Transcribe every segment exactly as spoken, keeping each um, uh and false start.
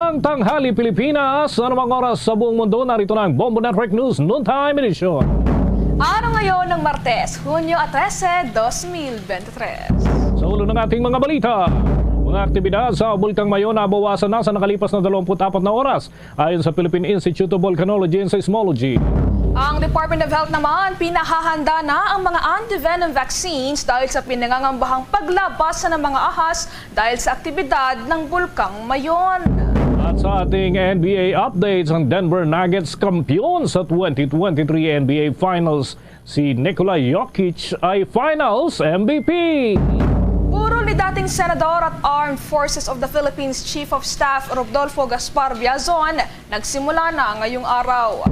Ang tanghali, Pilipinas, sa anumang oras sa buong mundo, narito na ang Bombo Network News Noontime Edition. Araw ngayon ng Martes, Hunyo trese, dos mil bente tres. Sa ulo ng ating mga balita, mga aktibidad sa Bulkang Mayon nabawasan na sa nakalipas na dalawampu't apat na oras, ayon sa Philippine Institute of Volcanology and Seismology. Ang Department of Health naman, pinahahanda na ang mga anti-venom vaccines dahil sa pinangangambahang paglabas ng mga ahas dahil sa aktibidad ng Bulkang Mayon. At sa ating N B A updates, ang Denver Nuggets kampiyon sa twenty twenty-three N B A Finals. Si Nikola Jokic ay Finals M V P. Burol ni dating Senador at Armed Forces of the Philippines Chief of Staff Rodolfo Gaspar Biazon nagsimula na ngayong araw.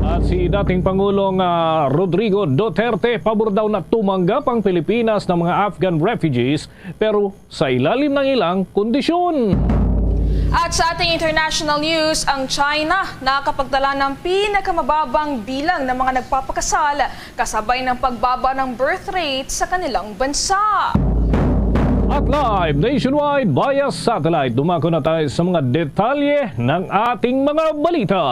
At si dating Pangulong, ah, Rodrigo Duterte, pabor daw na tumanggap ang Pilipinas ng mga Afghan refugees, pero sa ilalim ng ilang kondisyon. At sa ating international news, ang China nakapagtala ng pinakamababang bilang ng mga nagpapakasal kasabay ng pagbaba ng birth rate sa kanilang bansa. At live nationwide via satellite, dumako na tayo sa mga detalye ng ating mga balita.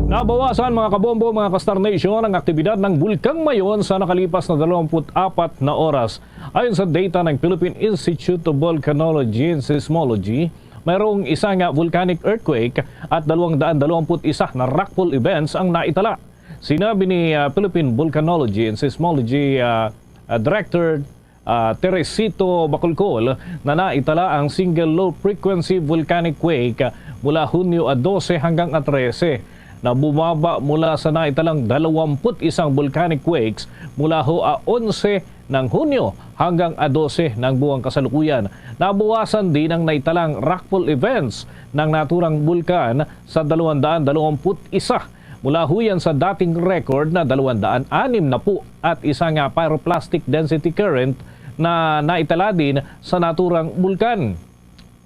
Nabawasan, mga kabombo, mga ka-Star Nation, ang aktibidad ng Bulkang Mayon sa nakalipas na dalawampu't apat na oras. Ayon sa data ng Philippine Institute of Volcanology and Seismology, mayroong isa nga volcanic earthquake at dalawang daan dalawampu't isa na rockfall events ang naitala. Sinabi ni, ah, Philippine Volcanology and Seismology, ah, ah, Director, ah, Teresito Bacolcol, na naitala ang single low frequency volcanic quake mula Hunyo a dose hanggang a trese, na bumaba mula sa naitalang dalawampu't isang volcanic quakes mula ho a onse ng Hunyo hanggang a dose ng buwang kasalukuyan. Nabawasan din ang naitalang rockfall events ng naturang bulkan sa dalawang daan dalawampu't isa, mula ho yan sa dating record na dalawang daan anim na po at isa nga pyroclastic density current na naitala din sa naturang bulkan.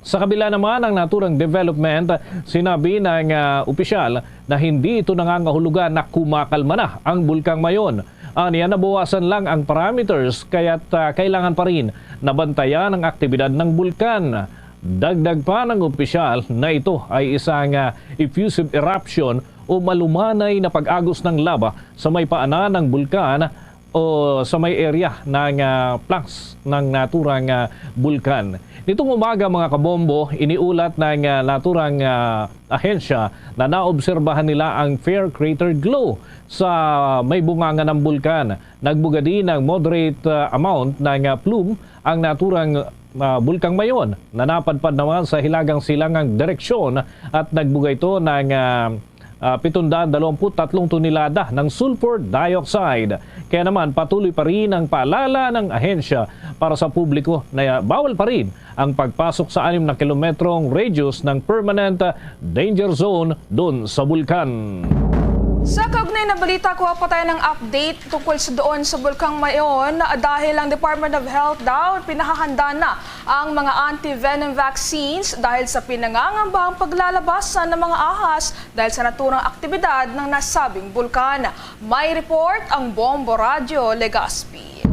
Sa kabila naman ng naturang development, sinabi ng, ah, opisyal na hindi ito nangangahulugan na kumakalma na ang Bulkang Mayon. Aniya, nabawasan lang ang parameters, kaya't, ah, kailangan pa rin na bantayan ang aktibidad ng bulkan. Dagdag pa ng opisyal na ito ay isang, ah, effusive eruption o malumanay na pag-agos ng laba sa may paanan ng bulkan o sa may area ng, ah, flanks ng naturang, ah, bulkan. Nitong umaga, mga kabombo, iniulat ng, ah, naturang, ah, ahensya na naobserbahan nila ang fair crater glow sa may bunganga ng bulkan. Nagbugadi ng moderate, ah, amount ng, ah, plume ang naturang, ah, Bulkang Mayon na napadpad naman sa hilagang silangang direksyon at nagbugay ito ng, ah, ah, pitong daan dalawampu't tatlong tonelada ng sulfur dioxide. Kaya naman, patuloy pa rin ang paalala ng ahensya para sa publiko na bawal pa rin ang pagpasok sa anim na kilometrong radius ng permanent, ah, danger zone doon sa bulkan. Sa kaugnay na balita, kuha pa tayo ng update tungkol sa doon sa Bulkang Mayon, dahil ang Department of Health daw pinahahanda na ang mga anti-venom vaccines dahil sa pinangangambahang paglalabasan ng mga ahas dahil sa naturang aktibidad ng nasabing bulkan. May report ang Bombo Radyo Legazpi.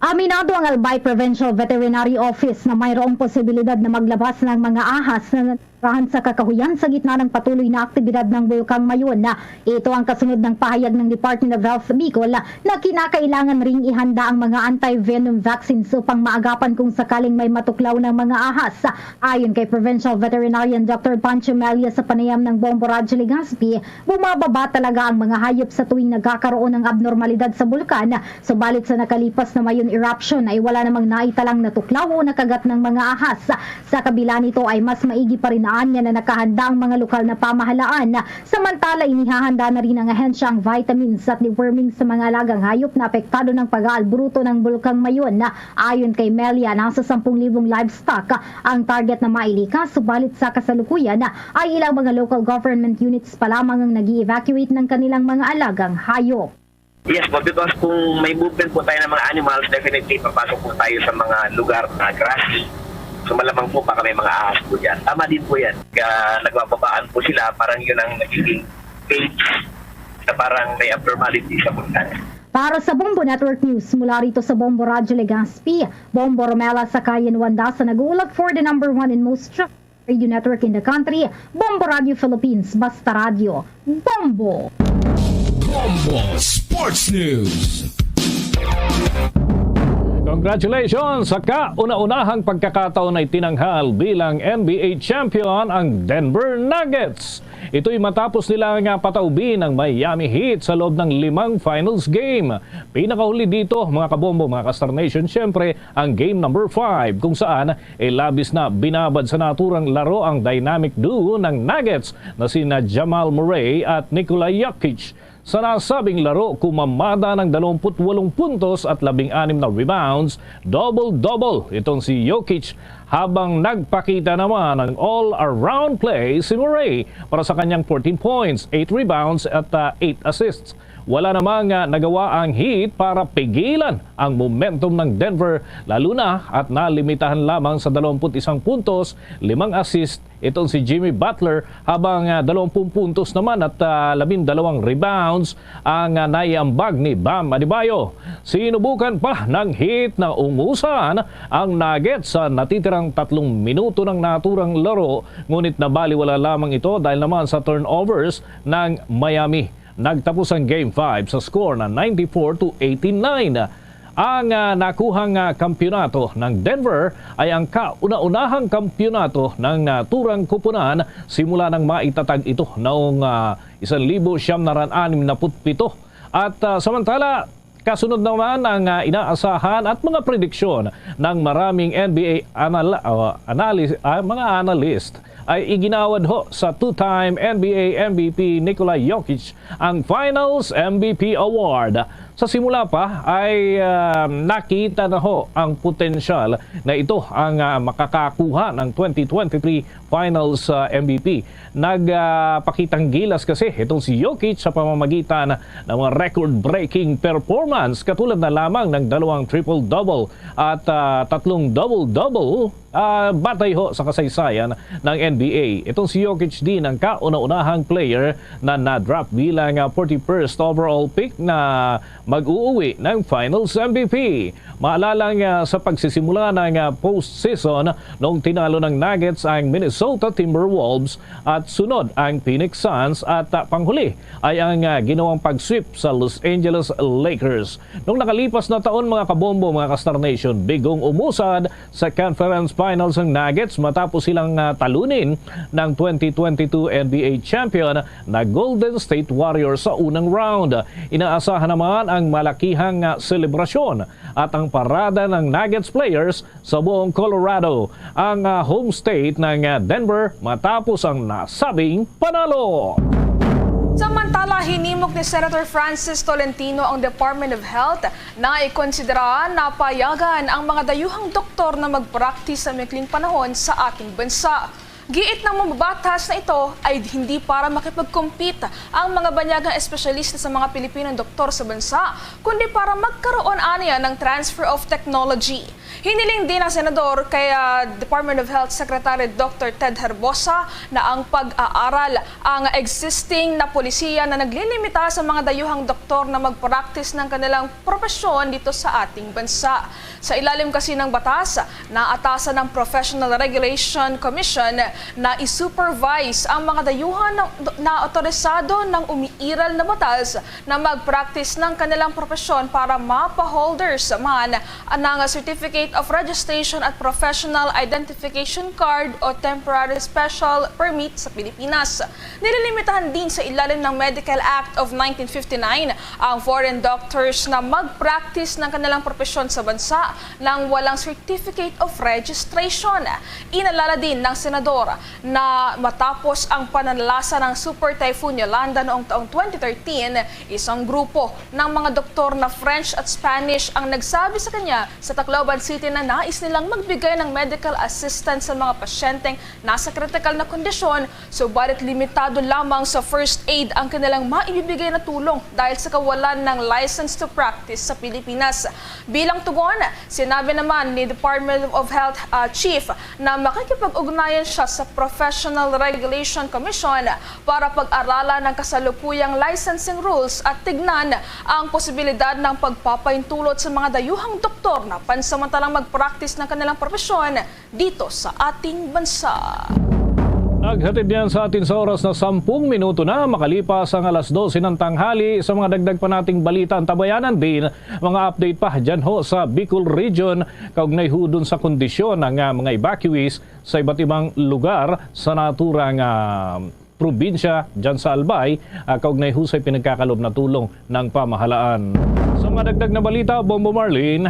Aminado ang Albay Provincial Veterinary Office na mayroong posibilidad na maglabas ng mga ahas na natirahan sa kakahuyan sa gitna ng patuloy na aktibidad ng Bulkang Mayon. Ito ang kasunod ng pahayag ng Department of Health Bicol na kinakailangan ring ihanda ang mga anti-venom vaccines upang maagapan kung sakaling may matuklaw ng mga ahas. Ayon kay Provincial Veterinarian Doctor Pancho Melia sa panayam ng Bombo Radyo Legazpi, bumababa talaga ang mga hayop sa tuwing nagkakaroon ng abnormalidad sa bulkan, subalit sa nakalipas na Mayon eruption ay wala namang naitalang natuklaw o nakagat ng mga ahas. Sa kabila nito ay mas maigi pa rin anya na nakahanda ang mga lokal na pamahalaan. Samantala, inihahanda na rin ng ahensya ang vitamins at deworming sa mga alagang hayop na apektado ng pag-aalburuto ng Bulkang Mayon. Ayon kay Melia, nasa sampung libong livestock ang target na mailikas, subalit sa kasalukuyan ay ilang mga local government units pa lamang ang nag-i-evacuate ng kanilang mga alagang hayop. Yes po, because kung may movement po tayo ng mga animals, definitely papasok po tayo sa mga lugar na grassy. So malamang po baka may mga ahas po dyan. Tama din po yan. Kaya nagbababaan po sila, parang yun ang nagiging cage na parang may abnormality sa bulkan. Para sa Bombo Network News, mula rito sa Bombo Radyo Legazpi, Bombo Romela Sakayan Wanda sa nag-uulat for the number one and most trusted Radio network in the country, Bombo Radio Philippines, Basta Radio, Bombo! Bombo Sports News. Congratulations! Sa kauna-unahang pagkakataon ay tinanghal bilang N B A champion ang Denver Nuggets. Ito'y matapos nila nga pataubin ang Miami Heat sa loob ng limang finals game. Pinakahuli dito, mga kabombo, mga ka-Star Nation, syempre, ang game number five, kung saan, eh, labis na binabad sa naturang laro ang dynamic duo ng Nuggets na sina Jamal Murray at Nikola Jokic. Sa nasabing laro, kumamada ng dalawampu't walong puntos at labing anim na rebounds, double-double itong si Jokic, habang nagpakita naman ng all-around play si Murray para sa kanyang fourteen points, eight rebounds at, ah, eight assists. Wala namang, ah, nagawa ang Heat para pigilan ang momentum ng Denver, lalo na at nalimitahan lamang sa dalawampu't isang puntos, limang assist itong si Jimmy Butler, habang, ah, dalawampung puntos naman at, ah, labindalawang rebounds ang, ah, naiambag ni Bam Adebayo. Sinubukan pa ng Heat na ungusan ang Nuggets sa natitirang tatlong minuto ng naturang laro, ngunit nabaliwala lamang ito dahil naman sa turnovers ng Miami. Nagtapos ang Game five sa score na ninety-four to eighty-nine. Ang, ah, nakuhang, ah, kampiyonato ng Denver ay ang kauna-unahang kampiyonato ng naturang kupunan simula nang maitatag ito noong, ah, isang libo siyam na raan anim na put pito. At, ah, samantala, kasunod naman ang, ah, inaasahan at mga prediksyon ng maraming N B A anal-, ah, analis-, ah, mga analyst ay iginawad ho sa two-time N B A M V P Nikola Jokic ang Finals M V P Award. Sa simula pa ay, ah, nakita na ho ang potensyal na ito ang, ah, makakakuha ng twenty twenty-three Finals, ah, M V P. Nagpakitang gilas kasi itong si Jokic sa pamamagitan ng mga record-breaking performance, katulad na lamang ng dalawang triple-double at, ah, tatlong double-double, ah, batay ho sa kasaysayan ng N B A. Itong si Jokic din ang kauna-unahang player na na-draft bilang, ah, forty-first overall pick na mag-uuwi ng Finals M V P. Maalala nga sa pagsisimula ng, ah, postseason, noong tinalo ng Nuggets ang Minnesota Timberwolves at sunod ang Phoenix Suns at, ah, panghuli ay ang, ah, ginawang pag-sweep sa Los Angeles Lakers. Noong nakalipas na taon, mga kabombo, mga ka-Star Nation, bigong umusad sa Conference Finals ang Nuggets matapos silang, ah, talunin ng twenty twenty-two N B A champion na Golden State Warriors sa unang round. Inaasahan naman ang malakihang, ah, selebrasyon at ang parada ng Nuggets players sa buong Colorado, ang, ah, home state ng, ah, Denver, matapos ang nasabing panalo. Samantala, hinimok ni Senator Francis Tolentino ang Department of Health na ikonsidera na payagan ang mga dayuhang doktor na magpraktis sa maikling panahon sa ating bansa. Giit ng mambabatas na ito ay hindi para makipag-compete ang mga banyagang espesyalista sa mga Pilipinong doktor sa bansa, kundi para magkaroon aniya ng transfer of technology. Hiniling din ng Senador kay, ah, Department of Health Secretary Doctor Ted Herbosa na ang pag-aaral ang existing na polisiya na naglilimita sa mga dayuhang doktor na magpraktis ng kanilang propesyon dito sa ating bansa. Sa ilalim kasi ng batas, naatasan ng Professional Regulation Commission na i-supervise ang mga dayuhan na, na otorisado ng umiiral na batas na mag-practice ng kanilang propesyon para mapa-holders man ng Certificate of Registration at Professional Identification Card o Temporary Special Permit sa Pilipinas. Nililimitahan din sa ilalim ng Medical Act of nineteen fifty-nine ang foreign doctors na mag-practice ng kanilang propesyon sa bansa nang walang Certificate of Registration. Inalala din ng Senador na matapos ang pananalasa ng Super Typhoon Yolanda noong taong twenty thirteen, isang grupo ng mga doktor na French at Spanish ang nagsabi sa kanya sa Tacloban City na nais nilang magbigay ng medical assistance sa mga pasyenteng nasa kritikal na kondisyon, subalit limitado lamang sa first aid ang kanilang maibibigay na tulong dahil sa kawalan ng license to practice sa Pilipinas. Bilang tugon, sinabi naman ni Department of Health, ah, Chief na makikipag-ugnayan siya sa Professional Regulation Commission para pag-aralan ang kasalukuyang licensing rules at tignan ang posibilidad ng pagpapaintulot sa mga dayuhang doktor na pansamantalang mag-practice ng kanilang propesyon dito sa ating bansa. Hatid niyan sa atin sa oras na sampung minuto na makalipas ang alas dose ng tanghali. Sa mga dagdag pa nating balita, antabayanan din mga update pa dyan ho sa Bicol Region, kaugnay ho dun sa kondisyon ng, ah, mga evacuees sa iba't ibang lugar sa naturang, ah, probinsya dyan sa Albay, ah, kaugnay ho sa pinagkakalob na tulong ng pamahalaan. Sa mga dagdag na balita, Bombo Marlene.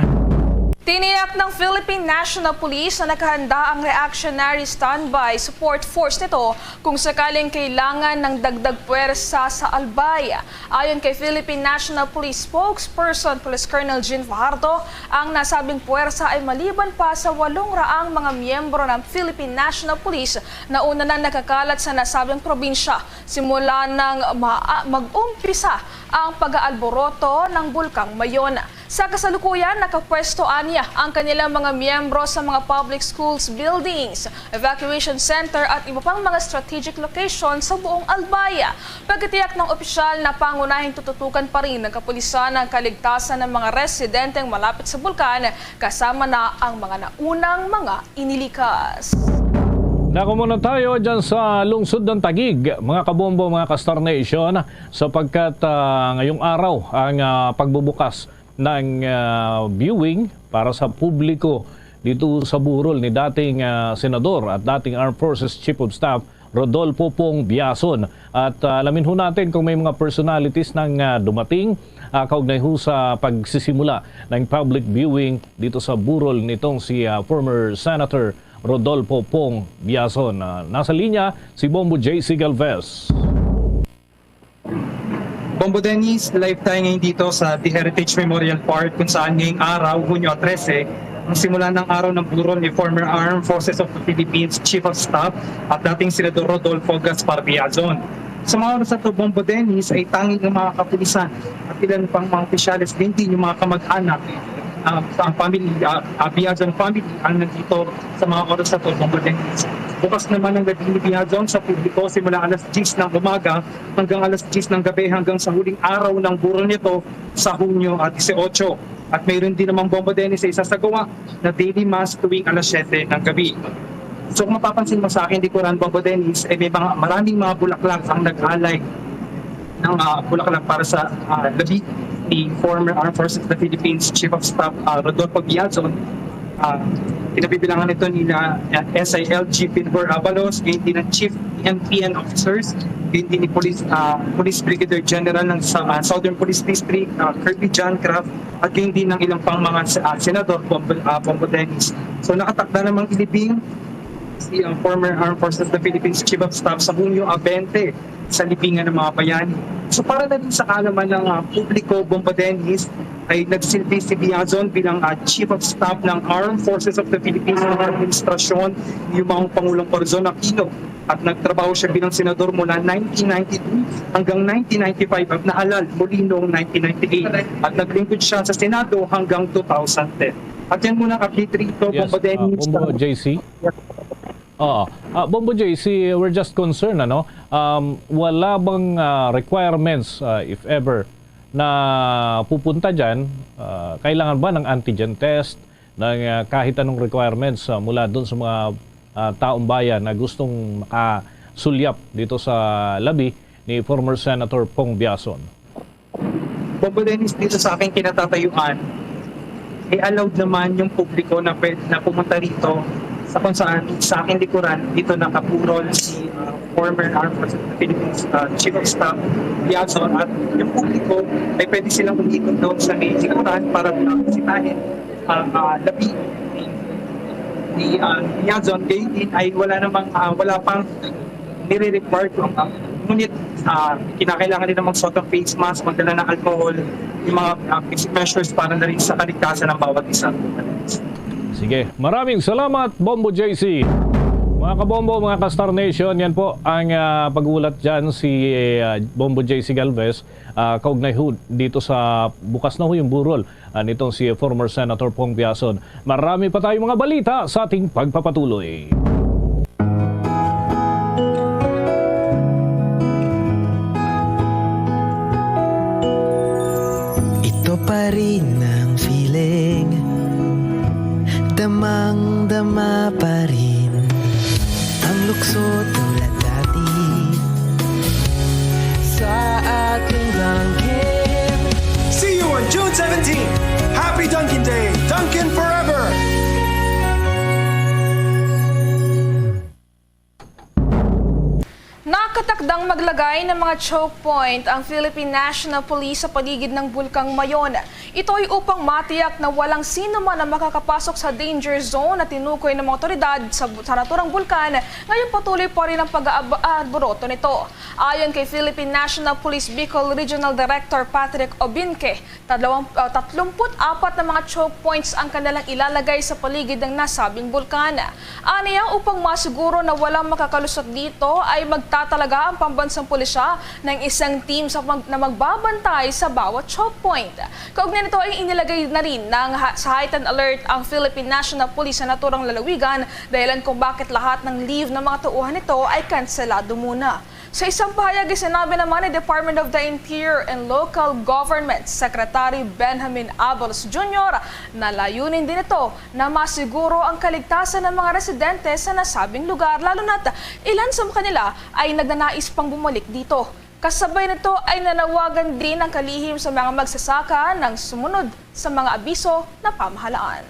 Tiniyak ng Philippine National Police na nakahanda ang Reactionary Standby Support Force nito kung sakaling kailangan ng dagdag puwersa sa Albay. Ayon kay Philippine National Police Spokesperson Police Colonel Jean Fajardo, ang nasabing puwersa ay maliban pa sa walong raang mga miyembro ng Philippine National Police na una nang nakakalat sa nasabing probinsya simula nang ma- mag-umpisa ang pag-aalboroto ng Bulkang Mayon. Sa kasalukuyan, nakapwesto anya ang kanilang mga miyembro sa mga public schools buildings, evacuation center at iba pang mga strategic location sa buong Albay. Pagkatiyak ng opisyal na pangunahing tututukan pa rin ng kapulisan ang kaligtasan ng mga residenteng malapit sa bulkan, kasama na ang mga naunang mga inilikas. Nako muna tayo dyan sa lungsod ng Taguig, mga kabombo, mga ka-Star Nation, sapagkat, ah, ngayong araw ang, ah, pagbubukas ng, ah, viewing para sa publiko dito sa burol ni dating, ah, senador at dating Armed Forces Chief of Staff Rodolfo Pong Biason. At, ah, alamin ho natin kung may mga personalities nang, ah, dumating, ah, kaugnay ho sa pagsisimula ng public viewing dito sa burol nitong si, ah, former Senator Rodolfo Pong Biason. Ah, nasa linya si Bombo J C Galvez. Bombo Dennis, live tayo ngayon dito sa The Heritage Memorial Park, kung saan ngayong araw, Hunyo trese, ang simula ng araw ng burol ni former Armed Forces of the Philippines Chief of Staff at dating Senador Rodolfo Gaspar Biazon. Sa mga oras na to, Bombo Dennis, ay tanging ang mga kapulisan at ilan pang mga opisyales, din din yung mga kamag-anak, ah, ang family, ah, ah, Biazon family ang nandito sa mga oras na to, Bombo Dennis. Bukas naman ang labing ni Biazon sa publiko simula alas diyes ng umaga hanggang alas diyes ng gabi, hanggang sa huling araw ng burol nito sa Hunyo, ah, dieciocho. At mayroon din namang, Bombo Dennis, ay isasagawa na daily mass tuwing alas siyete ng gabi. So, kung mapapansin mo sa akin likuran, Bombo Dennis, ay may mga, maraming mga bulaklak ang nag-alay ng, ah, bulaklak para sa, ah, labi ni former Armed Forces of the Philippines Chief of Staff, ah, Rodolfo Biazon. Ah, kinabibilangan ito nila, ah, S I L G Pinbor Abalos, gayon din ang Chief N P N officers, gayon din ni Police, ah, Police Brigadier General ng sa, ah, Southern Police District, ah, Kirby John Craft, at gayon din ng ilang pang mga, ah, senador, Bombo, ah, Bombo Dennis. So, nakatakda namang ilibing si, ah, former Armed Forces of the Philippines Chief of Staff sa Hunyo, ah, twenty sa libingan ng mga bayani. So, para na rin sa kaalaman ng, ah, publiko, Bombo Dennis, ay nagsilbi si Biazon bilang, ah, Chief of Staff ng Armed Forces of the Philippines ng administrasyon ni Yumaong Pangulong Corazon Aquino, at nagtrabaho siya bilang senador mula nineteen ninety-two hanggang nineteen ninety-five at nahalal muli noong nineteen ninety-eight, at naglingkod siya sa Senado hanggang two thousand ten. At yan muna ang update rito, Yes, Bombo ah, Dennis. Bombo J C. Oo. Ah, Bombo J C, we're just concerned, ano? Um, wala bang, ah, requirements, ah, if ever, na pupunta dyan? Ah, kailangan ba ng antigen test, ng, ah, kahit anong requirements, ah, mula doon sa mga, ah, taong bayan na gustong makasulyap dito sa labi ni former Senator Pong Biason? Bombo Dennis, dito sa aking kinatatayuan, eh, allowed naman yung publiko na pwede na pumunta rito, sa kung saan sa aking likuran dito nakapurol si, ah, former Armed Forces of the Philippines, ah, Chief of Staff Biazon, at yung publiko ay pwede silang umikot doon sa may likuran para, ah, bisitahin ang, ah, labi ni, ni, ah, Biazon. Gayon din ay wala namang, ah, wala pang nire-require ko. Ngunit, ah, kinakailangan nila magsuot ng face mask, magdala ng alcohol, yung mga, ah, basic measures para na rin sa kaligtasan ng bawat isa. Sige, maraming salamat, Bombo J C. Mga kabombo, mga ka-Star Nation, yan po ang, ah, pag-ulat dyan si, ah, Bombo J C Galvez, ah, kaugnay ho dito sa bukas na ho yung burol, ah, nitong si former Senator Pong Biason. Marami pa tayong mga balita sa ating pagpapatuloy. Ito pa rin ang feeling, damang-dama pa rin ang lukso tulad Katakdang maglagay ng mga choke point ang Philippine National Police sa paligid ng Bulkang Mayon. Ito ay upang matiyak na walang sino man ang makakapasok sa danger zone na tinukoy ng mga otoridad sa, sa naturang bulkan, ngayong patuloy pa rin ang pag-aab-, aabroto nito. Ayon kay Philippine National Police Bicol Regional Director Patrick Obinque, Tatlong, ah, tatlumpu't apat na mga choke points ang kanilang ilalagay sa paligid ng nasabing bulkan. Aniya, upang masiguro na walang makakalusot dito, ay magtatalaga ang pambansang pulisya ng isang team sa mag-, na magbabantay sa bawat choke point. Kaugnay nito ay inilagay na rin ng ha-, sa heightened alert ang Philippine National Police sa naturang lalawigan, dahilan kung bakit lahat ng leave ng mga tauhan nito ay kanselado muna. Sa isang pahayag, sinabi naman ni Department of the Interior and Local Government Secretary Benjamin Abalos Junior na layunin din ito na masiguro ang kaligtasan ng mga residente sa nasabing lugar, lalo na't ilan sa kanila ay nagnanais pang bumalik dito. Kasabay nito ay nanawagan din ang kalihim sa mga magsasaka ng sumunod sa mga abiso na pamahalaan.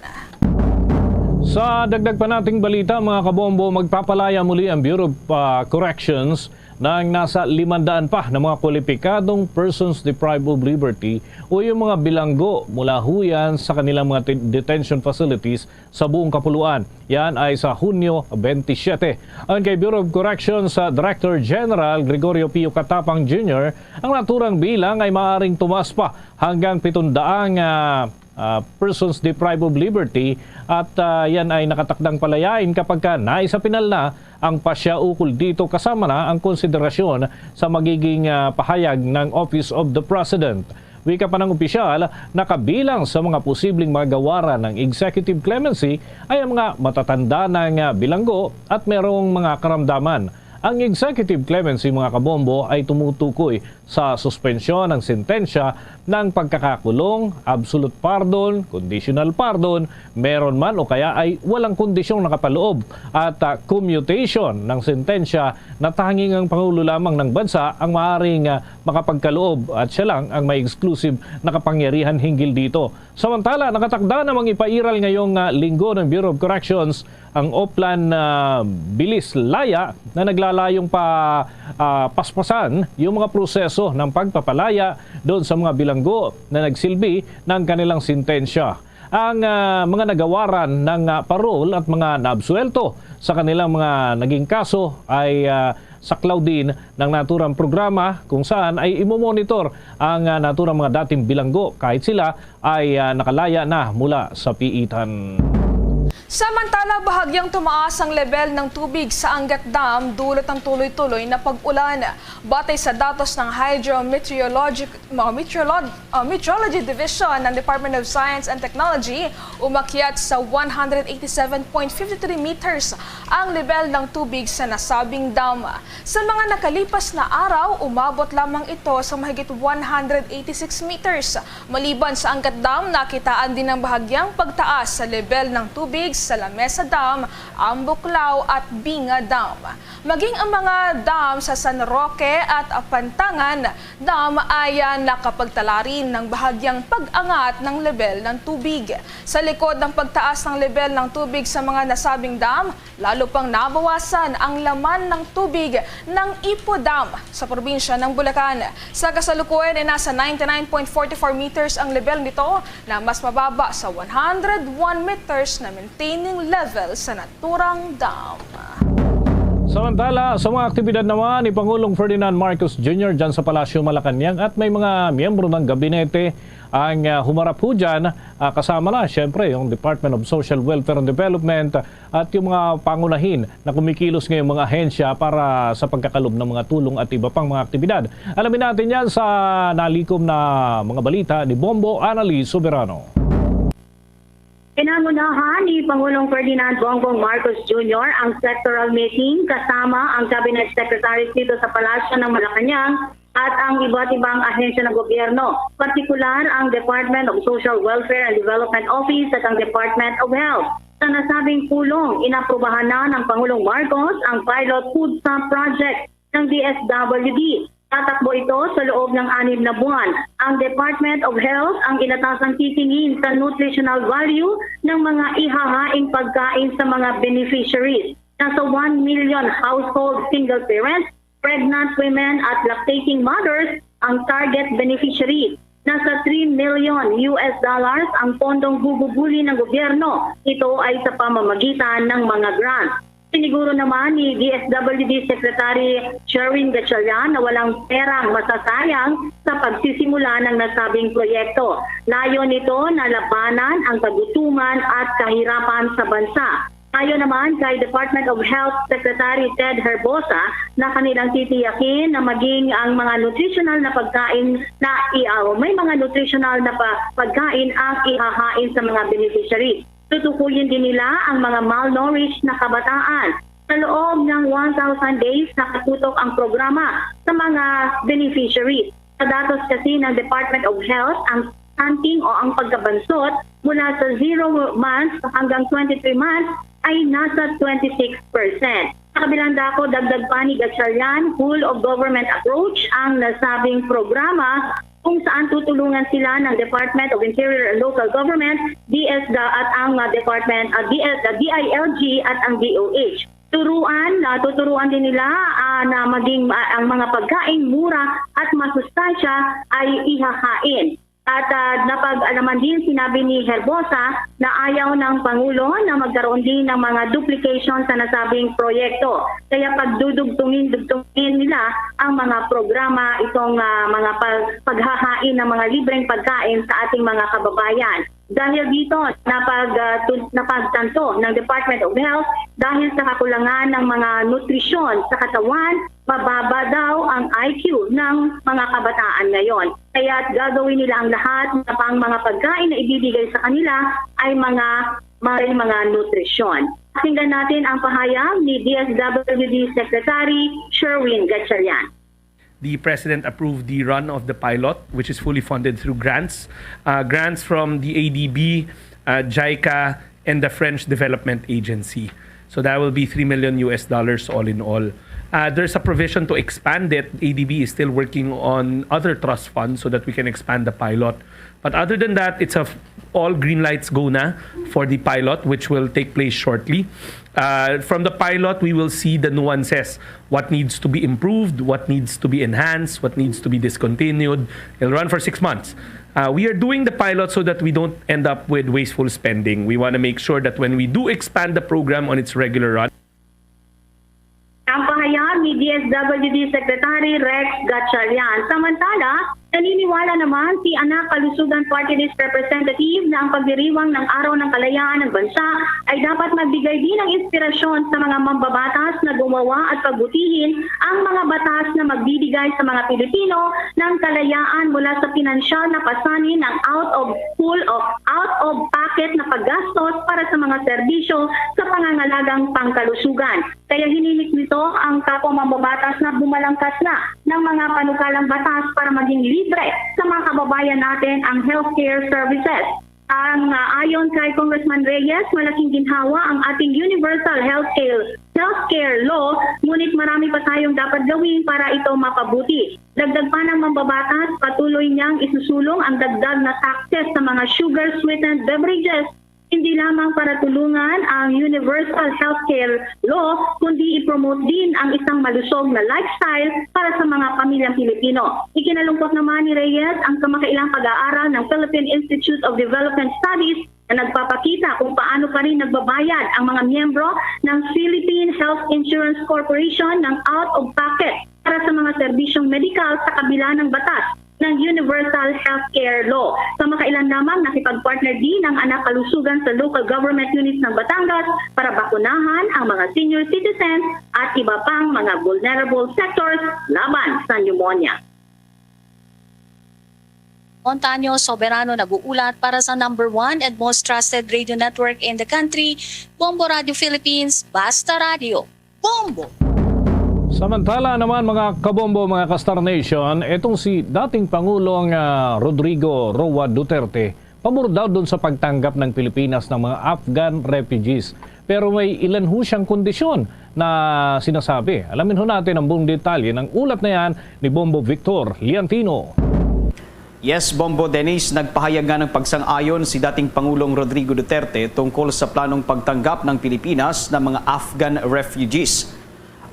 Sa dagdag pa nating balita, mga kabombo, magpapalaya muli ang Bureau of, ah, Corrections ng nasa limandaan pa na mga kwalipikadong persons deprived of liberty o yung mga bilanggo mula huyan sa kanilang mga te-, detention facilities sa buong kapuluan. Yan ay sa Hunyo twenty-seven. Ayon kay Bureau of Corrections, ah, Director General Gregorio Pio Catapang Junior, ang naturang bilang ay maaring tumaas pa hanggang pitong daang, ah, ah, persons deprived of liberty at, ah, yan ay nakatakdang palayain kapag ka naisa pinal na ang pasya ukol dito, kasama na ang konsiderasyon sa magiging, ah, pahayag ng Office of the President. Wika pa ng opisyal, nakabilang sa mga posibleng magawaran ng executive clemency ay ang mga matatanda ng, ah, bilanggo at merong mga karamdaman. Ang executive clemency, mga kabombo, ay tumutukoy sa suspensyon ng sentensya ng pagkakakulong, absolute pardon, conditional pardon, meron man o kaya ay walang kondisyong nakapaloob, at, ah, commutation ng sentensya na tanging ang Pangulo lamang ng bansa ang maaaring, ah, makapagkaloob at siya lang ang may exclusive na kapangyarihan hinggil dito. Samantala, nakatakda namang ipairal ngayong, ah, linggo ng Bureau of Corrections ang Oplan, ah, Bilis Laya na naglalayong pa, ah, paspasan yung mga proseso ng pagpapalaya doon sa mga bilanggo na nagsilbi ng kanilang sentensya. Ang, ah, mga nagawaran ng, ah, parol at mga naabsuwelto sa kanilang mga naging kaso ay, ah, saklaw din ng naturang programa kung saan ay imomonitor ang, ah, naturang mga dating bilanggo kahit sila ay, ah, nakalaya na mula sa piitan. Samantala, bahagyang tumaas ang lebel ng tubig sa Angat Dam dulot ng tuloy-tuloy na pag-ulan. Batay sa datos ng Hydrometeorologic-, uh, Meteorolog-, uh, Meteorology Division ng Department of Science and Technology, umakyat sa one hundred eighty-seven point five three meters ang lebel ng tubig sa nasabing dam. Sa mga nakalipas na araw, umabot lamang ito sa mahigit one hundred eighty-six meters. Maliban sa Angat Dam, nakitaan din ang bahagyang pagtaas sa lebel ng tubig sa Lamesa Dam, Ambuklao at Binga Dam. Maging ang mga dam sa San Roque at Pantangan Dam ay, ah, nakapagtala rin ng bahagyang pag-angat ng lebel ng tubig. Sa likod ng pagtaas ng lebel ng tubig sa mga nasabing dam, lalo pang nabawasan ang laman ng tubig ng Ipo Dam sa probinsya ng Bulacan. Sa kasalukuyan ay nasa ninety-nine point four four meters ang lebel nito, na mas mababa sa one hundred one meters na maintaining level sa naturang dam. Samantala, sa mga aktibidad naman ni Pangulong Ferdinand Marcos Junior dyan sa Palasyo Malacañang at may mga miyembro ng gabinete ang, ah, humarap ho dyan, ah, kasama na, siyempre, yung Department of Social Welfare and Development at yung mga pangunahin na kumikilos ngayong mga ahensya para sa pagkakalob ng mga tulong at iba pang mga aktibidad. Alamin natin yan sa nalikom na mga balita ni Bombo Anali Soberano. Pinangunahan ni Pangulong Ferdinand Bongbong Marcos Junior ang sectoral meeting kasama ang cabinet secretaries dito sa Palasyo ng Malacañang at ang iba't ibang ahensya ng gobyerno, partikular ang Department of Social Welfare and Development Office at ang Department of Health. Sa nasabing pulong, inaprubahan na ng Pangulong Marcos ang pilot food stamp project ng D S W D. Tatakbo ito sa loob ng anim na buwan. Ang Department of Health ang inatasang titingin sa nutritional value ng mga ihahaing pagkain sa mga beneficiaries. Nasa one million household single parents Pregnant women at lactating mothers ang target beneficiary. Nasa three million U S dollars ang pondong bububuli ng gobyerno. Ito ay sa pamamagitan ng mga grant. Siniguro naman ni D S W D Secretary Sherwin Gatchalian na walang perang masasayang sa pagsisimula ng nasabing proyekto. Layo nito na labanan ang kagutuman at kahirapan sa bansa. Ayon naman kay Department of Health Secretary Ted Herbosa na kanilang titiyakin na maging ang mga nutritional na pagkain na i-, ah, may mga nutritional na pa-, pagkain ang ihahain sa mga beneficiary. Tutukuyin din nila ang mga malnourished na kabataan. Sa loob ng one thousand days, nakatutok ang programa sa mga beneficiaries. Sa datos kasi ng Department of Health, ang stunting o ang pagkabansot mula sa zero months hanggang twenty-three months ay nasa twenty-six percent. Sa kabilang dako, dagdag pa ni Gatchalian, whole of government approach ang nasabing programa kung saan tutulungan sila ng Department of Interior and Local Government, D S G A, at ang, ah, Department, ah, D S, ah, D I L G at ang D O H. Turuan, ah, tuturuan din nila, ah, na maging, ah, ang mga pagkain mura at masustansya ay ihahain. At, ah, napag-alaman din, sinabi ni Herbosa na ayaw ng Pangulo na magkaroon din ng mga duplication sa nasabing proyekto. Kaya pagdudugtungin-dugtungin nila ang mga programa, itong, ah, mga pag-, paghahain ng mga libreng pagkain sa ating mga kababayan. Dahil dito, napag-, ah, tun-, napagtanto ng Department of Health dahil sa kakulangan ng mga nutrisyon sa katawan, mababa daw ang I Q ng mga kabataan ngayon. Kaya't gagawin nila ang lahat na pang mga pagkain na ibibigay sa kanila ay mga, may mga nutrisyon. Pakinggan natin ang pahayag ni D S W D Secretary Sherwin Gatchalian. The President approved the run of the pilot, which is fully funded through grants, uh, grants from the A D B, uh, JICA, and the French Development Agency. So that will be three million U S dollars all in all. Uh, there's a provision to expand it. A D B is still working on other trust funds so that we can expand the pilot. But other than that, it's a f-, all green lights go na for the pilot, which will take place shortly. Uh, from the pilot, we will see the nuances, what needs to be improved, what needs to be enhanced, what needs to be discontinued. It'll run for six months. Uh, we are doing the pilot so that we don't end up with wasteful spending. We wanna make sure that when we do expand the program on its regular run, Ang pahayag ni D S W D Secretary Rex Gatchalian. Samantala, naniniwala naman si Anak Kalusugan Party List Representative na ang pagdiriwang ng Araw ng Kalayaan ng Bansa ay dapat magbigay din ng inspirasyon sa mga mambabatas na gumawa at pagbutihin ang mga batas na magbibigay sa mga Pilipino ng kalayaan mula sa pinansyal na pasanin ng out of full of out of pocket na paggastos para sa mga serbisyo sa pangangalagang pangkalusugan. Kaya hinihiling nito ang kapwa mambabatas na bumalangkas na ng mga panukalang batas para maging libre sa mga kababayan natin ang healthcare services. Ang, ah, ayon kay Congressman Reyes, malaking ginhawa ang ating universal healthcare, healthcare law, ngunit marami pa tayong dapat gawin para ito mapabuti. Dagdag pa ng mambabatas, patuloy niyang isusulong ang dagdag na taxes sa mga sugar-sweetened beverages, hindi lamang para tulungan ang universal healthcare law, kundi i-promote din ang isang malusog na lifestyle para sa mga pamilyang Pilipino. Ikinalungkot naman ni Reyes ang kamakailang pag-aaral ng Philippine Institute of Development Studies na nagpapakita kung paano pa rin nagbabayad ang mga miyembro ng Philippine Health Insurance Corporation ng out-of-pocket para sa mga serbisyong medikal sa kabila ng batas ng Universal Healthcare Law. Kamakailan lamang, nakipag-partner din ang Anak Kalusugan sa local government units ng Batangas para bakunahan ang mga senior citizens at iba pang mga vulnerable sectors laban sa pneumonia. Montaño Soberano nag-uulat para sa number one and most trusted radio network in the country, Bombo Radio Philippines, Basta Radio, Bombo! Samantala naman, mga kabombo, mga ka-Star Nation, itong si dating Pangulong, ah, Rodrigo Roa Duterte, pabor daw dun sa pagtanggap ng Pilipinas ng mga Afghan refugees. Pero may ilan ho siyang kondisyon na sinasabi. Alamin ho natin ang buong detalye ng ulat na yan ni Bombo Victor Liantino. Yes, Bombo Dennis, nagpahayag nga ng pagsang-ayon si dating Pangulong Rodrigo Duterte tungkol sa planong pagtanggap ng Pilipinas ng mga Afghan refugees.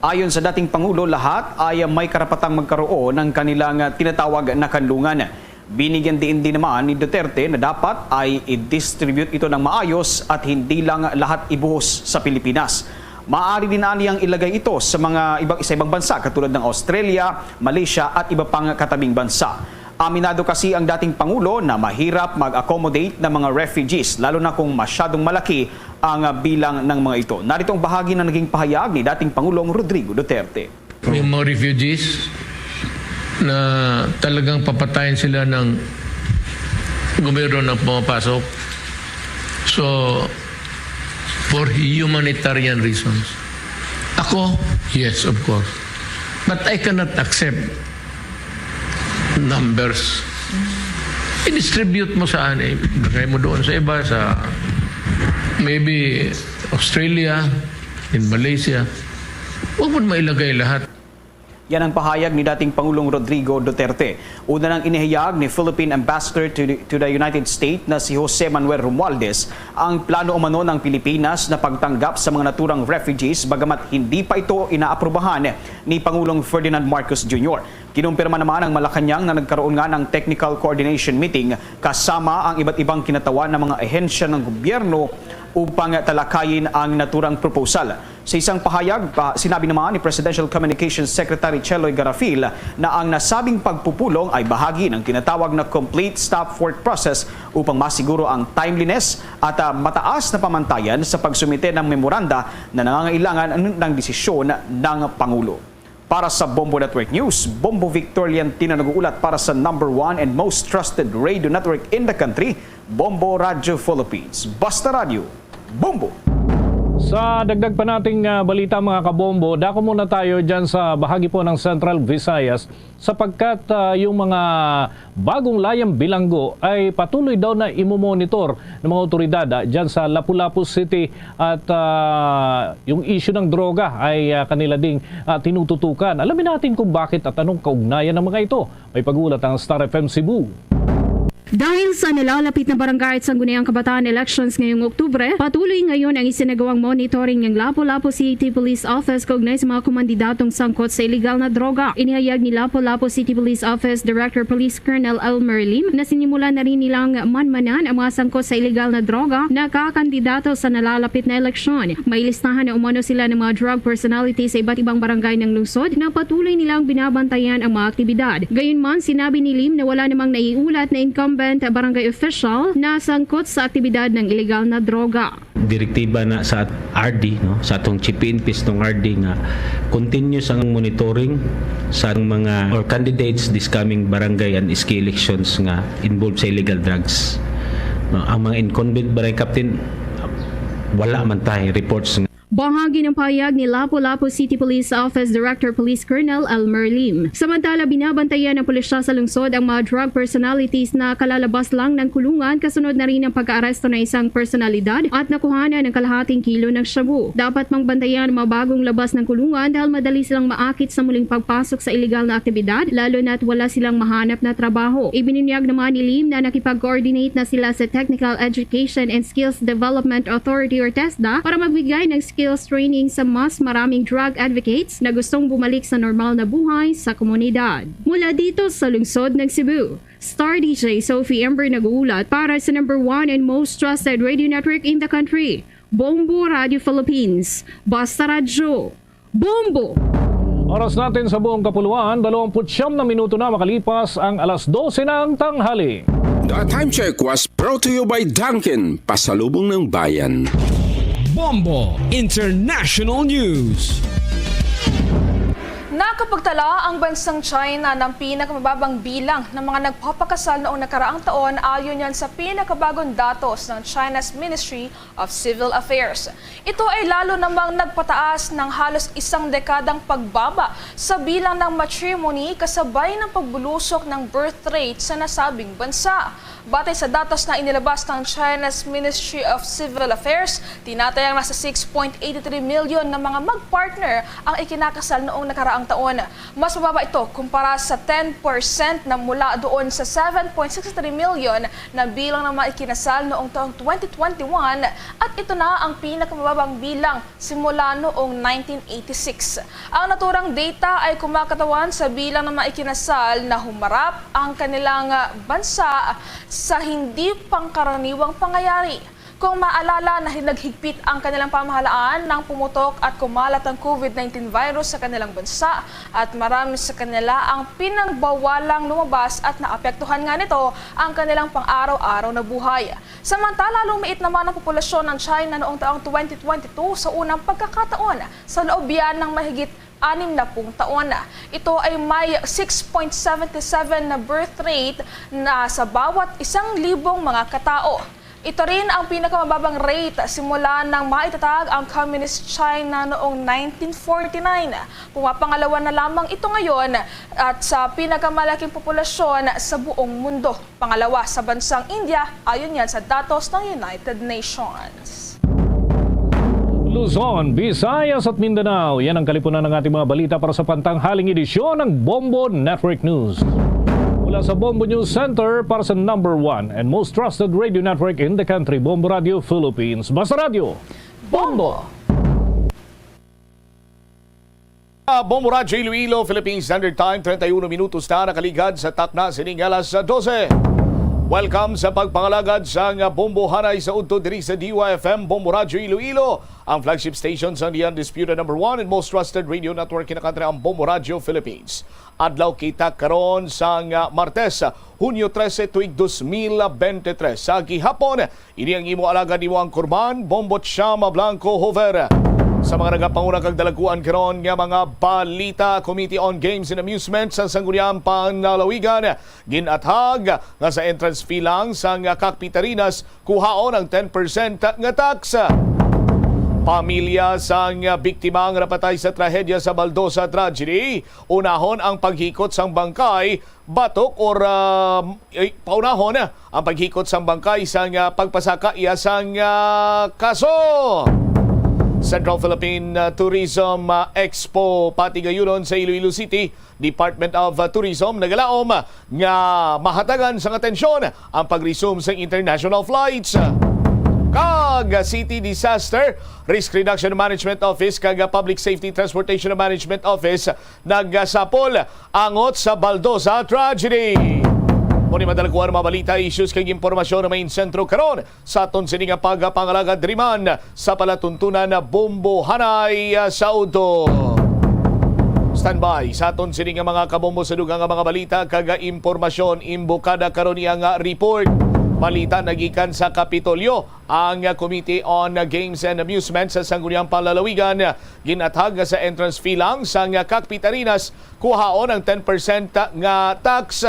Ayon sa dating Pangulo, lahat ay may karapatang magkaroon ng kanilang tinatawag na kanlungan. Binigyan diin din naman ni Duterte na dapat ay i-distribute ito ng maayos at hindi lang lahat ibuhos sa Pilipinas. Maaari din aniyang ilagay ito sa mga iba, sa ibang bansa katulad ng Australia, Malaysia at iba pang katabing bansa. Aminado kasi ang dating Pangulo na mahirap mag-accommodate ng mga refugees, lalo na kung masyadong malaki ang, ah, bilang ng mga ito. Narito ang bahagi ng naging pahayag ni dating Pangulong Rodrigo Duterte. Yung mga refugees na talagang papatayin sila ng gobyerno na pumapasok. So, for humanitarian reasons. Ako, yes, of course. But I cannot accept numbers. I-distribute mo saan eh. Lagay mo doon sa iba, sa maybe Australia, in Malaysia. Huwag mo mailagay lahat. Yan ang pahayag ni dating Pangulong Rodrigo Duterte. Una nang inihayag ni Philippine Ambassador to the, to the United States na si Jose Manuel Romualdez ang plano umano ng Pilipinas na pagtanggap sa mga naturang refugees, bagamat hindi pa ito inaaprubahan ni Pangulong Ferdinand Marcos Junior. Kinumpirma naman ang Malacañang na nagkaroon nga ng technical coordination meeting kasama ang iba't ibang kinatawan ng mga ahensya ng gobyerno upang talakayin ang naturang proposal. Sa isang pahayag, pa, sinabi naman ni Presidential Communications Secretary Cheloy Garafil na ang nasabing pagpupulong ay bahagi ng tinatawag na complete stop work process upang masiguro ang timeliness at, ah, mataas na pamantayan sa pagsumite ng memoranda na nangangailangan ng desisyon ng Pangulo. Para sa Bombo Network News, Bombo Victorian Tino nag-uulat para sa number one and most trusted radio network in the country, Bombo Radyo Philippines. Basta Radyo, Bombo! Sa dagdag pa nating, ah, balita, mga kabombo, dako muna tayo dyan sa bahagi po ng Central Visayas sapagkat, ah, yung mga bagong layang bilanggo ay patuloy daw na imomonitor ng mga otoridad, ah, dyan sa Lapu-Lapu City at, ah, yung issue ng droga ay, ah, kanila ding, ah, tinututukan. Alamin natin kung bakit at anong kaugnayan ng mga ito. May pag-uulat ang Star F M Cebu. Dahil sa nalalapit na barangay at sangguniang kabataan elections ngayong Oktubre, patuloy ngayon ang isinagawang monitoring ng Lapu-Lapu City Police Office kaugnay sa mga kumandidatong sangkot sa iligal na droga. Inihayag ni Lapu-Lapu City Police Office Director Police Colonel Elmer Lim na sinimulan na rin nilang manmanan ang mga sangkot sa iligal na droga na kakandidato sa nalalapit na eleksyon. May listahan na umano sila ng mga drug personality sa iba't ibang barangay ng lungsod na patuloy nilang binabantayan ang mga aktibidad. Gayunman, sinabi ni Lim na wala namang naiulat na incumbent barangay official na sangkot sa aktibidad ng iligal na droga. Direktiba na sa R D, no, sa atong Chief P N P, sa atong R D nga continuous ang monitoring sa mga or candidates this coming barangay and S K elections nga involved sa illegal drugs. No, ang mga incumbent barangay captain, wala man tay reports nga Bahagi ng pahayag ni Lapu-Lapu City Police Office Director Police Colonel Elmer Lim. Samantala, binabantayan ng pulisya sa lungsod ang mga drug personalities na kalalabas lang ng kulungan kasunod na rin ng pag-aaresto ng isang personalidad at nakuhanan ng kalahating kilo ng shabu. Dapat mang bantayan ang mga bagong labas ng kulungan dahil madali silang maakit sa muling pagpasok sa iligal na aktibidad, lalo na't wala silang mahanap na trabaho. Ibinunyag naman ni Lim na nakipag-coordinate na sila sa Technical Education and Skills Development Authority or TESDA para magbigay ng skills training sa mas maraming drug advocates na gustong bumalik sa normal na buhay sa komunidad. Mula dito sa lungsod ng Cebu, Star D J Sophie Ember nag-uulat para sa number one and most trusted radio network in the country, Bombo Radio Philippines. Basta Radyo, Bombo! Oras natin sa buong kapuluan, dalawampu't siyam na minuto na makalipas ang alas dose ng tanghali. The time check was brought to you by Dunkin, pasalubong ng bayan. Bombo International News. Nakapagtala ang bansang China ng pinakamababang bilang ng mga nagpapakasal noong nakaraang taon, ayon yan sa pinakabagong datos ng China's Ministry of Civil Affairs. Ito ay lalo namang nagpataas ng halos isang dekadang pagbaba sa bilang ng matrimony kasabay ng pagbulusok ng birth rate sa nasabing bansa. Batay sa datos na inilabas ng China's Ministry of Civil Affairs, tinatayang nasa six point eight three million na mga mag-partner ang ikinakasal noong nakaraang taon. Mas mababa ito kumpara sa ten percent na mula doon sa seven point six three million na bilang ng mga ikinasal noong taong twenty twenty-one, at ito na ang pinakamababang bilang simula noong nineteen eighty-six. Ang naturang data ay kumakatawan sa bilang ng mga ikinasal na humarap ang kanilang, ah, bansa sa hindi pangkaraniwang pangyayari. Kung maalala na naghigpit ang kanilang pamahalaan nang pumutok at kumalat ang COVID nineteen virus sa kanilang bansa, at marami sa kanila ang pinangbawalang lumabas at naapektuhan nga nito ang kanilang pang-araw-araw na buhay. Samantala, lumiit naman ang populasyon ng China noong taong twenty twenty-two sa unang pagkakataon sa loob yan ng mahigit anim na pung taon. Ito ay may six point seven seven na birth rate na sa bawat isang libong mga katao. Ito rin ang pinakamababang rate simula nang maitatag ang Communist China noong nineteen forty-nine. Pumapangalawa na lamang ito ngayon at sa pinakamalaking populasyon sa buong mundo. Pangalawa sa bansang India, ayon yan sa datos ng United Nations. Luzon, Visayas at Mindanao, yan ang kalipunan ng ating mga balita para sa pantanghaling edisyon ng Bombo Network News. Mula sa Bombo News Center, para sa number one and most trusted radio network in the country, Bombo Radio Philippines. Basta Radio, Bombo! Ah, Bombo Radyo Iloilo, Philippine Standard Time, treinta y uno minutos na nakaligad sa takna sining alas dose. Welcome sa pagpangalagad sang Bombo Hanay sa udto diri sa D Y F M, Bombo Radyo Iloilo, ang flagship station sang the undisputed number one and most trusted radio network in the country, ang Bombo Radyo Philippines. Adlaw kita karon sang, ah, Martes, Hunyo trese, tuig dos mil bente tres. Sa gihapon, ini ang imo alagad, imo ang kurman, Bombo Chama Blanco Hover. Sa mga nagapanguna kag dalaguan karon nga mga balita, Committee on Games and Amusement sa Sangguniang Panlalawigan gin-athag nga sa entrance fee lang sang Cockpit Arenas kuhaon ang ten percent nga tax. Pamilya sang biktima nga napatay sa trahedya sa Baldosa tragedy, unahon ang paghikot sang bangkay batok or, ah, eh, paunahon ang paghikot sang bangkay sang, ah, pagpasaka iya sang, ah, kaso. Central Philippine, ah, Tourism, ah, Expo patigayunon sa Iloilo City, Department of, ah, Tourism nagalaom nga mahatagan sang atensyon ang pag-resume sang international flights. Kag City Disaster Risk Reduction Management Office kag Public Safety Transportation Management Office nagasapol angot sa Baldosa tragedy. Mao ni madalakuan mga balita, issues kag impormasyon na may insentro karon sa aton sini nga pagpangalagad diri man sa palatuntunan na Bombo Hanay, ah, sa udto. Standby sa aton sini nga mga kabombo sa dugang nga mga balita kag impormasyon. Imbokada karon niya nga report. Balita nagikan sa Kapitolyo. Ang Committee on Games and Amusement sa Sangguniang Panlalawigan gin-athag nga sa entrance fee lang sang Cockpit Arenas kuhaon ang ten percent nga tax.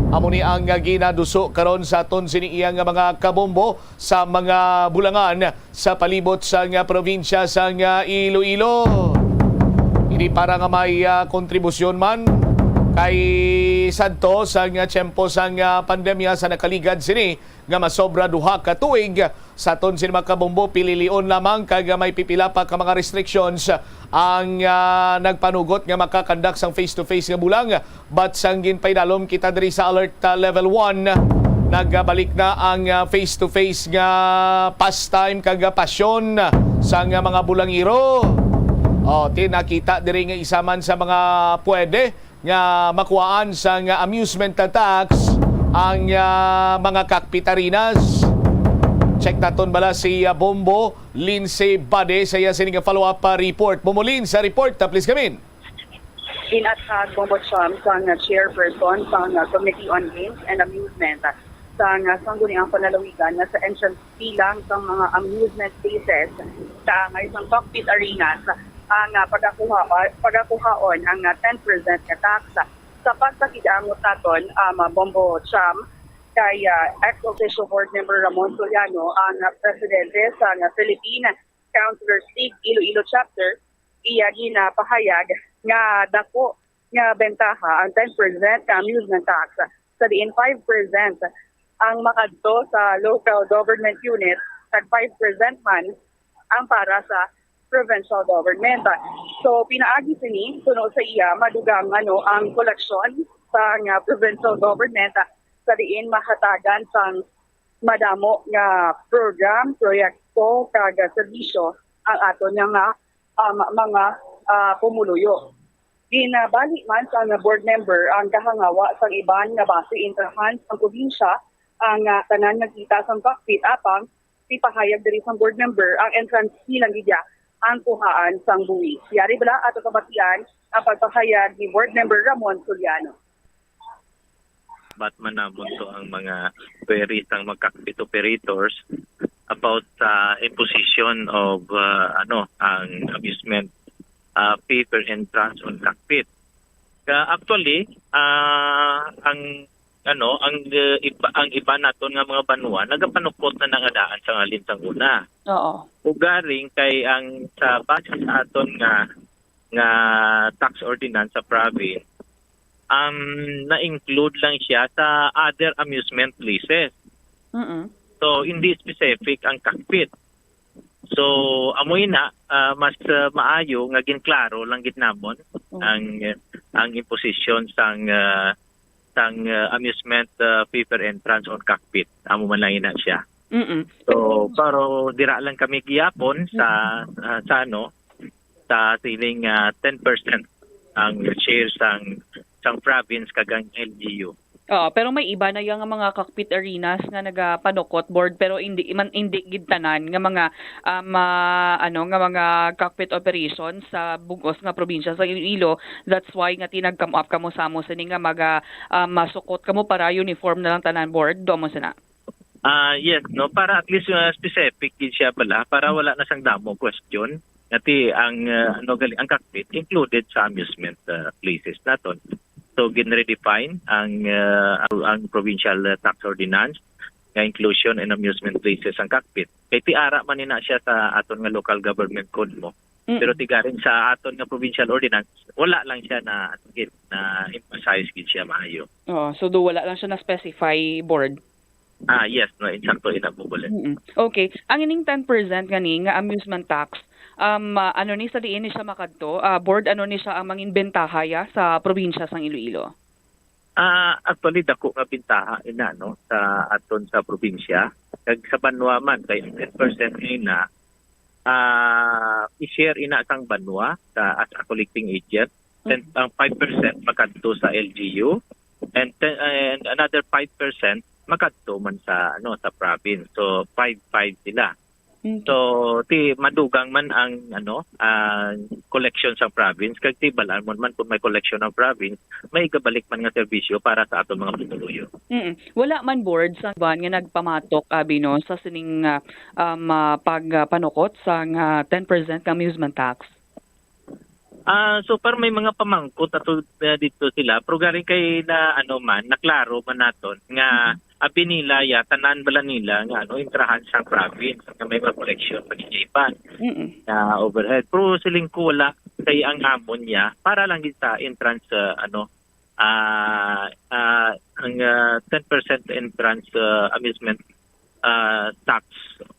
Amo ni ang ginaduso karon sa aton sini iya nga mga kabombo sa mga bulangan sa palibot sang probinsya sang Iloilo. Ini para nga may, ah, kontribusyon man kay sadto sang tiyempo sang, ah, pandemya sa nakaligad sini nga masobra duha ka tuig. Sa aton sini mga kabombo, pililion lamang kag may pipila pa ka mga restrictions ang, ah, nagpanugot nga makakandak sang face-to-face nga bulang. But sang ginpaidalom kita diri sa alert, ah, level one, nagbalik na ang, ah, face-to-face nga pastime kag, ah, pasyon sang, ah, mga bulangiro. O, ti nakita diri nga isa man sa mga pwede nga makuhaan sang amusement tax ang, ah, mga Cockpit Arenas. Check naton bala si, ah, Bombo Lindsay Bade sa iya sini nga follow-up, ah, report. Bombo Lin, sa report, ah, please come in. Gin-athag, Bombo Cham, sang chairperson sang Committee on Games and Amusement sang Sangguniang Panlalawigan nga sa entrance fee lang sang mga amusement spaces sa angay sang Cockpit Arenas ang, ah, pagakuha-, pagakuhaon ang, ah, ten percent nga tax. Sa pagpakiangot naton, um, Bombo Cham, kay, ah, ex officio board member Ramon Soliano, ang, ah, presidente sa, ah, Philippine Councilors League Iloilo Chapter, iya ginapahayag nga dako nga bentaha ang ten percent nga amusement tax, sa diin five percent ang makadto sa local government unit, kag five percent man ang para sa provincial government. So, pinaagi sini, suno sa iya, madugang ano ang koleksyon sang provincial government sa diin mahatagan sang madamo nga program, proyekto, kag serbisyo ang aton nga, nga, um, mga, ah, pumuluyo. Ginabali man sang board member ang kahangawa sang iban nga base intrahan sang probinsya ang, ah, tanan nga kita sang cockpit, apang ipahayag diri sang board member ang entrance fee lang gid ang kuhaan sang buhis. Yari bala ato kabatian ang pagpahayag ni board member Ramon Soliano. Batman namon to ang mga queries sang mga cockpit operators about sa imposition of, uh, ano, ang amusement, uh, fee per entrance on cockpit. Uh, actually, uh, ang ano, ang uh, iba, ang iba naton nga mga banwa nagapanukot na nangadaan sa ngalin sang una. Oo. Ugaring kay ang sa base sa aton nga nga tax ordinance sa province, um, na-include lang siya sa other amusement places. Mm-mm. So, hindi specific ang cockpit. So, amo ina, ah, mas ah, maayo nga ginklaro lang gid namon Mm. ang ang imposition sang ah, sang ah, amusement ah, fee per entrance on cockpit. Amo man lang ina siya. Mm-mm. So, pero dira lang kami gihapon sa ah, sa ano, sa siling ah, ten percent ang share sang sang province kag ang L G U. Oo, pero may iba na yang mga cockpit arenas nga nagapanukot, board, pero hindi man, hindi gid tanan nga mga um, ah, ano, nga mga cockpit operations sa bug-os nga probinsya sa Iloilo. That's why nga ti nag-come up kamo sa amo sini nga maga ah, masukot kamo para uniform na lang tanan, board. Do mo sana. Ah, yes, no, para at least uh, specific gid siya bala, para wala na sang damo question. Nga ti ang uh, ano gali, ang cockpit included sa amusement uh, places naton. So gin-redefine ang uh, ang provincial uh, tax ordinance nga inclusion in amusement places ang cockpit. Kay ti ara man ina siya sa aton nga local government code mo. Mm. Pero ti garing sa aton nga provincial ordinance, wala lang siya na na emphasize gid siya maayo. Oh, so do wala lang siya na specify, board. Ah, yes, no, insakto ina mo, Belen. Mm-mm. Okay. Ang ining ten percent gani nga amusement tax, um, ah, ano ni sa diin ni siya makadto? Ah, board, ano ni siya ang mangin bentaha ya sa probinsya sang Iloilo? Ah, actually dako nga bentaha ina, no, sa aton sa probinsya. Kag sa banwa man kay ang ten percent ina ah i-share ina sang banwa sa as a collecting agent. Then ang five percent makadto sa L G U and ten, and another five percent makadto man sa ano sa province. So five five sila. Mm. So ti madugang man ang ano ang collection sa province kag ti bal-an mo man kung may collection ang province, may igabalik man nga serbisyo para sa aton mga pumuluyo. Mm. Wala man, board, sa ban nga nagpamatok abi no sa sining ah, um, ah, pagpanukot sang ah, ten percent nga amusement tax. Ah, so far may mga pamangkot ato uh, dito sila, pero galing kay na ano man, naklaro man naton nga abi nila ya tanan bala nila nga ano entrahan sa province nga may mga collection pag-iban Mm. na overhead. Pero siling ko wala kay ang amon niya para lang gid sa entrance uh, ano ah ah, ang ah, ten percent entrance uh, amusement ah, tax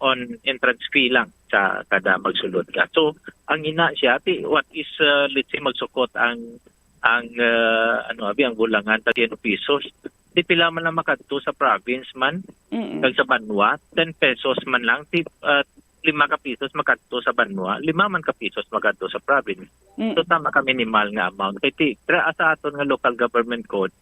on entrance fee lang sa kada magsulod ka. So ang ina siya ti what is uh, let's say magsukot ang ang uh, ano abi ang bulangan ta ten pesos. Ti pila man lang makadto sa province man Mm. kag sa banwa, ten pesos man lang ti uh, lima ka pesos makadto sa banwa, lima man ka pesos makadto sa province. Mm. So tama ka minimal nga amount. Kay ti dira sa aton nga local government code,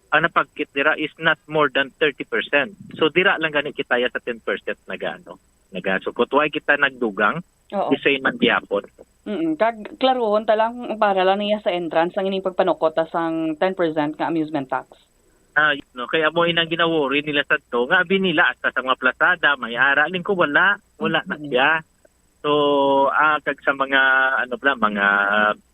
ang napagkit dira is not more than thirty percent. So dira lang gani kita ya sa ten percent nagaano, nagasukot. Why kita nagdugang? Oo. Di same man gihapon. Mm. Kag klaruhon ta lang para lang niya sa entrance ang ining pagpanukot ta sang ten percent nga amusement tax. Ah, no, kay amo inang ginaworry nila sa to nga abi nila hasta sa mga plasada may ara ling ko wala, wala na Mhm. siya. So, ah, kag sa mga ano bala, mga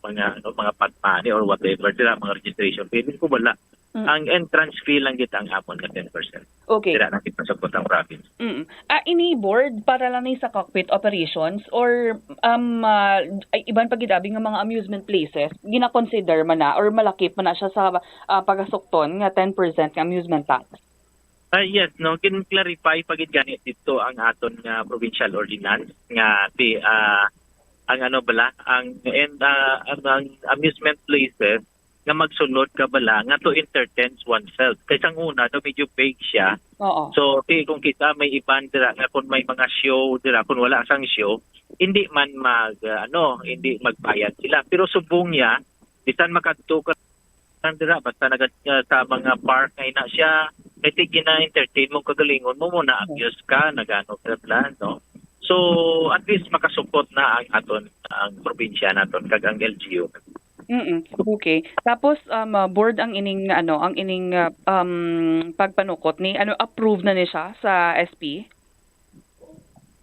mga ano, mga pot money or whatever sila, mga registration fee, ling ko wala. Mm. Ang entrance fee lang gid ang amon nga ten percent. Okay. Sila na kita sa ang province. Mm. Ah, ini, board, para lang ni sa cockpit operations or um ah, ay, iban pa gid abi nga mga amusement places, gina-consider man na or malakip man na siya sa ah, pagasukton nga ten percent nga amusement tax? Ah, yes, no, gin-clarify pa gid gani dito ang aton nga provincial ordinance nga ti ah, ang ano bala, ang, and, ah, ang, ang amusement places nga magsulod ka bala nga to entertain oneself. Kay sang una, no, medyo vague siya. Oo. So, ti, kung kita may iban dira nga kung may mga show dira, kung wala sang show, hindi man mag, ah, ano, hindi magbayad sila. Pero subong niya, bisan makadto ka lang dira, basta naga, ah, sa mga park nga ina siya, kay ti gina-entertain mo, kagalingon mo, mo na-amuse ka, nagano ka bala, no? So, at least makasupot na ang aton, ang probinsya naton, kag ang L G U. Mm, okay. Tapos, um, ah, board ang ining, ano, ang ining, ah, um, pagpanukot ni, ano, approve na ni siya sa S P?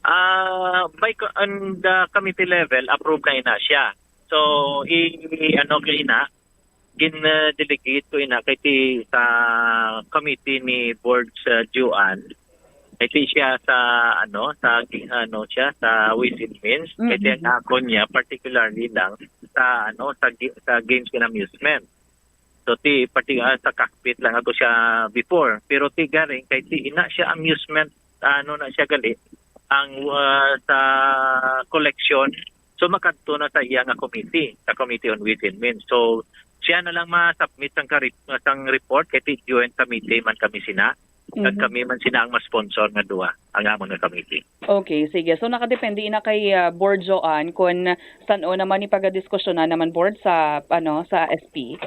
Ah, by co-, on the committee level, approve na ina siya. So, i, ano ko ina, gin-delegate ko ina kay ti sa committee ni Board sa Juan. Kay ti siya sa, ano, sa gi-, ano siya, sa Ways and Means. Kay ti ang Mm-mm. akon niya, particularly lang sa, ano, sa gi-, sa games and amusement. So, ti, pati, ah, sa cockpit lang ako siya before. Pero ti garing, kay ti ina siya amusement, ano na siya gali, ang, ah, sa collection. So, makadto na sa iya nga committee, sa Committee on Ways and Means. So, siya na lang ma-submit sang, ka-, sang report, kay ti joint committee man kami sina. Kag Mhm. kami man sina ang ma-sponsor nga duha, ang amon nga committee. Okay, sige. So, nakadepende na kay, ah, Board Joan kung san-o naman ni pagadiskusyonan naman, Board, sa, ano, sa S P?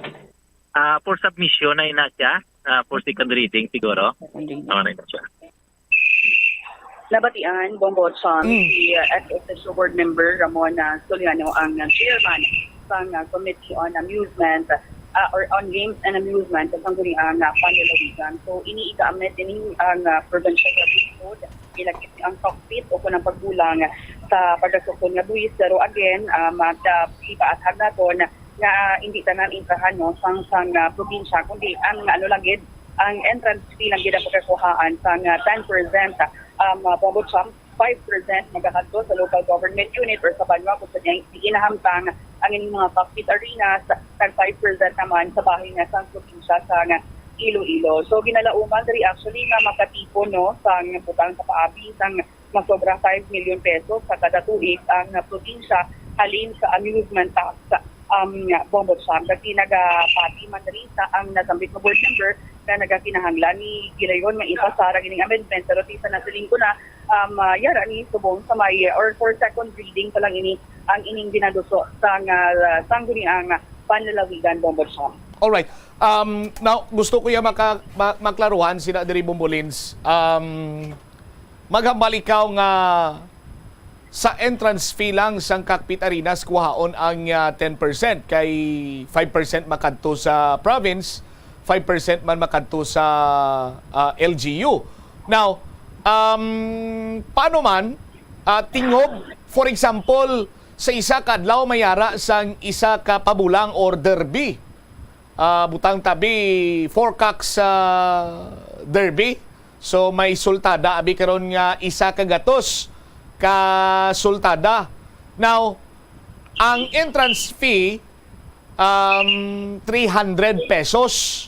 Ah, for submission na ina siya, ah, for second reading siguro. Second reading. Tama na ina siya. Nabatian, Bombo Cham, Mm. si, uh, S S S U Board Member Ramon, uh, Soliano ang, uh, chairman sang, uh, Committee on Amusement, uh, or on Games and Amusement sa sangguniang, uh, panlalawigan. So, ini igamit ini ang, uh, provincial public code, ilakip ang cockpit o kung ang pagbulang sa pagkasukon nga buwis. Pero again, uh, mag, uh, ipaathag naton nga hindi tanan intrahan, no, sang, sang, uh, probinsya, kundi ang, ano lang gid, ang entrance fee lang gid ang pagkakuhaan sang, uh, ten percent, um, uh, Bombo Cham, five percent magakadto sa local government unit or sa banwa kung sa diin, diin nahamtang ang ining mga cockpit arenas, kag five percent naman sa bahin nga sang probinsya sang Iloilo. So, ginalauman diri actually nga makatipon, no, sang butang sa paabi sang masobra five million pesos sa kada tuig ang probinsya halin sa amusement tax, um, Bombo Cham. Kag nagapati man diri sa ang nasambit nga board member nga nagakinahanglan ni gilayon nga ipasara gining amendment, pero ti sa nasiling ko na, um, ah, yara ni subong sa may, or for second reading pa lang ini ang ining ginaduso sang, ah, sangguniang panlalawigan, Bombo Cham. Alright. Um, now, gusto ko ya maka-, ma-, maklaruhan sina diri, Bombolins. Um, maghambal ikaw nga sa entrance fee lang sang Cockpit Arenas kuhaon ang, ah, ten percent, kay five percent makadto sa province, five percent man makadto sa, ah, L G U. Now, um, paano man, ah, tingob, for example, sa isa ka adlaw may ara sang isa ka pabulang or derby. Ah, butang tabi, four cocks, ah, derby. So, may sultada abi karon nga isa ka gatos ka sultada. Now, ang entrance fee, um, three hundred pesos.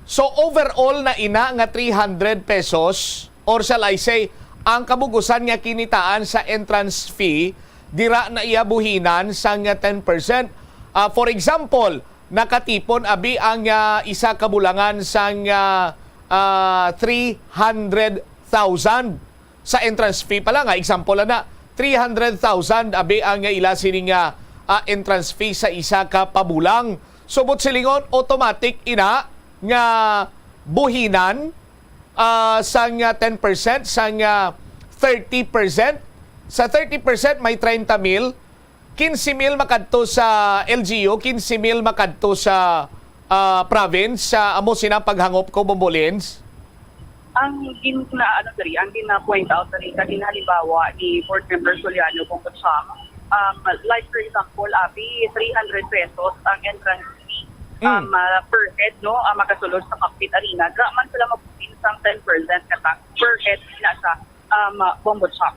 So, overall na ina nga three hundred pesos, or shall I say, ang kabug-usan nga kinitaan sa entrance fee, dira na iya buhinan sang ten percent. Ah, for example, nakatipon abi ang, ah, isa ka bulangan sang, ah, ah, three hundred thousand sa entrance fee pa lang, ah, example na, three hundred thousand abi ang ila sini nga, ah, entrance fee sa isa ka pabulang. So, buot silingon, automatic ina nga buhinan, ah, sang, ah, ten percent, sang, ah, thirty percent. Sa thirty percent, may treinta mil. Quince mil makadto sa L G U, quince mil makadto sa, ah, province. Sa amo sina paghangop ko, Bombolins. Ang gin-, na, ano, diri, ang gina-point out diri, kag ginhalimbawa ni Board Member Soliano kung kutsam, um, like, for example, abi, three hundred pesos ang entrance fee, Mm. um, ah, per head, no, ang makasulod sa Cockpit Arena. Dira man sila mabutin sang ten percent nga tax per head na sa, um, Bombo Cham.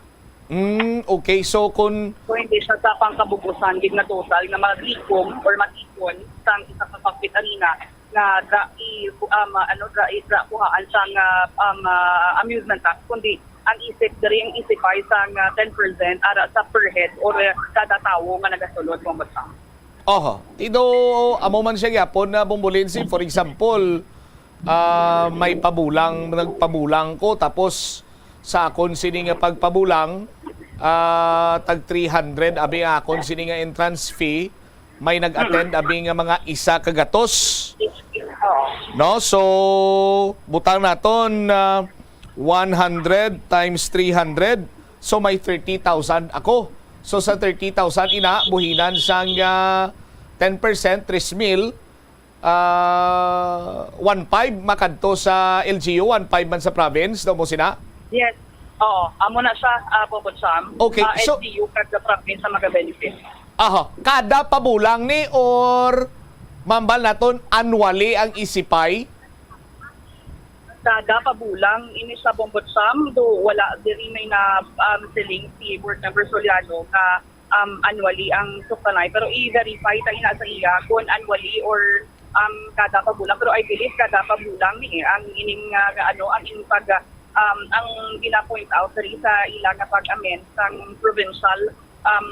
Mm, okay. So, kun So, hindi siya sa pangkabug-usan, gid nga total nga malikom or matipon sang isa ka Cockpit Arena nga da i um, ano da i da kuhaan sang ah, um, ah, amusement tax, kundi ang isip diri ang isipay sang ah, ten percent ara sa per head or ah, kada tawo nga nagasulod mo basta. Oho. Tido, amo man siya gyapon na Bombolinsi. For example, ah, may pabulang, nagpabulang ko, tapos sa akon sini nga pagpabulang, ah, tag three hundred abi ang akon sini nga entrance fee, may nag-attend abi nga mga isa ka gatos. Oo. No? So, butang naton ah, one hundred times three hundred, so may thirty thousand ako. So sa thirty thousand ina, buhinan sang ah, ten percent, three mil, ah, one five makadto sa L G U, one five man sa province, daw mo sina? Yes. Oo, amo na siya, uh, Bobot Sam. Okay, Ah, so- L G U kag the province sa magabenefit. Aha, kada pabulang ni or mambal naton annually ang isipay? Kada pabulang ini sa Bombot Sam, do wala diri may na um, siling si board member Soliano nga um, annually ang suktanay, pero i-verify ta ina sa iya kung annually or um, kada pabulang, pero I believe kada pabulang ni eh, ang ining uh, ano ang ining pag um, ang gina-point out diri sa ila nga pag-amend sang provincial um,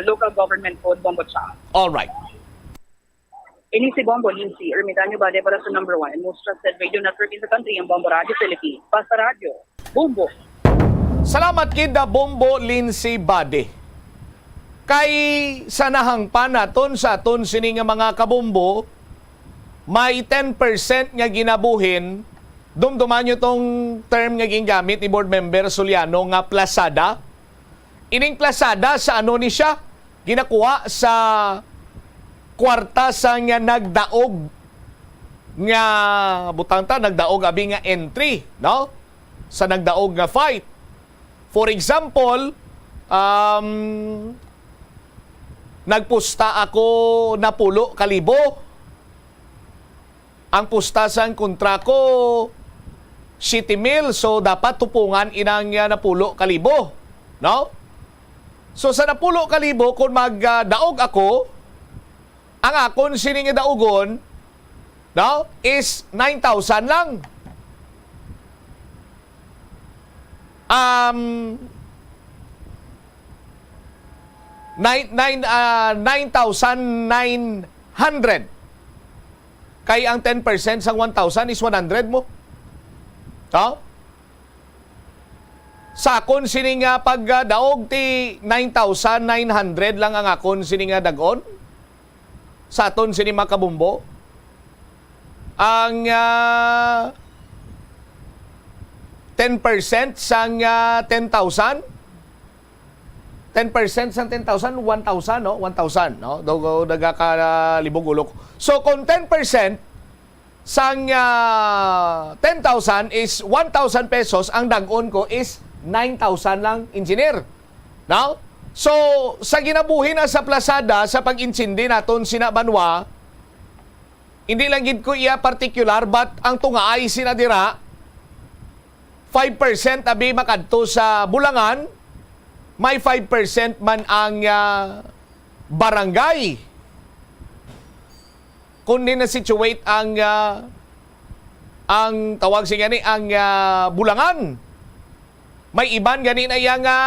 local government code, Bombot Sam. All right. Ini si Bombo Lindsay Ermitanio Bade para sa number one and most trusted radio network in the country, ang Bombo Radio Philippines. Basta Radio, Bombo. Salamat gid na Bombo Lindsay Bade. Kay sa nahangpan naton sa aton sini nga mga kabombo, may ten percent nga ginabuhin. Dumduman nyo tong term nga gingamit ni Board Member Soliano nga plasada. Ining plasada sa ano ni siya? Ginakuha sa kwarta sa nga nagdaog nga butang ta, nagdaog abi nga entry, no? Sa nagdaog nga fight. For example, um, nagpusta ako napulo ka libo. Ang pusta sang kontra ko, siyete mil, so dapat tupungan inang ah, napulo ka libo, no? So sa napulo ka libo, kung magdaog ako, ang akon sini nga daugon, no, is nine thousand lang. Um, nine, nine, ah, nine thousand nine hundred. Kay ang ten percent sang one thousand is one hundred mo. No? Sa akon sini nga pagdaog ti nine thousand nine hundred lang ang akon sini nga dagon. Sa aton sini mga kabumbo. Ang ah, ten percent sang ah, ten thousand, ten percent sang ten thousand, one thousand, no? One thousand, no? Daw, daw, daga ka, ah, libog ulo ko. So, kung ten percent sang ah, ten thousand is one thousand pesos, ang dagon ko is nine thousand lang, engineer. No? So, sa ginabuhi na sa plasada, sa pag-intindi naton sina banwa, hindi lang gid ko iya particular, but ang tungaay sina dira, five percent abi makadto sa bulangan, may five percent man ang ah, barangay. Kung ni na-situate ang ah, ang tawag sa gani ang ah, bulangan, may iban gani na iya nga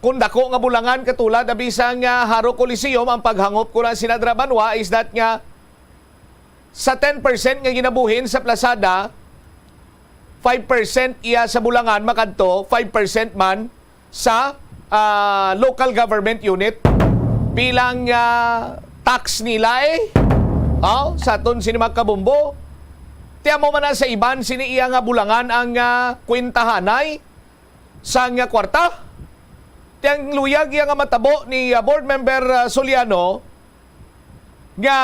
kung dako nga bulangan katulad na bisang ah, Haro Coliseum, ang paghangop ko lang sina dira banwa is that nga sa ten percent nga ginabuhin sa plasada, five percent iya sa bulangan makadto, five percent man sa ah, local government unit bilang ah, tax nila eh. Oh, sa aton sini mga kabumbo. Ti amo man na sa iban sini iya nga bulangan ang ah, kwentahanay sang ah, kwarta. Ti ang luyag iya nga matabo ni ah, board member ah, Soliano nga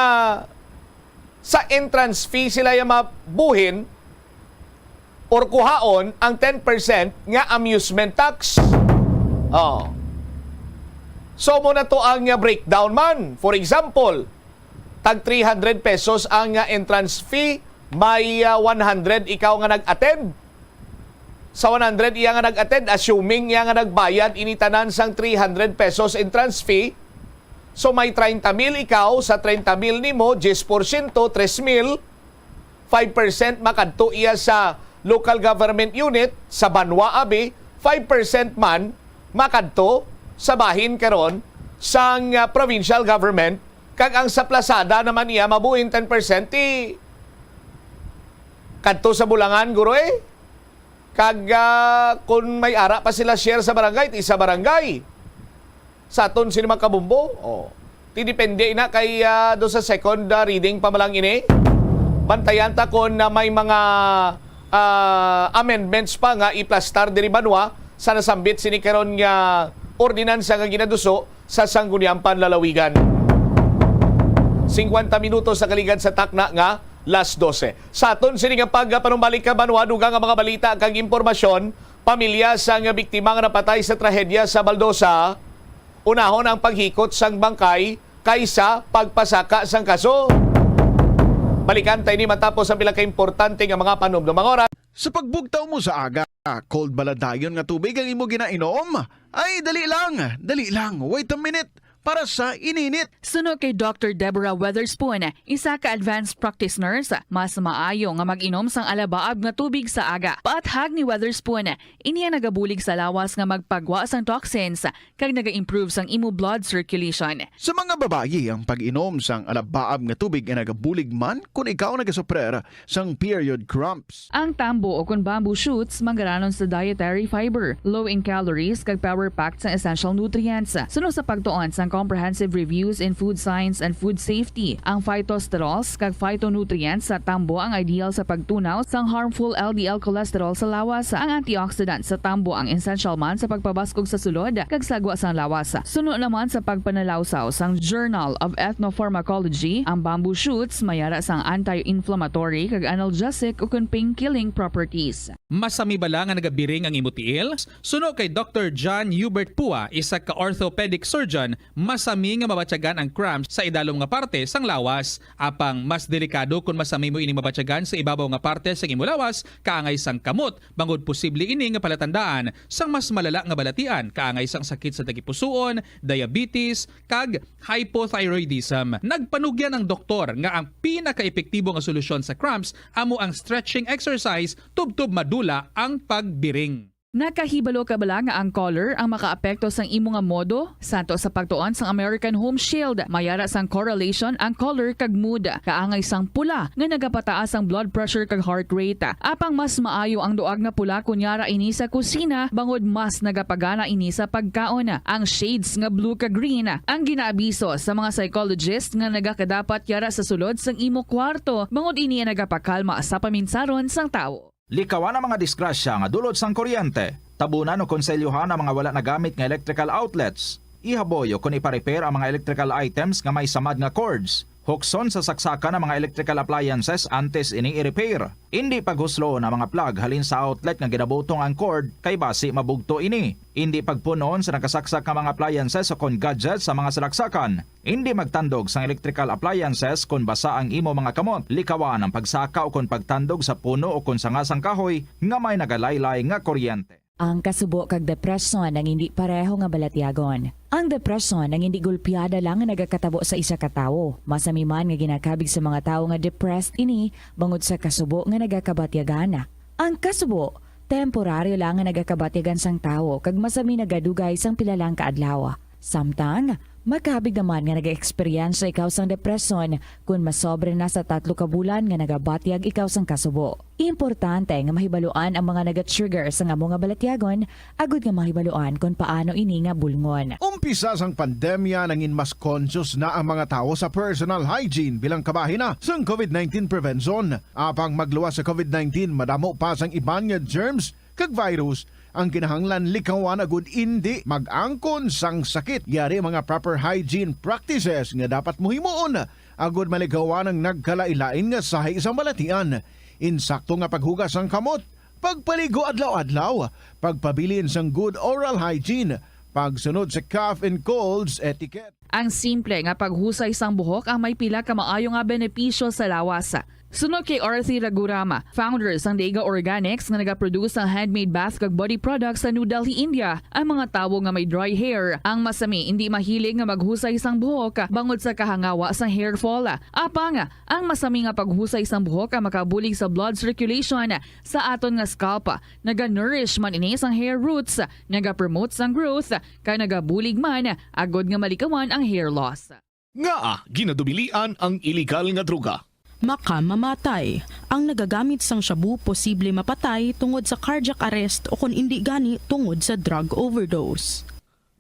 sa entrance fee sila yung mabuhin or kuhaon ang ten percent nga amusement tax. Oh. So mo na to ang ah, breakdown man. For example, tag three hundred pesos ang ah, entrance fee, may ah, one hundred ikaw nga nag-attend. Sa one hundred iya nga nag-attend, assuming iya nga nagbayad ini tanan sang three hundred pesos entrance fee, So may treinta mil ikaw, sa treinta mil nimo, diyes porsyento, tres mil, five percent makadto iya sa local government unit, sa banwa abi, five percent man makadto sa bahin karon sang, ah, provincial government, kag ang sa plasada naman iya mabuin ten percent, ti kadto sa bulangan, guro, eh. Kag, ah, kung may ara pa sila share sa barangay, ti sa barangay. Sa aton sini mga kabumbo, oh, ti depende na kay, ah, do sa second, ah, reading pa man lang ini. Bantayan ta kon na may mga, ah, amendments pa nga iplastar diri banwa sa nasambit sini karon nga ordinansa nga ginaduso sa Sangguniang Panlalawigan. Singkwenta minutos sa kaligad sa takna nga las dose. Sa aton sini nga pagpanumbalik ka banwa, dugang nga mga balita kag impormasyon, pamilya sang biktima nga napatay sa trahedya sa Baldosa, unahon ang paghikot sang bangkay kaysa pagpasaka sang kaso. Balikan ta ini matapos ang pila ka importante nga mga panumdom. Ang oras. Sa pagbugtaw mo sa aga, cold baladayon nga tubig ang imo ginainom? Ay, dali lang, dali lang. Wait a minute. Para sa ininit. Suno kay Doctor Deborah Weatherspoon, isa ka advanced practice nurse, mas maayo nga mag-inom sang alabaab nga tubig sa aga. Paathag ni Weatherspoon, ini ang nagabulig sa lawas nga magpagwa sang toxins kag naga-improve sang imo blood circulation. Sa mga babayi, ang pag-inom sang alabaab nga tubig ay nagabulig man kon ikaw nagasuprer sang period cramps. Ang tambo o kon bamboo shoots manggaranon sa dietary fiber, low in calories, kag power-packed sang essential nutrients. Suno sa pagtuon sang Comprehensive Reviews in Food Science and Food Safety, ang phytosterols kag phytonutrients sa tambo ang ideal sa pagtunaw sang harmful L D L cholesterol sa lawas. Ang antioxidant sa tambo ang essential man sa pagpabaskog sa sulod kag sagwa sang lawas. Suno naman sa pagpanalawsaw sang Journal of Ethnopharmacology, ang bamboo shoots may ara sang anti-inflammatory kag analgesic ukon pain-killing properties. Masami bala nga nagabiring ang imo tiil? Suno kay Doctor John Hubert Pua, isa ka orthopedic surgeon, masami nga mabatyagan ang cramps sa idalom nga parte sang lawas. Apang mas delikado kon masami mo ini mabatyagan sa ibabaw nga parte sang imo lawas, kaangay sang kamot, bangod posible ini nga palatandaan sang mas malala nga balatian, kaangay sang sakit sa tagipusoon, diabetes, kag hypothyroidism. Nagpanugyan ang doktor nga ang pinakaepektibo nga solusyon sa cramps amo ang stretching exercise tubtob madula ang pagbiring. Nakahibalo ka bala nga ang color ang makaapekto sang imo nga modo? Santo sa pagtuon sang American Home Shield, may ara sang correlation ang color kag mood. Kaangay sang pula nga nagapataas ang blood pressure kag heart rate. Apang mas maayo ang duag nga pula kon yara ini sa kusina, bangod mas nagapagana ini sa pagkaon. Ang shades nga blue kag green ang ginaabiso sa mga psychologist nga nagakadapat yara sa sulod sang imo kwarto, bangod ini ang nagapakalma sa paminsaron sang tawo. Likawan ang mga disgrasya nga dulot sang kuryente. Tabunan o konselyohan ang mga wala nagamit nga electrical outlets. Ihaboy o kon ipa-repair ang mga electrical items nga may samad nga cords. Hukson sa saksakan ang mga electrical appliances antes ini i-repair. Indi paghusloon ang mga plug halin sa outlet nga ginabutong ang cord, kay basi mabugto ini. Indi pagpunon sa nakasaksak nga mga appliances o kon gadgets sa mga salaksakan. Indi magtandog sang electrical appliances kon basa ang imo mga kamot. Likawan ang pagsaka o kon pagtandog sa puno o kon sanga sang kahoy nga may nagalaylay nga kuryente. Ang kasubo kag depresyon ang indi pareho nga balatyagon. Ang depresyon ang indi gulpiada lang nga nagakatabo sa isa ka tawo. Masami man nga ginakabig sa mga tawo nga depressed ini bangod sa kasubo nga nagakabatyagan. Ang kasubo, temporaryo lang nga nagakabatyagan sang tawo kag masami nagadugay sang pila lang ka adlaw. Samtang, makabig naman nga nag-eksperyensya ikaw sang depresyon kon masobra na sa tatlo ka bulan nga nagabatyag ikaw sang kasubo. Importante nga mahibaluan ang mga naga-trigger sang amo nga balatyagon agud nga mahibaluan kon paano ini nga bulngon. Umpisa sang pandemya, nangin mas conscious na ang mga tawo sa personal hygiene bilang kabahin na sang covid nineteen prevention. Apang magluwas sa covid nineteen, madamo pa sang iban nga germs kag virus ang kinahanglan likawan agud indi mag-angkon sang sakit. Yari mga proper hygiene practices nga dapat mo himuon agud malikawan ang nagkalain-lain nga sahi sang balatian. Insakto nga paghugas sang kamot, pagpaligo adlaw-adlaw, pagpabilin sang good oral hygiene, pagsunod sa cough and colds etiquette. Ang simple nga paghusay sang buhok ang may pila ka maayo nga benepisyo sa lawas. Suno kay Arthi Ragurama, founder sang Deiga Organics nga nagaproduce sang handmade bath kag body products sa New Delhi, India, ang mga tawo nga may dry hair, ang masami indi mahilig nga maghusay sang buhok bangod sa kahangawa sang hair fall. Apang, ang masami nga paghusay sang buhok ang makabulig sa blood circulation sa aton nga scalp. Naga-nourish man ini sang hair roots, nagapromote sang growth, kag nagabulig man agod nga malikawan ang hair loss. Ngaa ginadubilian ang iligal nga droga? Makamamatay. Ang nagagamit sang shabu posible mapatay tungod sa cardiac arrest o kon indi gani tungod sa drug overdose.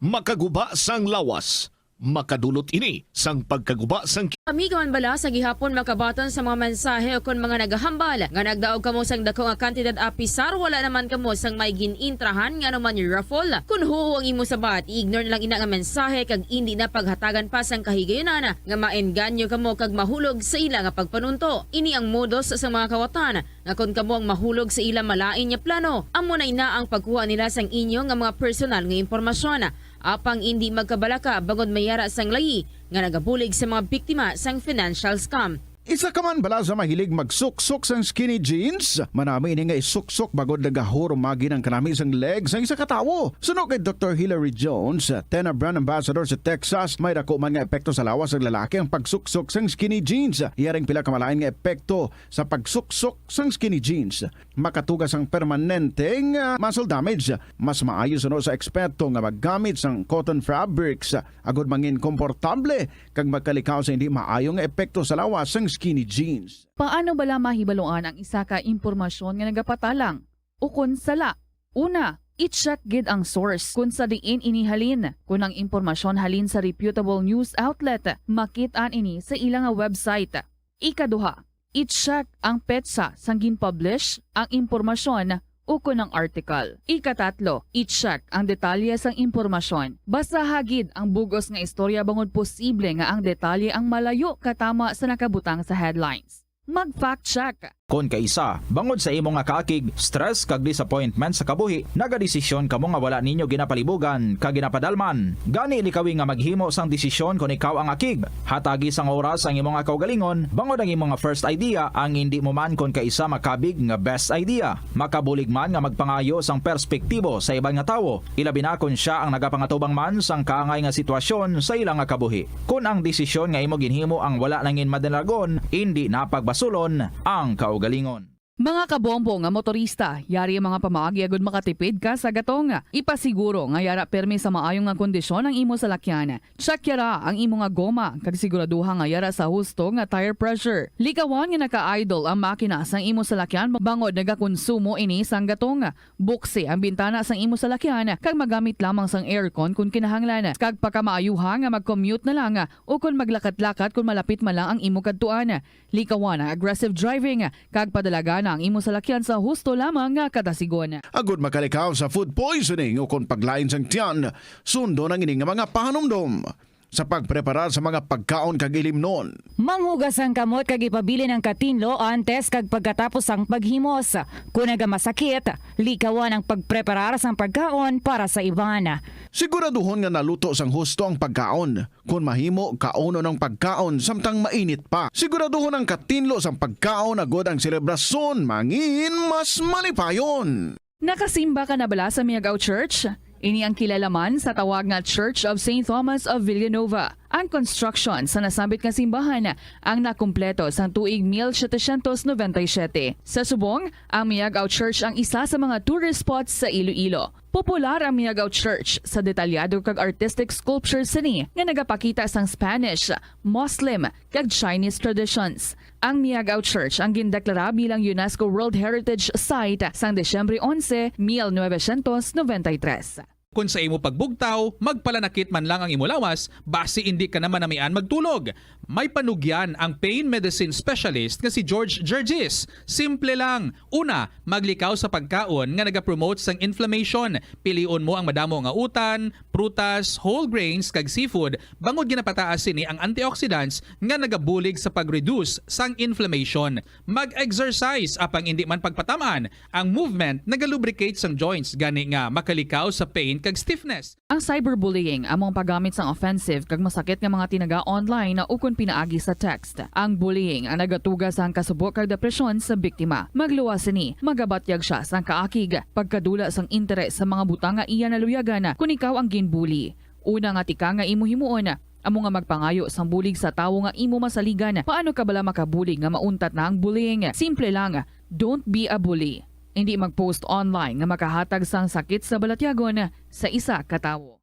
Makaguba sang lawas. Makadulot ini sang pagkaguba sang Amiga man bala sa gihapon makabaton sa mga mensahe o kon mga nagahambal nga nagdaog kamo sang dako nga kantidad apisar wala naman kamo sang may gin-intrahan nga anuman raffle. Kon huo ang imo sabat, i-ignore na lang ina nga mensahe kag indi na paghatagan pa sang kahigayunan nga maengganyo kamo kag mahulog sa ila nga pagpanunto. Ini ang modus sa mga kawatan nga kon kamo ang mahulog sa ila malain nga plano, amo na ina ang pagkuha nila sang inyo nga mga personal nga impormasyon. Apang indi magkabalaka bangod may ara sang layi nga nagabulig sa mga biktima sang financial scam. Isa ka man bala sa mahilig magsuksok sang skinny jeans? Manami ini nga isuksok bangod nagahurumagi ang kanami sang leg sang isa ka tawo. Suno kay Doktor Hilary Jones, Tena Brand Ambassador sa Texas, may dako man nga epekto sa lawas sang lalaki ang pagsuksok sang skinny jeans. Iya ring pila ka malain nga epekto sa pagsuksok sang skinny jeans. Makatuga sang permanente nga muscle damage. Mas maayo suno sa eksperto nga maggamit sang cotton fabrics agod mangin komportable kag magkalikaw sa hindi maayo nga epekto sa lawas sang skinny jeans. Paano bala mahibaluan ang isa ka impormasyon nga nagapatalang ukon sala? Una, i-check gid ang source kon sa diin ini halin. Kon ang impormasyon halin sa reputable news outlet, makit-an ini sa ila nga website. Ikaduha, i-check ang petsa sang gin-publish ang impormasyon ukon ang article. Ikatatlo, i-check ang detalye sang impormasyon. Basaha gid ang bug-os nga istorya bangod posible nga ang detalye ang malayo katama sa nakabutang sa headlines. Mag-fact check. Kon kaisa, bangod sa imo nga kaakig, stress kag disappointment sa kabuhi, nagadesisyon kamo nga wala ninyo ginapalibugan kag ginapadalman. Gani likawi nga maghimo sang desisyon kon ikaw ang akig. Hatagi sang oras ang imo nga kaugalingon, bangod ang imo nga first idea ang indi mo man kon kaisa makabig nga best idea. Makabulig man nga magpangayo sang perspektibo sa iban nga tawo, ilabi na kon sia ang nagapangatubang man sang kaangay nga sitwasyon sa ila nga kabuhi. Kon ang desisyon nga imo ginhimo ang wala nangin madalagon, indi na pagbasulon ang kaugalingon. Mga kabombo nga motorista, yari ang mga pamaagi agud makatipid ka sa gatong. Ipasiguro nga yara permi sa maayo nga kondisyon ang imo salakyan. Check yara ang imo nga goma, kag siguraduha nga yara sa husto nga tire pressure. Likawan nga naka-idle ang makina sang imo salakyan bangod nagakonsumo ini sang gatong. Buksi ang bintana sang imo salakyan kag magamit lamang sang aircon kon kinahanglan, kag pakamaayuha nga mag-commute na lang o kon maglakat-lakat kon malapit man lang ang imo kadtuan. Likawan ang aggressive driving kag padalagan ang imo salakyan sa husto lamang nga kadasigon. Agud makalikaw sa food poisoning o kon paglain sang tiyan, sundon ang ini nga mga pahanumdom sa pagpreparar sa mga pagkaon kag ilimnon. Manghugas ang kamot kag ipabilin ang katinlo antes kag pagkatapos sang paghimos. Kon nagamasakit, likawan ang pagpreparar sang pagkaon para sa iban. Siguraduhon nga naluto sang husto ang pagkaon. Kon mahimo, kaunon ang pagkaon samtang mainit pa. Siguraduhon ang katinlo sang pagkaon agud ang selebrasyon mangin mas malipayon. Nakasimba ka na bala sa Miagao Church? Ini ang kilala man sa tawag nga Church of Saint Thomas of Villanova. Ang construction sa nasambit nga simbahan ang nakumpleto sang tuig mil setecientos noventa y siete. Sa subong, ang Miagao Church ang isa sa mga tourist spots sa Iloilo. Popular ang Miagao Church sa detalyado kag artistic sculptures sini nga nagapakita sang Spanish, Muslim, kag Chinese traditions. Ang Miagao Church ang gindeklara bilang UNESCO World Heritage Site sang Disyembre onse, mil novecientos noventa y tres. Kon sa imo pagbugtaw, magpalanakit man lang ang imo lawas, basi indi ka na manamian magtulog. May panugyan ang pain medicine specialist nga si George Gergis. Simple lang. Una, maglikaw sa pagkaon nga nagapromote sang inflammation. Pilion mo ang madamo nga utan, prutas, whole grains, kag seafood, bangod ginapataas sini ang antioxidants nga nagabulig sa pag-reduce sang inflammation. Mag-exercise, apang indi man pagpatam-an, ang movement nagalubricate sang joints, gani nga makalikaw sa pain kag stiffness. Ang cyberbullying amo ang paggamit sang offensive kag masakit nga mga tinaga online ukon pinaagi sa text. Ang bullying ang nagatuga sang kasubo kag depresyon sa biktima. Magluwas sini, magabatyag sia sang kaakig, pagkadula sang interes sa mga butang nga iya naluyagan kon ikaw ang ginbully. Una nga tikang nga imo himuon amo nga magpangayo sang bulig sa tawo nga imo masaligan. Paano ka bala makabulig nga mauntat na ang bullying? Simple lang, don't be a bully. Indi mag-post online nga makahatag sang sakit sa balatyagon sa isa ka tawo.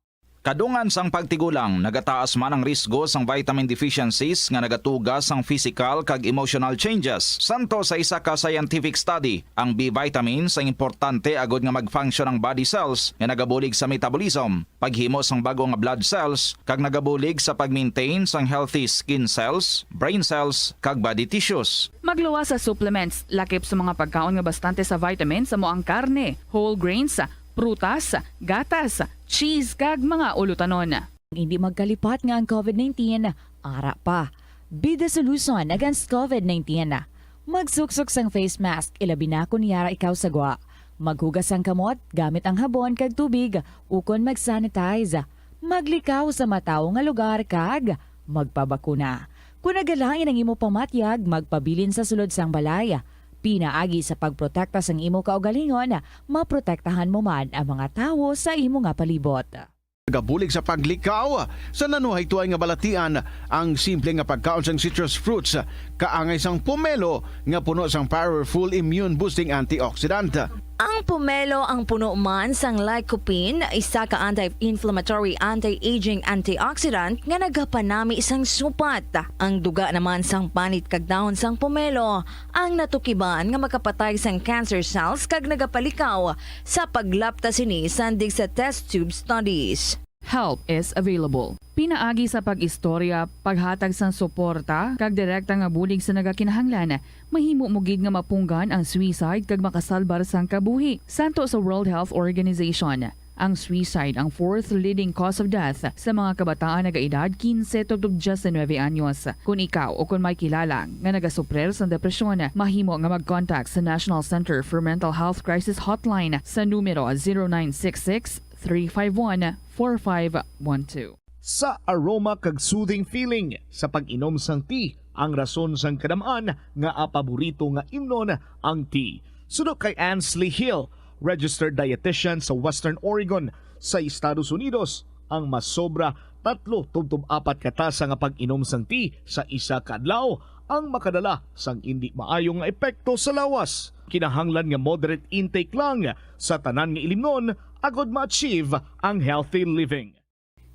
Kadungan sang pagtigulang, nagataas man ang risgo sang vitamin deficiencies nga nagatuga sang physical kag emotional changes. Santo sa isa ka scientific study, ang B vitamins ang importante agod nga mag-function ang body cells nga nagabulig sa metabolism, paghimo sang bag-o nga blood cells, kag nagabulig sa pag-maintain sang healthy skin cells, brain cells, kag body tissues. Magluwas sa supplements, lakip sa mga pagkaon nga bastante sa vitamins amo ang karne, whole grains, prutas, gatas, cheese, kag mga ulutanon. Hindi magkalipat nga ang COVID nineteen ara pa. Be the solution against COVID nineteen. Magsuksok sang face mask, ilabi na kon yara ikaw sa gwa. Maghugas sang kamot gamit ang habon kag tubig, ukon mag-sanitize. Maglikaw sa matawo nga lugar kag magpabakuna. Kon nagalain ang imo pamatyag, magpabilin sa sulod sang balay. Pinaagi sa pagprotekta sang imo kaugalingon, maprotektahan mo man ang mga tawo sa imo nga palibot. Nagabulig sa paglikaw sa nanuhaytoay nga balatian ang simple nga pagkaon sang citrus fruits, kaangay sang pomelo nga puno sang powerful immune-boosting antioxidant. Ang pomelo ang puno man sang lycopene, isa ka anti-inflammatory, anti-aging antioxidant nga nagapanami sang supat. Ang duga naman sang panit kag dahon sang pomelo ang natukiban nga makapatay sang cancer cells kag nagapalikaw sa paglapta sini sandig sa test tube studies. Help is available. Pinaagi sa pag-istorya, paghatag sang suporta, kag direkta nga bulig sa nagakinahanglan, mahimo mo gid nga mapunggan ang suicide kag makasalbar sang kabuhi. Santo sa World Health Organization, ang suicide ang fourth leading cause of death sa mga kabataan nagaedad quince tubtob diecinuebe anyos. Kon ikaw o kon may kilala nga nagasuprer sang depresyon, mahimo nga mag-contact sa National Center for Mental Health Crisis Hotline sa numero zero nine six six, three five one, four five one two. Sa aroma kag soothing feeling sa pag-inom sang tea, ang rason sang kadam-an nga paborito nga imnon ang tea. Suno kay Ansley Hill, registered dietitian sa Western Oregon sa Estados Unidos, ang masobra tatlo tubtob apat ka tasa nga pag-inom sang tea sa isa ka adlaw ang makadala sang indi maayo nga epekto sa lawas. Kinahanglan nga moderate intake lang sa tanan nga ilimnon agod ma-achieve ang healthy living.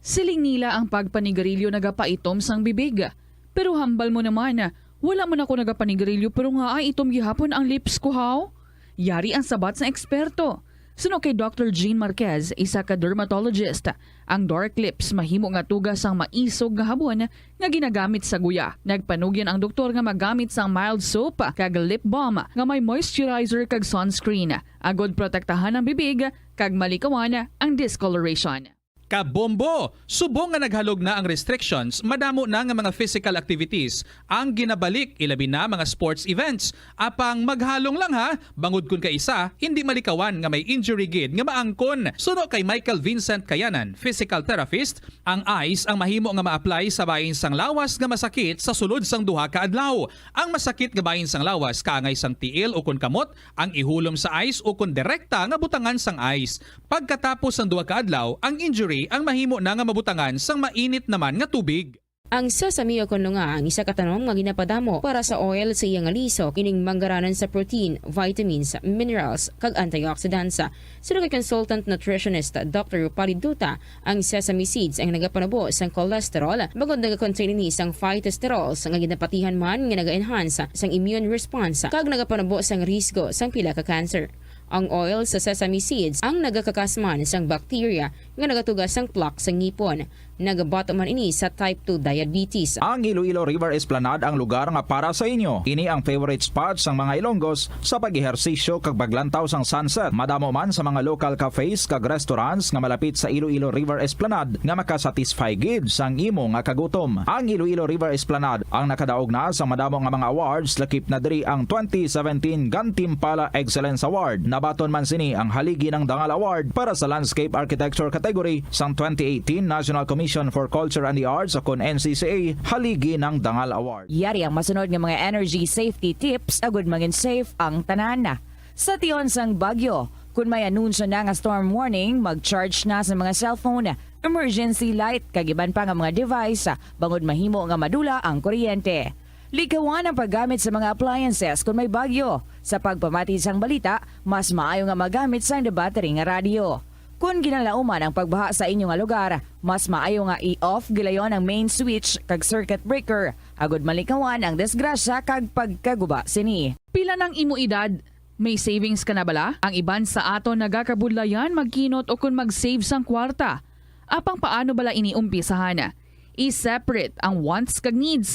Siling nila ang pagpanigarilyo nagapaitom sang bibig. Pero hambal mo naman, wala man ako nagapanigarilyo pero ngaa itom gihapon ang lips ko, haw? Yari ang sabat sang eksperto. Suno kay Doctor Jean Marquez, isa ka dermatologist, ang dark lips mahimo nga tuga sang maisog nga habon nga ginagamit sa guya. Nagpanugyan ang doktor nga magamit sang mild soap kag lip balm nga may moisturizer kag sunscreen, agod protektahan ang bibig kag malikawan ang discoloration. Kabombo! Subong nga naghalog na ang restrictions, madamo na nga mga physical activities ang ginabalik, ilabi na mga sports events. Apang maghalong lang ha, bangod kun kaisa, hindi malikawan nga may injury gid nga maangkon. Suno kay Michael Vincent Kayanan, physical therapist, ang ice ang mahimo nga ma-apply sa bahin sang lawas nga masakit sa sulod sang duha ka adlaw. Ang masakit nga bahin sang lawas kaangay sang tiil ukon kamot ang ihulom sa ice ukon direkta nga butangan sang ice. Pagkatapos sang duha ka adlaw, ang injury ang mahimo na nga mabutangan sang mainit naman nga tubig. Ang sesame o kon lunga ang isa ka tanom nga ginapadamo para sa oil sa iya nga lisok, ining manggaranon sa protein, vitamins, minerals, kag antioxidants. Suno kay consultant nutritionist Doctor Rupali Duta, ang sesame seeds ang nagapanubo sang cholesterol, bangod nagakontain ini sang phytosterols nga ginapatihan man nga naga-enhance sang immune response kag nagapanubo sang risgo sang pila ka cancer. Ang oil sa sesame seeds ang nagakakas man sang bacteria nga nagatuga sang plaque sa ngipon. Nagabato man ini sa type two diabetes. Ang Iloilo River Esplanade ang lugar nga para sa inyo. Ini ang favorite spot sang mga Ilonggos sa pag-ehersisyo kag paglantaw sang sunset. Madamo man sa mga local cafes kag restaurants nga malapit sa Iloilo River Esplanade nga makasatisfy gid sang imo nga kagutom. Ang Iloilo River Esplanade ang nakadaog na sa madamo nga mga awards, lakip na diri ang twenty seventeen Gantimpala Excellence Award. Nabaton man sini ang Haligi ng Dangal Award para sa Landscape Architecture category sang twenty eighteen National Commission for Culture and the Arts, o kon N C C A, Haligi ng Dangal Award. Yari ang masunod nga mga energy safety tips agud mangin safe ang tanan. Sa tion sang bagyo, kun may anunsyo na nga storm warning, mag-charge na sa mga cellphone, emergency light, kag iban pa nga mga device, bangod mahimo nga madula ang kuryente. Likawan ang paggamit sa mga appliances kun may bagyo. Sa pagpamati sang balita, mas maayo nga magamit sang battery nga radyo. Kun ginalauman ang pagbaha sa inyo nga lugar, mas maayo nga i-off gilayon ang main switch kag circuit breaker, agud malikawan ang disgrasya kag pagkaguba sini. Pila nang imo edad? May savings ka na bala? Ang iban sa aton nagakabudlayan magkinot o kon mag-save sang kwarta. Apang paano bala ini umpisahan? I-separate ang wants kag needs.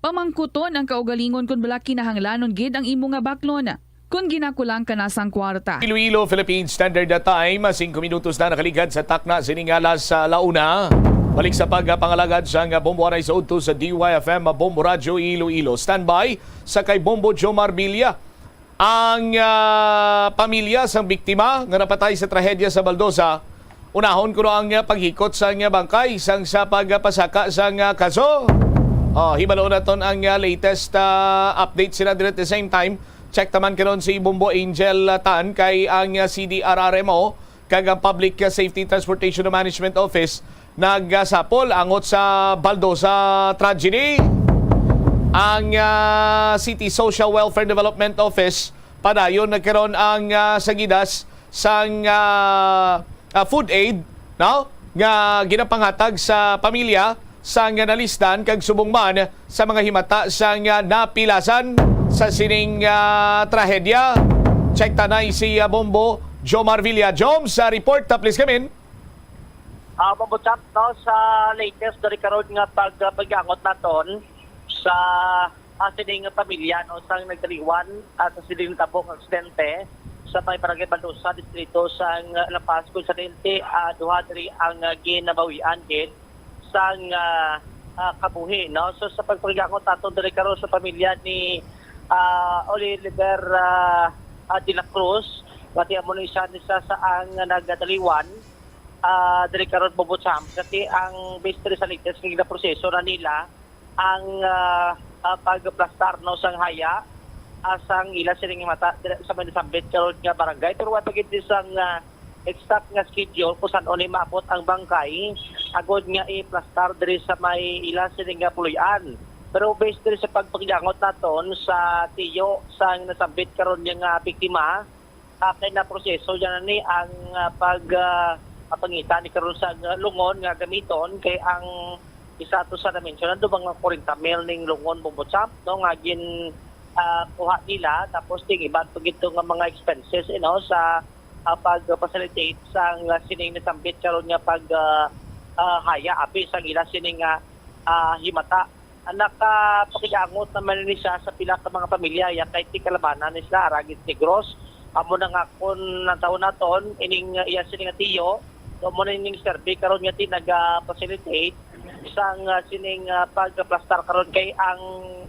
Pamangkuton ang kaugalingon kon bala kinahanglanon gid ang imo nga baklon. Kon ginakulang ka na sang kwarta. Iloilo, Philippine Standard Time, singko minutos na nakaligad sa takna sining alas, ah, la una. Balik sa pagpangalagad sang Bombo Aray sa udto sa D Y F M Bombo Radyo Iloilo. Standby sa kay Bombo Jomar Villa. Ang, ah, pamilya sang biktima nga napatay sa trahedya sa Baldosa, unahon kuno ang, ah, paghikot sang, ah, bangkay sang sa pagpasaka sang, ah, kaso. Oh, hibalo naton ang, ah, latest, ah, update sila diri at the same time. Check taman karon si Bombo Angel, ah, Tan kay ang, ah, C D R R M O kag ang Public, ah, Safety Transportation Management Office nagasapol angot sa Baldosa tragedy. Ang, ah, City Social Welfare Development Office padayon nagkaron ang, ah, sa gidas sang, ah, ah, food aid, no, nga ginapanghatag sa pamilya sang nalisdan kag subong man sa mga himata sang, ah, napilasan sa sining, ah, trahedya. Check tanay si, ah, Bombo Jomar Villa. Jom, sa report, ah, please come in. Ah, Bombo Champ, no, sa latest diri karon nga pag, ah, pag-angot naton sa, ah, sining pamilya, no, sang nagdaliwan, ah, sa sining tabok aksidente sa may Barangay Baldosa, distrito sang, ah, La Paz, kung sa dente, ah, duha diri ang, ah, ginabawian gid sang, ah, ah, kabuhi, no. So sa pagpag-angot naton diri karon sa pamilya ni, ah, Oliver, ah, ah, de la Cruz, pati amo ni siya ni sa, sa ang nagdaliwan, ah, diri karon, Bombo Champ, kasi ang base diri sa latest nga ginaproseso na nila ang, ah, ah, pagplastar, no, sang haya, ah, sang ila sining mata diri sa may nasambit karon nga barangay. Pero wa pa gid sang, ah, exact nga schedule kung san-o ni maabot ang bangkay agod nga iplastar diri sa may ila sining nga puloy-an. Pero based diri sa pagpakiangot naton sa tiyo sang nasambit karon nga biktima, ah, kay naproseso niya na ni ang, ah, pag, ah, pangita ni karon sa lungon nga gamiton kay ang isa to sa na-mention, ano, mga kwarenta mil ning lungon, Bombo Champ, no, nga gin, ah, kuha nila, tapos ting iban pa gid to nga mga expenses, you know, sa, ah, pag-facilitate sang, ah, sining nasambit karon nga pag, ah, ah, haya abi sang ila sining, ah, ah, himata. Ang nakapakiangot naman ni siya sa pila ka mga pamilya, ya kay tikalabanan ni sila, aragid Negros. Amo na nga kung ang taon naton, ining, uh, iya sini nga tiyo, so, amo na ining survey karon nga ti naga-facilitate sang, uh, sining, uh, pagplastar karon kay ang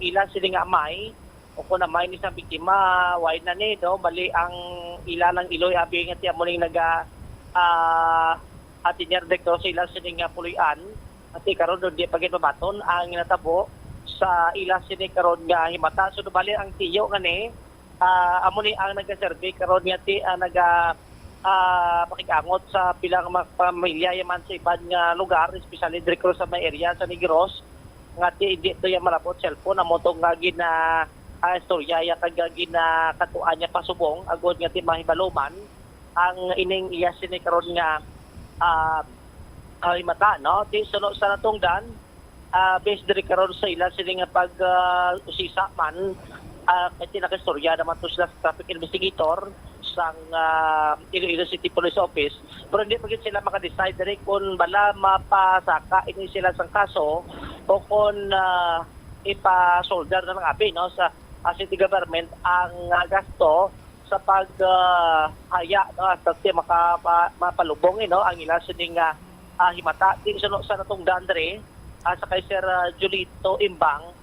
ila sini nga amay, o kung amay ni sa biktima, way na ni, no? Bali ang ila lang iloy, abi nga ti amo ning naga, ah, atinyer dito sa ila sining nga puloy-an. Ati karon, di pa gid mabaton ang natabo sa ila sini karon nga himata. So, bali ang tiyo nga ni, ah, amo ni ang nagaserve karon nga ti, ah, naga, ah, pakigangot sa pila nga mga pamilya yaman sa iban nga lugar, especially diri karon sa may area sa Negros, nga ti hindi to ya malabot cellphone, amo to nga gina, ah, istorya ya kag ginakatuan niya pasubong agud nga ti mahibaluman ang ining iya sini karon nga, ah, ah, himata, no? Ti suno sa natungdan, ah, based diri karon sa ila sini nga pag, ah, usisa man, ah, kay ti nakistorya naman to sila sa traffic investigator, sang, ah, Iloilo City Police Office, pero hindi pa gid sila maka-decide diri kung bala mapasaka ini sila sang kaso o kung, ah, ipa-shoulder na lang abi, no, sa, ah, city government ang, ah, gasto sa pag, ah, haya, no, hasta ti maka-, pa-, mapalubong, eh, no, ang ila sining, ah, ah, himata. Di suno sa natungdan diri, ah, sa kay Sir, ah, Julito Imbang,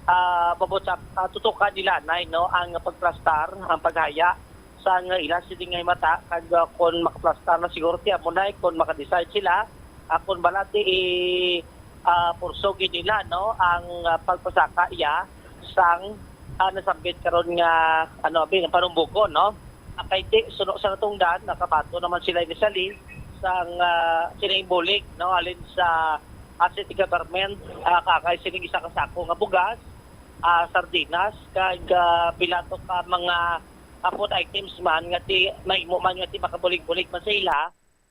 ah, Babot Shop, ah, tutukan nila, nay, no, ang pagplastar, ang paghaya sang ila sini nga himata, kag, ah, kon makaplastar na siguro ti amo, nay, kon maka-decide sila, ah, kon bala ti i, ah, pursugi nila, no, ang, ah, pagpasaka iya sang, ah, nasambit karon nga, ano, abi, nga panumbugon, no? Ah, kay ti, suno sa natungdan, nakabaton naman sila initially sang, ah, sining bulig, no, halin sa, ah, city government, ah, kaakay sining isa ka sako nga bugas, ah, sardinas, kag, ah, pila to ka mga, ah, food items man nga ti mahimo man nga ti makabulig-bulig man sa ila,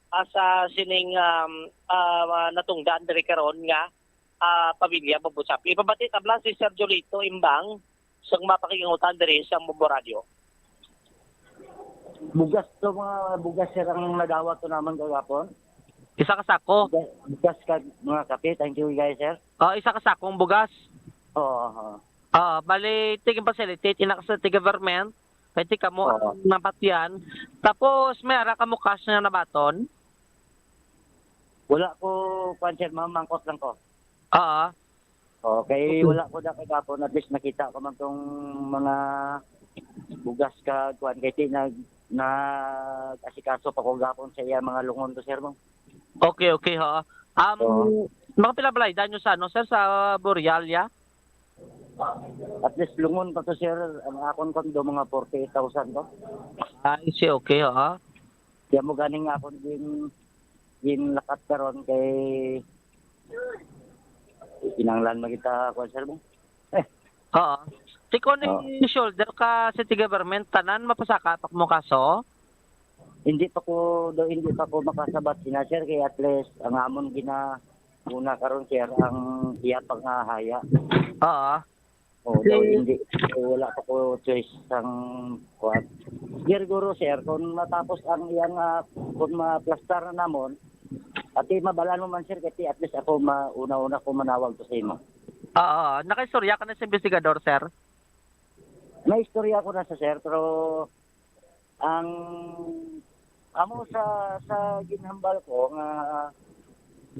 ah, sa sining, um, ah, natungdan diri karon nga, ah, pamilya Babot Shop. Ipabati tabla si Sir Jolito Imbang sang mapakigangutan diri sa Bombo Radio. Bugas to, mga bugas, sir, ang nadawat to naman kagapon. Isa ka sako. Bugas, bugas kag mga kape. Thank you, guys, sir. Oh, isa ka sakong bugas. Oo, oo. Ah, bali, tig-, facilitate, ina ka sa tig-, government, kay ti kamo Oo. ang napatyan. Tapos, may ara kamo cash nga nabaton? Wala ko, kwan, sir, ma'am, mangkot lang ko. Oo. Okay, Okay. wala ko na kagapon, at least nakita ko man tong mga bugas ka, kwan, kay ti nag-, nag-asikaso pa ko gapon sa iya mga lungon to, sir, mo. Okay, okay, ha. Um, Oo. Mga pila balay danyo sa, ano, sir, sa Boreal, ya? At least lungon pa to, sir. Ang akon kondo, mga forty-eight thousand to. I see, okay, ha. Kaya mo ganing akon gin-, ginlakat karon kay kinahanglan magita, kwan, sir, mo. Oo. Ti kon Oo. i-shoulder ka city government, tanan mapasaka pa mo kaso? Hindi pa ko, do, hindi pa ko makasabat sina, sir, kay at least ang amon gina-, una karon, sir, ang iya pangahaya. Oo. Oo, daw Si hindi. So, wala pa ko choice sang kuwan. Siguro, sir, kung matapos ang iyang, ah, kung ma-plastar na namon, ati mabalaan mo man, sir, kasi at least ako ma-, una-una ko manawag ko sa imo. Oo, nakaistorya ka na sa investigador, sir? May istorya ko na sa, sir, pero ang amo sa, sa ginhambal ko nga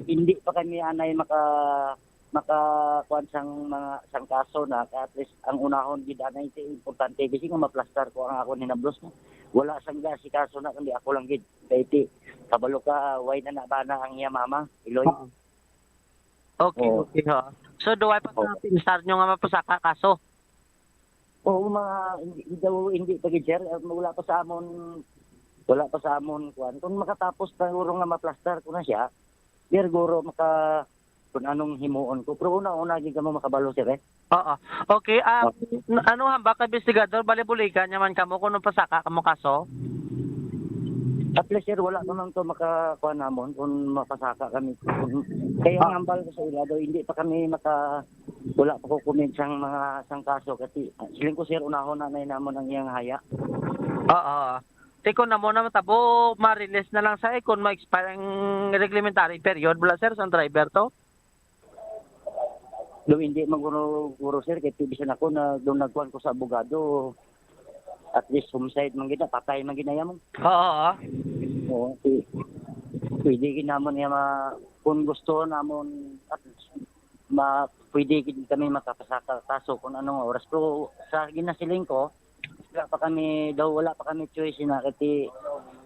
hindi pa kami anay maka-, makakuan sang mga, sang kaso na, kaya at least ang unahon gid anay ti importante kasi nga maplastar ko ang akon hinablos, no? Wala sang ga si kaso na kundi ako lang gid. Kay ti, kabalo ka, way na nabana ang iya mama, Iloy. Oo. Okay, Oo. okay, ha. So, duway pa Oo. sa pinsar nyo nga mapasaka kaso? Oo, mga, hindi, hindi daw, hindi pa gid, sir. Eh, wala pa sa amon, wala pa sa amon, kuwan. Kung makatapos na siguro nga maplastar ko na siya, di siguro maka-, kung anong himuon ko. Pero una-una, gid kamo makabalo, sir, eh. Oo. Okay, ah, Oo. n-, ano hambak ka, investigador? Bali, buligan niya man kamo kung nung pasaka kamo kaso? At least, sir, wala pa man to makakuha namon kung mapasaka kami. Kung, kaya ang Ah. hambal ko sa ila daw, hindi pa kami maka-, wala pa ko comment sang mga, sang kaso. Kasi, ah, siling ko, sir, unahon na na namon ang iyang haya. Oo. Ti kon na mo na matabo, ma-release na lang sa, eh, kung ma-expire ang reglementary period, wala, sir, sa driver to? Daw hindi man guro, guro, sir, kay bisan ako na, daw nagkuhan ko sa abogado, at least homicide man gid na, patay man gid na yan. Oo, oo. Oo, si, pwede gid namon niya ma-, kung gusto namon, at least, ma-, pwede gid kami makapasaka kaso kung anong oras. Pero sa ginasiling ko, wala pa kami, daw wala pa kami choice na, kasi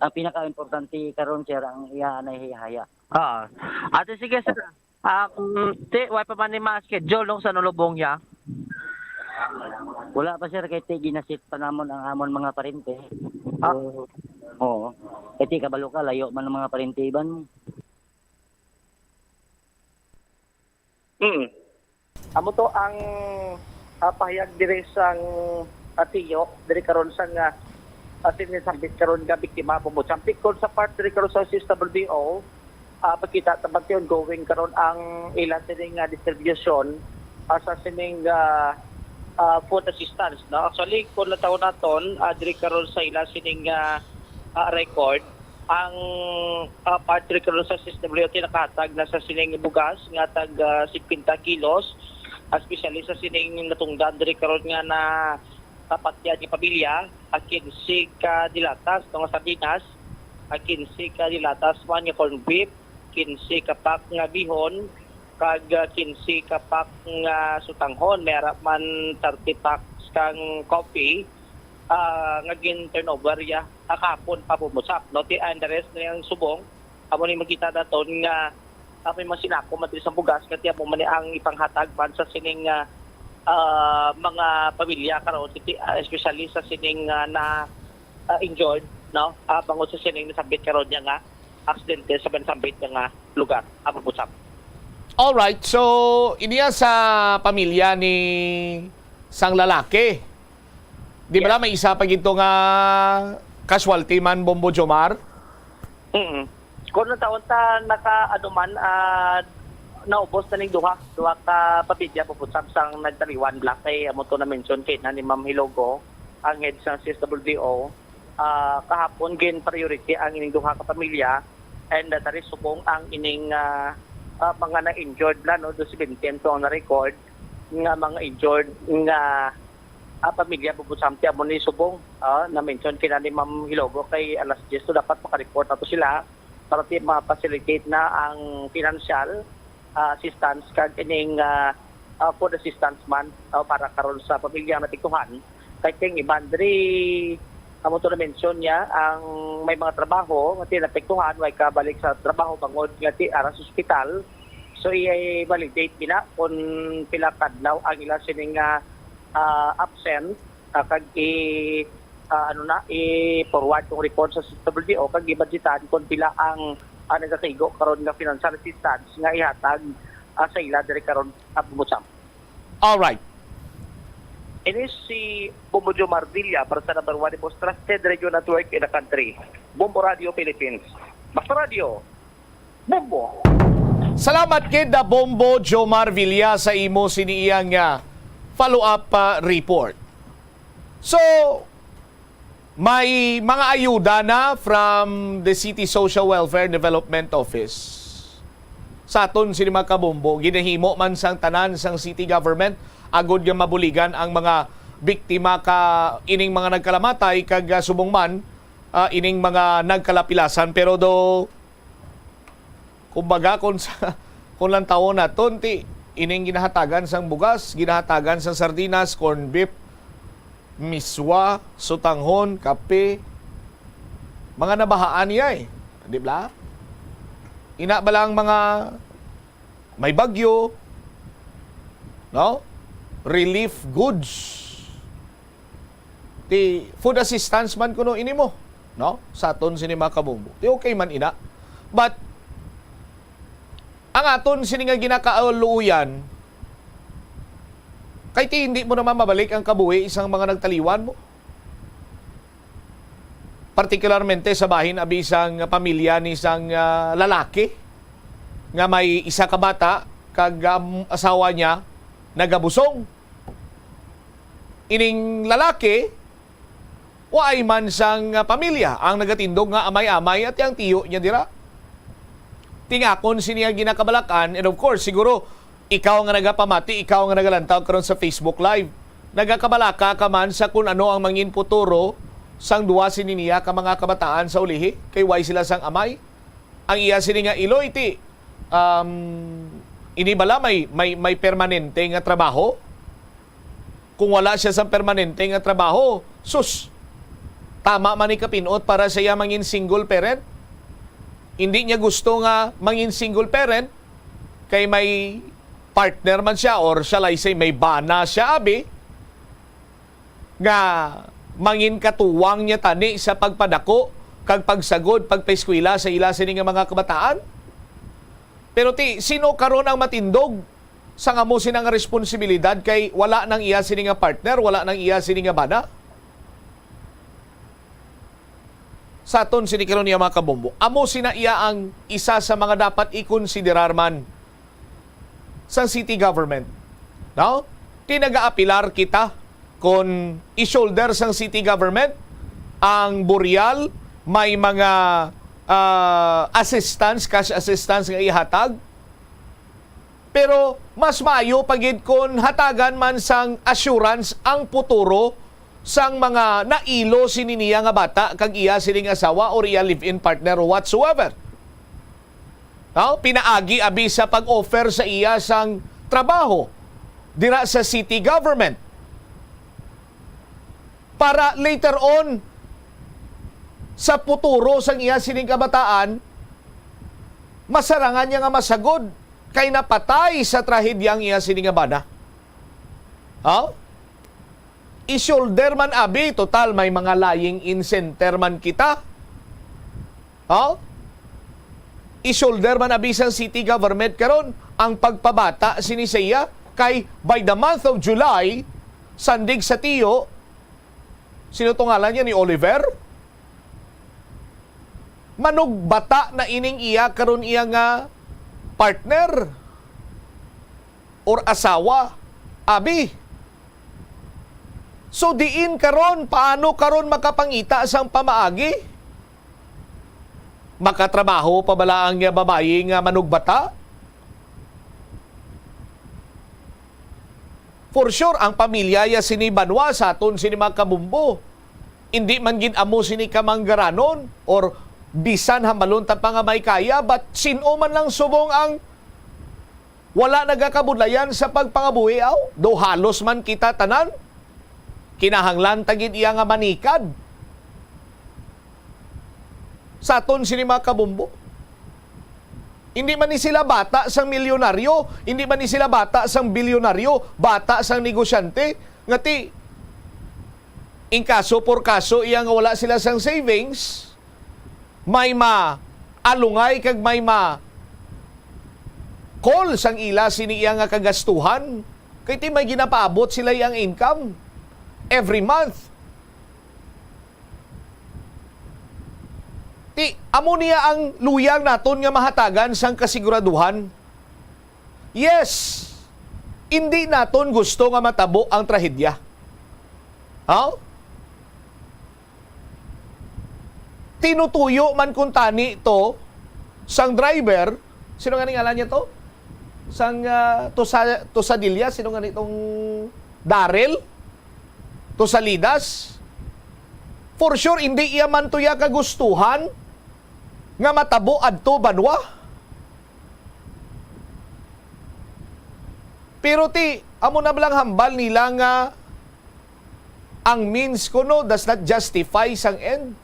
ang pinaka-importante karon, sir, ang iya na hihaya. Oo. Ate, sige, sir. Um, ti, wala pa man ni mga schedule, no, sa nulubong niya? Wala pa, sir, kay ti ginasit pa namon ang amon mga parente. Ah. So, oo. Kay ti kabalo ka, layo man ang mga parente iban mo. Hmm. Amo to ang, ah, pahayag diri sang, ah, tiyo, diri karon sang, ah, ah, sinisambit karon nga biktima, Bombo Champ. Kon sa part diri karon sa S W D O, ah, pagkita ta man ti ongoing karon ang ila sining, ah, distribution, ah, sa sining, ah, ah, food assistance, no? Actually, kung nataw naton, ah, diri karon sa ila sining, ah, ah, record, ang, ah, part diri karon sa S S W D O nakahatag na sa sining bugas nga tag, ah, singkwenta kilos, especially sa sining natungdan diri karon nga na kapatyan nga pamilya, ah, kinse ka dilatas, no, nga sardinas, ah, kinse ka dilatas man nga corned beef, kinse ka pack nga bihon, kag, ah, kinse ka pack nga sutanghon, may ara man thirty packs kang coffee, ah, nga gin-turnover ya, ah, kahapon pa, Bombosap, no? Ti, and the rest na yang subong, amo ni makita naton nga, ah, may mga sinako man diri sa bugas, nga ti amo man ni ang ipanghatag man sa sining, ah, ah, mga pamilya karon, ti, ah, especially sa sining, ah, na, ah, injured, no? Ah, bangod sa sining nasambit karon niya nga aksidente sa may nasambit niya nga lugar, ah, Bombosap. Alright, so iniya sa pamilya ni sang lalaki. Di ba Yes. la may isa pa gito nga casualty man, Bombo Jomar? Mm. Kung nataon ta naka, ano man, ah, naubos na ning duha, duha ka pamilya, Bombosap, sang nagtaliwan, Black, kay amo to na-mention kay na ni Ma'am Hilogo, ang head sa S S W D O. Ah, kahapon gin priority ang ining duha ka pamilya, and, ah, tari subong ang ining, ah, ah, mga na-injured na, no, do seventeen to ang na-record nga mga injured nga, ah, pamilya, Bombosap, ti amo ni subong, ah, na-mention kina ni Ma'am Hilogo, kay alas diyes to dapat makareport na to sila para ti ma-facilitate na ang financial, ah, assistance kag ining, ah, ah, food assistance man, ah, para karon sa pamilya nga naapektuhan. Kay kay iban diri, amo to na-mention niya, ang may mga trabaho nga ti naapektuhan, way kabalik sa trabaho bangod nga ti ara sa ospital. So, i-validate gina kung pila kadlaw ang ila sining, ah, ah, absent, ah, kag i, ah, ano na, i-forward tong report sa S S W D O kag i-budgetan kung pila ang, ah, nagakaigo karon nga financial assistance nga ihatag, ah, sa ila diri karon, ah, Bombosap. Alright. Ini si Bombo Jomar Villa para sa number one, the most trusted radio network in the country, Bombo Radio Philippines. Basta Radio, Bombo! Salamat kay Da Bombo Jomar Villa sa imo sini iyang, ah, follow-up, ah, report. So, may mga ayuda na from the City Social Welfare Development Office. Sa aton sini, mga kabombo, ginahimo man sang tanan sang city government agod nga mabuligan ang mga biktima ka ining mga nagkalamatay kag, ah, subong man, ah, ining mga nagkalapilasan. Pero do, kumbaga, kung sa, kung lantawon naton, ti, ining ginahatagan sang bugas, ginahatagan sang sardinas, corned beef, miswa, sutanghon, kape, mga nabahaan niya eh. Di ba? Ina ba lang mga may bagyo, no? Relief goods. Ti food assistance man kuno ini mo, no? Sa aton sini, mga kabombo. Ti okay man ina. But, ang aton sini nga ginakaaluyan, kay ti hindi mo naman mabalik ang kabuhi isang mga nagtaliwan mo. Partikularmente sa bahin abi sang pamilya ni sang, ah, lalaki nga may isa ka bata kag, um, asawa niya nagabusong. Ining lalaki, waay man sang, ah, pamilya ang nagatindog nga amay-amay at ang tiyo niya dira. Tingakon sini nga ginakabalakan, and of course, siguro, ikaw nga nagapamati, ikaw nga nagalantaw karon sa Facebook Live, nagakabalaka ka man sa kun ano ang mangin futuro sang duwa sini niya ka mga kabataan sa ulihi, kay way sila sang amay. Ang iya sini nga iloy ti, um, ini bala may, may, may permanente nga trabaho? Kung wala siya sa permanente nga trabaho, sus, tama man ni kapinot para sa iya mangin single parent. Hindi niya gusto nga mangin single parent kay may partner man siya, or shall I say, may bana siya, abi, nga mangin katuwang niya tani sa pagpadako kag pagsagod, pagpaeskwela sa ila sini nga mga kabataan. Pero ti, sino karon ang matindog sang amo sina nga responsibilidad kay wala nang iya sini nga partner, wala nang iya sini nga bana? Sa aton sini karon niya, mga kabombo, amo sina iya ang isa sa mga dapat ikonsiderar man sang city government. No? Ti nagaapilar kita kon i-shoulder sang city government ang burial, may mga, ah, assistance, cash assistance nga ihatag. Pero mas maayo pa gid kon hatagan man sang assurance ang puturo sang mga nailo sini niya nga bata kag iya sining asawa or iya live-in partner or whatsoever. No? Pinaagi abi sa pag-offer sa iya sang trabaho dira sa city government. Para later on, sa puturo sang iya sining kabataan, masarangan niya nga masagod kay napatay sa trahedya ang iya sining nga bana. Ha? I-shoulder man abi, total may mga lying-in center man kita. Ha? I-shoulder man abi sang city government karon ang pagpabata sini sa iya, kay by the month of July, sandig sa tiyo, sino to ngalan niya, ni Oliver? Manugbata na ining iya karon, iya nga partner or asawa, abi. So diin karon, paano karon makapangita sang pamaagi? Makatrabaho pa bala ang, ah, babayi nga manugbata? For sure, ang pamilya ya sini banwa, sa aton sini mga kabumbo, indi man gid amo sini kamanggaranon or bisan hambalon ta pa nga may kaya, but sin-o man lang subong ang wala nagakabudlayan sa pagpangabuhi, aw? Do halos man kita tanan, kinahanglan ta gid iya nga manikad. Sa aton sini mga kabumbo, hindi man ni sila bata sang milyonaryo, hindi man ni sila bata sang bilyonaryo, bata sang negosyante, nga ti, in kaso por kaso, iya nga wala sila sang savings, may maalungay kag may ma-call sang ila sini iya nga kagastuhan, kay ti may ginapaabot sila iyang income every month. Ti, amo niya ang luyang naton nga mahatagan sang kasiguraduhan. Yes, indi naton gusto nga matabo ang trahedya. Ha? Tinutuyo man kuntani to sang driver. Sino nga ni ngalan niya to? Sang, ah, Tusa-, Tusadilla, sino nga ni tong Daryl? Tusalidas? For sure, hindi iya man to iya kagustuhan nga matabo adto banwa. Pero ti, amo na lang hambal nila nga ang means kuno does not justify sang end.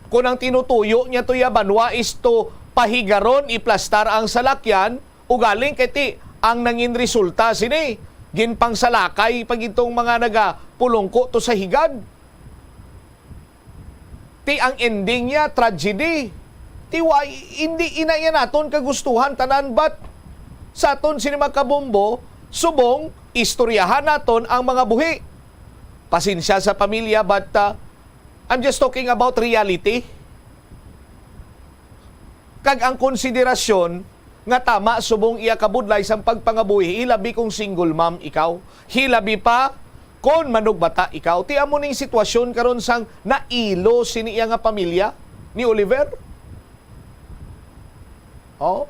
Kung ang tinutuyo niya to ya banwa is to pahigaron, iplastar ang salakyan, ugaling kay ti ang nangin resulta sini, ginpangsalakay pa gid tong mga nagapulungko to sa higad. Ti ang ending niya, tragedy. Ti wa, hindi ina iya naton kagustuhan tanan, but sa aton sini mga kabumbo, subong istoryahan naton ang mga buhi. Pasensya sa pamilya, but, uh, I'm just talking about reality. Kag ang konsiderasyon nga tama subong iya kabudlay sang pagpangabuhi, hilabi kung single mom ikaw, hilabi pa kon manugbata ikaw. Ti amo ning sitwasyon karon sang nailo sini iya nga pamilya ni Oliver. Oh?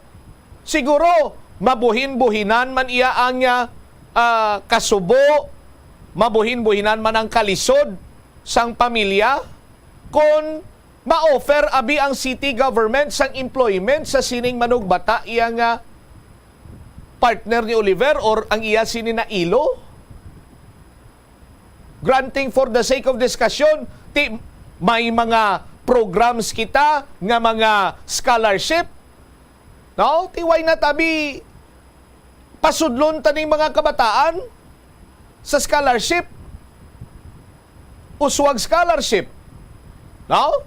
Siguro mabuhin-buhinan man iya ang, ah, ah, kasubo, mabuhin-buhinan man ang kalisod sang pamilya kon ma-offer abi ang city government sang employment sa sining manugbata iya nga partner ni Oliver or ang iya sini nailo. Granting for the sake of discussion, ti may mga programs kita nga mga scholarship. No? Ti why not abi pasudlon ta ning mga kabataan sa scholarship? Uswag scholarship. No?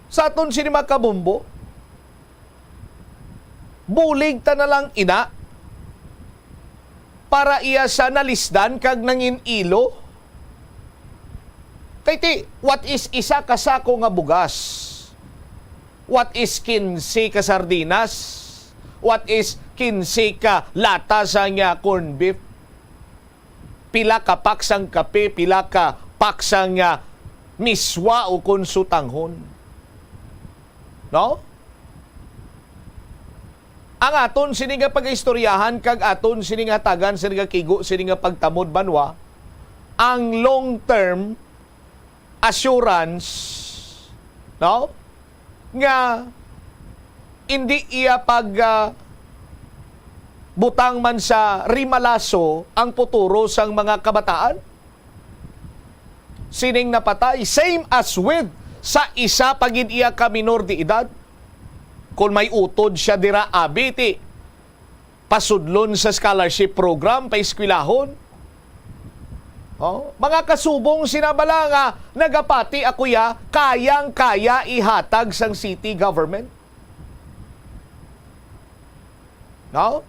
Sa aton sini mga kabumbo, bulig ta na lang ina para iya sa nalisdan kag nangin-ilo. Kay ti, what is isa ka sako nga bugas? What is kinse ka sardinas? What is kinse ka lata sang, ah, corn beef? Pila ka pack sang kape, pila ka pack sang, ah, miswa o kon sutanghon? No? Ang aton sini nga pag-istoryahan kag aton sini nga tagan sini nga kigo sini nga pagtamod banwa, ang long term assurance, no? Nga hindi iya pag, ah, butang man sa rimalaso ang puturo sang mga kabataan. Sining napatay, same as with sa isa pa gid iya ka minor de edad. Kung may utod siya dira, abi ti pasudlon sa scholarship program, paeskwelahon. Oh, mga kasubong, sina bala nga nagapati ako ya, kayang-kaya ihatag sang city government. No?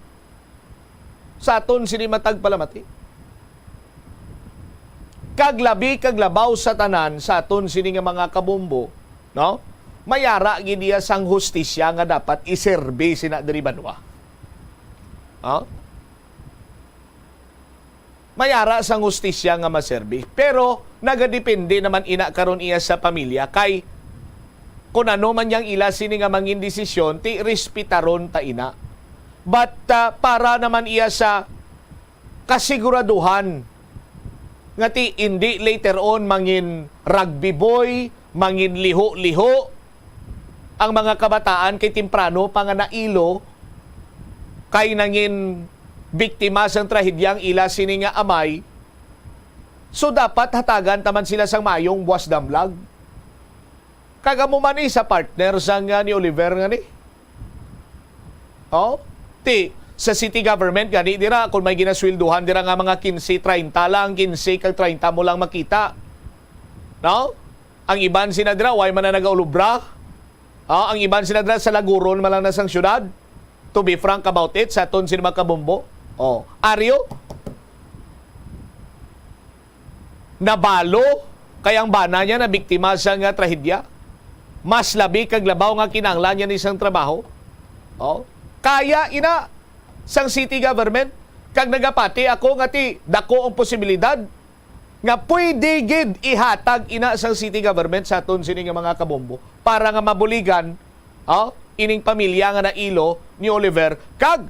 Sa aton sini matag palamati. Kag labi kag labaw sa tanan sa aton sini nga mga kabombo, no? May ara gid iya sang hustisya nga dapat iserbi sina diri banwa. Ha? May ara sang hustisya nga maserbi. Pero nagadepende naman ina karon iya sa pamilya kay kun ano man yang ila sini nga mangin desisyon, ti respetaron ta ina. But, ah, para naman iya sa kasiguraduhan nga ti indi later on mangin rugby boy, mangin liho-liho ang mga kabataan kay temprano pa nga nailo kay nangin biktima sang trahedya ang ila sini nga amay. So dapat hatagan ta man sila sang maayong buwas damlag. Kag amo man ni sa partner sang, ah, ni Oliver nga ni. Oh, ti sa city government gani dira kung may ginasweldohan dira nga mga kinse, treinta lang, kinse kag treinta mo lang makita. No? Ang iban sina dira way man na nagaulobra. Ah, ang iban sina dira sa laguron man lang na sang syudad. To be frank about it, sa aton sini mga kabombo. Oh, Ario, nabalo kay ang bana niya nabiktima sa nga trahedya. Mas labi kag labaw nga kinahanglan niya ni sang trabaho. Oh, kaya ina sang city government, kag nagapati ako nga ti dako ang posibilidad nga pwede gid ihatag ina sang city government sa aton sini nga mga kabombo para nga mabuligan, oh, ining pamilya nga nailo ni Oliver kag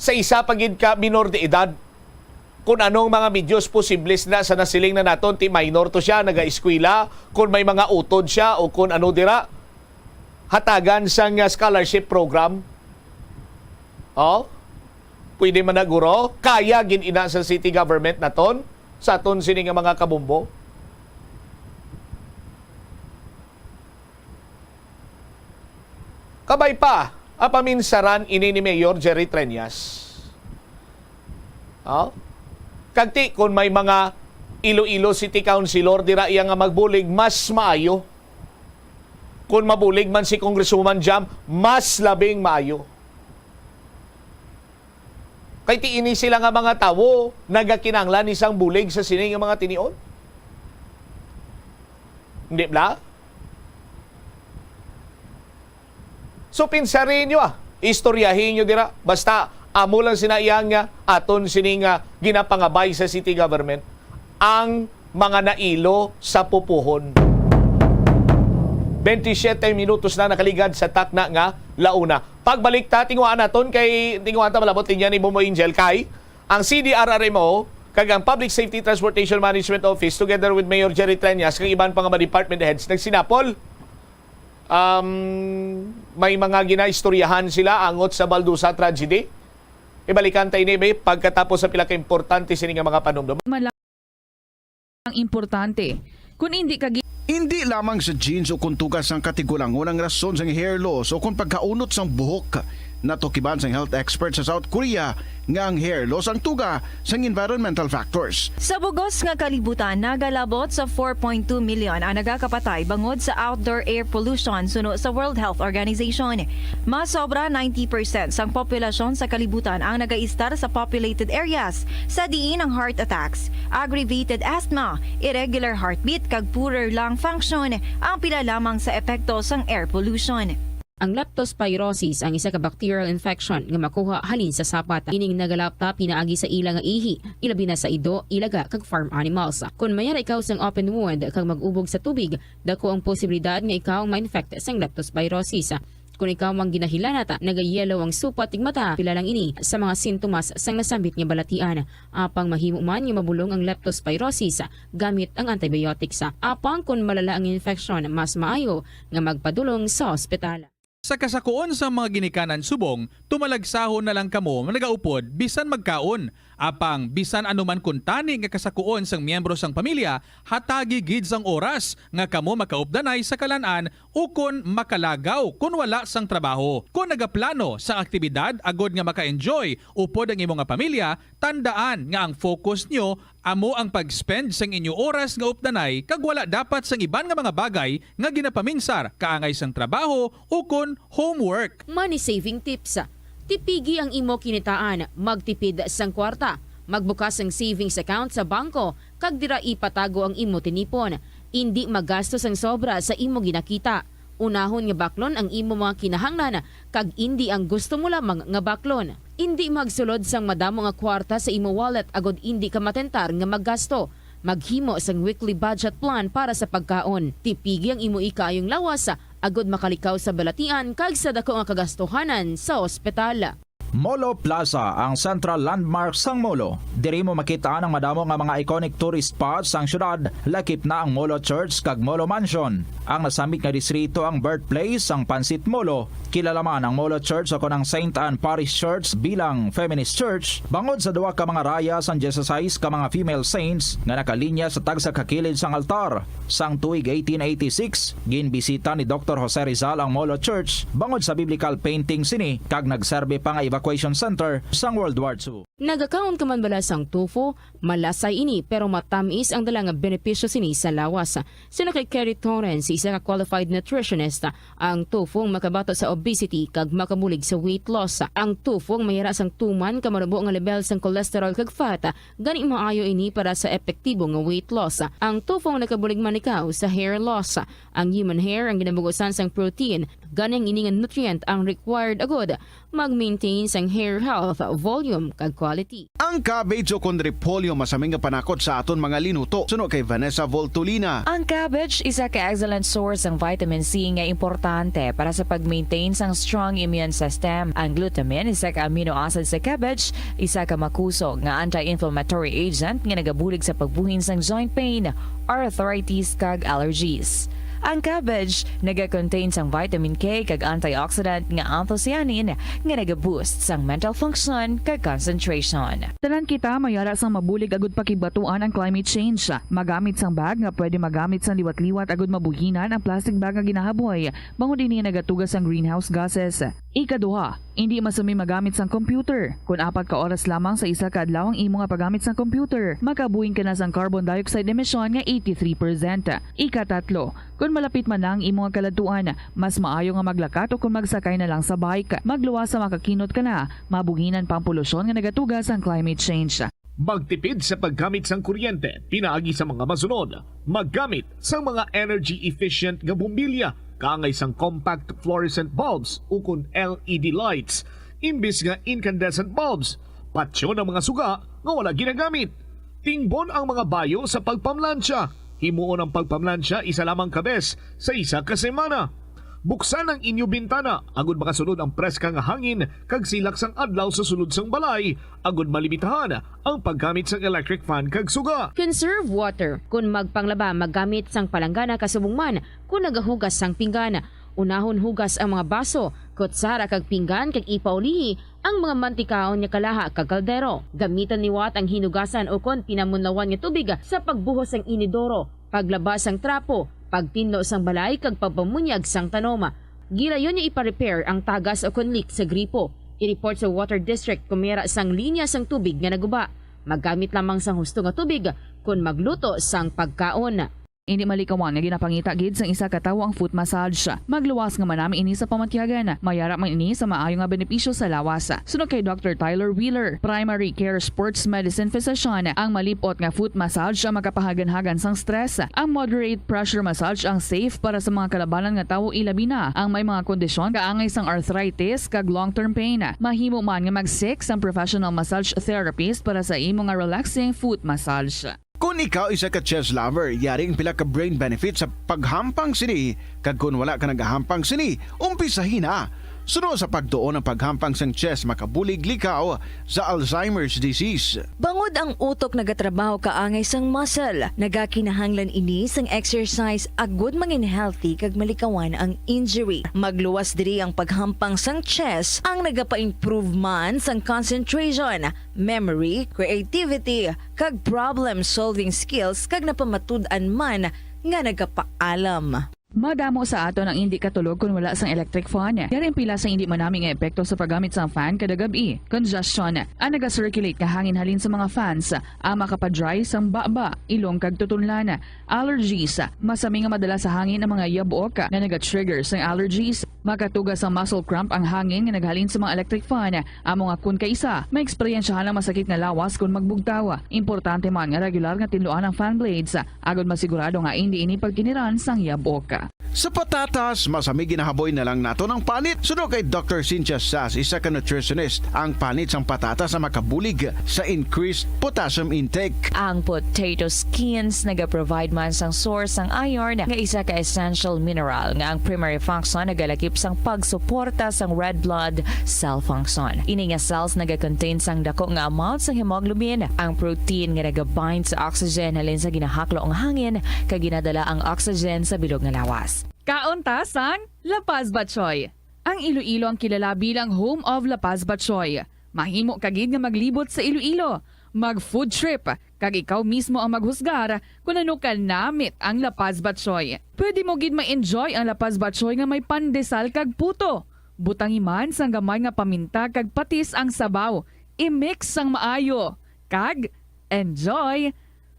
sa isa pa gid ka minor de edad. Kung anong mga medios posibles na sa nasiling na naton, ti minor to siya, nagaeskwela, kung may mga utod siya o kung ano dira, hatagan sang, ah, scholarship program. Oh, pwede man na guro, kaya gid ina sa city government naton, sa aton sini nga mga kabombo. Kabay pa, ang paminsaran ini ni Mayor Jerry Treñas. Oh? Kag ti, kung may mga Iloilo City Councilor dira iya nga magbulig, mas maayo. Kung mabulig man si Congresswoman Jam, mas labing maayo. Kay ti ini sila nga mga tawo nagakinahanglan ni sang bulig sa sini nga mga tinion. Hindi bala? So, pinsari niyo, ah, istoryahi niyo dira. Basta, amo lang sina iya nga aton sini nga ginapangabay sa city government ang mga nailo sa pupuhon. Twenty-seven minutos na nakaligad sa takna nga launa. Pagbalik ta, tinguhaan naton kay tinguhaan ta malabot linya ni Bomboy Angel kay ang C D R R M O kag ang Public Safety Transportation Management Office together with Mayor Jerry Treñas kag iban pa nga mga department heads nagsinapol. Um, may mga ginaistoryahan sila angot sa Baldusa tragedy. Ibalikan ta ini, be, pagkatapos sa pila ka importante sini nga mga panumdom. Ang importante, kung hindi ka gi- Indi lamang sa genes o kung tuga sang katigulangon ang rason sang hair loss o kung pagkaunot sang buhok. Natukiban sang health expert sa South Korea nga ang hair loss ang tuga sang environmental factors. Sa bugos nga kalibutan, nagalabot sa four point two million ang nagakapatay bangod sa outdoor air pollution suno sa World Health Organization. Mas sobra ninety percent sang populasyon sa kalibutan ang nagaistar sa populated areas, sa diin ang heart attacks, aggravated asthma, irregular heartbeat, kag poorer lung function ang pila lamang sa epekto sang air pollution. Ang leptospirosis ang isa ka bacterial infection nga makuha halin sa sapat. Ining nagalapta pinaagi sa ila nga ihi, ilabi na sa ido, ilaga, kag farm animals. Kon mayara ikaw sang open wound kag mag-ubog sa tubig, dako ang posibilidad nga ikaw ma-infect sang leptospirosis. Kon ikaw ang ginahilanat, nagayelo ang supat tig mata, pila lang ini sa mga sintomas sang nasambit nga balatian. Apang mahimo man nga mabulong ang leptospirosis gamit ang antibiotics. Apang kon malala ang infeksyon, mas maayo nga magpadulong sa ospital. Sa kasakuon sang mga ginikanan subong, tumalagsahon na lang kamo nagaupod bisan magkaon. Apang bisan ano man kuntani nga kasakuon sang miyembro sang pamilya, hatagi gid sang oras nga kamo makaupdanay sa kalan-an ukon makalagaw kon wala sang trabaho. Kon nagaplano sang aktibidad agod nga maka-enjoy upod ang imo nga pamilya, tandaan nga ang focus nyo amo ang pag-spend sang inyo oras nga updanay kag wala dapat sang iban nga mga bagay nga ginapaminsar kaangay sang trabaho ukon homework. Money saving tips. Tipigi ang imo kinitaan, magtipid sang kwarta, magbukas sang savings account sa bangko, kag dira ipatago ang imo tinipon. Indi magasto sang sobra sa imo ginakita. Unahon nga baklon ang imo mga kinahanglan kag indi ang gusto mo lamang nga baklon. Indi magsulod sang madamo nga kwarta sa imo wallet agod indi ka matentar nga maggasto. Maghimo sang weekly budget plan para sa pagkaon. Tipigi ang imo ikaayong lawas agod makalikaw sa balatian kag sa dako nga kagastuhanan sa ospital. Molo Plaza, ang central landmark sang Molo. Diri mo makit-an ang madamo nga mga iconic tourist spots sang syudad, lakip na ang Molo Church kag Molo Mansion. Ang nasambit nga distrito ang birthplace sang Pansit Molo. Kilala man ang Molo Church o kon ang Saint Anne Parish Church bilang feminist church bangod sa duha ka mga raya sang dieciséis ka mga female saints nga nakalinya sa tagsa ka kilid sang altar. Sang tuig eighteen eighty-six, ginbisita ni Doktor Jose Rizal ang Molo Church bangod sa biblical painting sini kag nagserbi pa nga evacuation center sang World War two. Nagakaon ka man bala sang tofu? Malasay ini, pero matamis ang dala nga benepisyo sini sa lawas. Suno kay Kerry Torrens, isa ka qualified nutritionist, ang tofu ang makabato sa obesity kag makabulig sa weight loss. Ang tofu ang mayara sang tuman ka marubo nga level sang cholesterol kag fat, gani maayo ini para sa epektibo nga weight loss. Ang tofu ang nakabulig man ikaw sa hair loss. Ang human hair ang ginabugusan sang protein, gani ang ini nga nutrient ang required agud mag-maintain sang hair health, volume, kag quality. Ang cabbage o kon repolyo masami nga panakot sa aton mga linuto, suno kay Vanessa Voltolina. Ang cabbage isa ka excellent source sang vitamin C nga importante para sa pag-maintain sang strong immune system. Ang glutamine, isa ka amino acid sa cabbage, isa ka makusog nga anti-inflammatory agent nga nagabulig sa pagbuhin sang joint pain, arthritis, kag allergies. Ang cabbage naga-contain sang vitamin K kag antioxidant nga anthocyanin nga naga-boost sang mental function kag concentration. Tanan kita mayara sang mabulig agud pakigbatuan ang climate change. Magamit sang bag nga pwede magamit sang liwat-liwat agud mabuhinan ang plastic bag nga ginahaboy, bangod ini nagatuga sang greenhouse gases. Ikaduha, indi masami magamit sang computer kon apat ka oras lamang sa isa ka adlaw ang imo nga paggamit sang computer. Makabuhin ka na sang carbon dioxide emission nga eighty-three percent. Ikatatlo, kon malapit man na ang imo nga kaladtuan, mas maayo nga maglakat o kon magsakay na lang sa bike. Magluwas sa makakinot ka na, mabuhinan pa ang polusyon nga nagatuga sang climate change. Magtipid sa paggamit sang kuryente pinaagi sa mga masunod. Maggamit sang mga energy efficient nga bombilya kaangay sang compact fluorescent bulbs ukon L E D lights imbis nga incandescent bulbs. Patyon ang mga suga nga wala ginagamit. Tingbon ang mga bayo sa pagpamlansya. Himuon ang pagpamlansya isa lamang ka bes sa isa ka semana. Buksan ang inyo bintana agud makasulod ang preska nga hangin kag silak sang adlaw sa sulod sang balay, agud malimitahan ang paggamit sang electric fan kag suga. Conserve water. Kon magpanglaba, maggamit sang palanggana kasubong man kon nagahugas sang pinggan. Unahon hugas ang mga baso, kutsara kag pinggan kag ipaulihi ang mga mantikaon nga kalaha kag kaldero. Gamitan liwat ang hinugasan ukon pinamunlawan nga tubig sa pagbuhos sang inidoro, paglaba sang trapo, pagtinlo sang balay kag pagpamunyag sang tanom. Gilayon nga ipa-repair ang tagas ukon leak sa gripo. I-report sa water district kon mayara sang linya sang tubig nga naguba. Maggamit lamang sang husto nga tubig kon magluto sang pagkaon. Hindi malikawan nga ginapangita gid sang isa ka tawo ang foot massage. Magluwas nga manami ini sa pamatyagan. Mayara man ini sa maayo nga benepisyo sa lawas. Suno kay Doctor Tyler Wheeler, primary care sports medicine physician, ang malip-ot nga foot massage ang makapahaganhagan sang stress. Ang moderate pressure massage ang safe para sa mga kalabanan nga tawo, ilabi na ang may mga kondisyon kaangay sang arthritis kag long-term pain. Mahimo man nga mag-seek sang professional massage therapist para sa imo nga relaxing foot massage. Kon ikaw isa ka chess lover, yari ang pila ka brain benefits sa paghampang sini, kag kon wala ka nagahampang sini, umpisahi na. Suno sa pagtuon, ang paghampang sang chess makabulig likaw sa Alzheimer's disease. Bangod ang utok nagatrabaho kaangay sang muscle, nagakinahanglan ini sang exercise agud mangin healthy kag malikawan ang injury. Magluwas diri ang paghampang sang chess, ang nagapa-improve man sang concentration, memory, creativity, kag problem-solving skills, kag napamatud-an man nga nagapaalam. Madamo sa aton ang indi katulog kon wala sang electric fan. Yari ang pila sa indi manami nga epekto sa paggamit sang fan kada gab-i. Congestion, ang naga-circulate nga hangin halin sa mga fans, ang makapadry sang baba, ilong kag tutunlan. Allergies, masami nga madala sa hangin ang mga yabok nga naga-trigger sang allergies. Makatuga sa muscle cramp ang hangin nga naghalin sa mga electric fan. Amo nga kon kaisa, maeksperiensyahan ang masakit nga lawas kon magbugtaw. Importante man nga regular nga tinluan ang fan blades, agod masigurado nga indi ini pagkiniran sang yabok. Sa patatas, masami ginahaboy na lang naton ang panit. Suno kay Doctor Cynthia Sass, isa ka nutritionist, ang panit sang patatas ang makabulig sa increased potassium intake. Ang potato skins nagaprovide man sang source sang iron, nga isa ka essential mineral nga ang primary function nagalakip sang pagsuporta sang red blood cell function. Ini nga cells nagakontain sang dako nga amount sang hemoglobin, ang protein nga nagabind sa oxygen halin sa ginahaklo nga hangin kag ginadala ang oxygen sa bilog nga lawas. Kaon ta sang La Paz Batchoy. Ang Iloilo ang kilala bilang home of La Paz Batchoy. Mahimo ka gid nga maglibot sa Iloilo, mag-food trip, kag ikaw mismo ang maghusgar kon ano ka namit ang La Paz Batchoy. Pwede mo gid ma-enjoy ang La Paz Batchoy nga may pandesal kag puto. Butangi man sang gamay nga paminta kag patis ang sabaw. I-mix sang maayo, kag enjoy!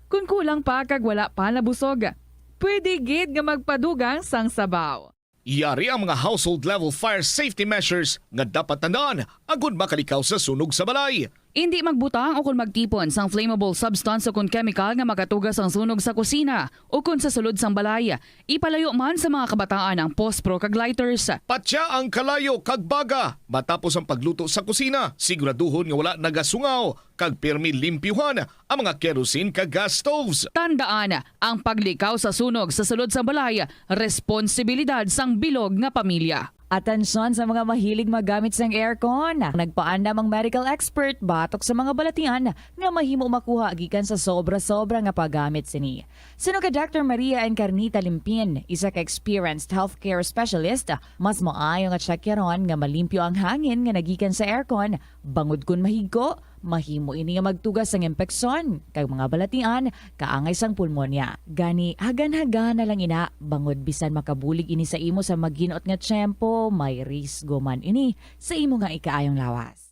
Kon kulang pa kag wala pa nabusog, pwede gid nga magpadugang sang sabaw. Yari ang mga household level fire safety measures nga dapat tandaan agud makalikaw sa sunog sa balay. Indi magbutang ukon magtipon sang flammable substance ukon chemical nga makatuga sang sunog sa kusina ukon sa sulod sang balay. Ipalayo man sa mga kabataan ang pospro kag lighters. Patya ang kalayo kag baga matapos ang pagluto sa kusina. Siguraduhon nga wala nagasungaw kag pirmi limpyuhan ang mga kerosene kag gas stoves. Tandaan, ang paglikaw sa sunog sa sulod sang balay, responsibilidad sang bilog nga pamilya. Atensyon sa mga mahilig maggamit sang aircon. Nagpaandam ang medical expert batok sa mga balatian nga mahimo makuha gikan sa sobra-sobra nga paggamit sini. Suno kay Doctor Maria Encarnita Limpin, isa ka experienced healthcare specialist, mas maayo nga tsakyaron nga malimpyo ang hangin nga nagikan sa aircon, bangod kon mahigko, mahimo ini nga magtuga sang impeksyon kag mga balatian kaangay sang pulmonya. Gani, hagan-hagan na lang ina, bangod bisan makabulig ini sa imo sa maghinot nga tiyempo, may risgo man ini sa imo nga ikaayong lawas.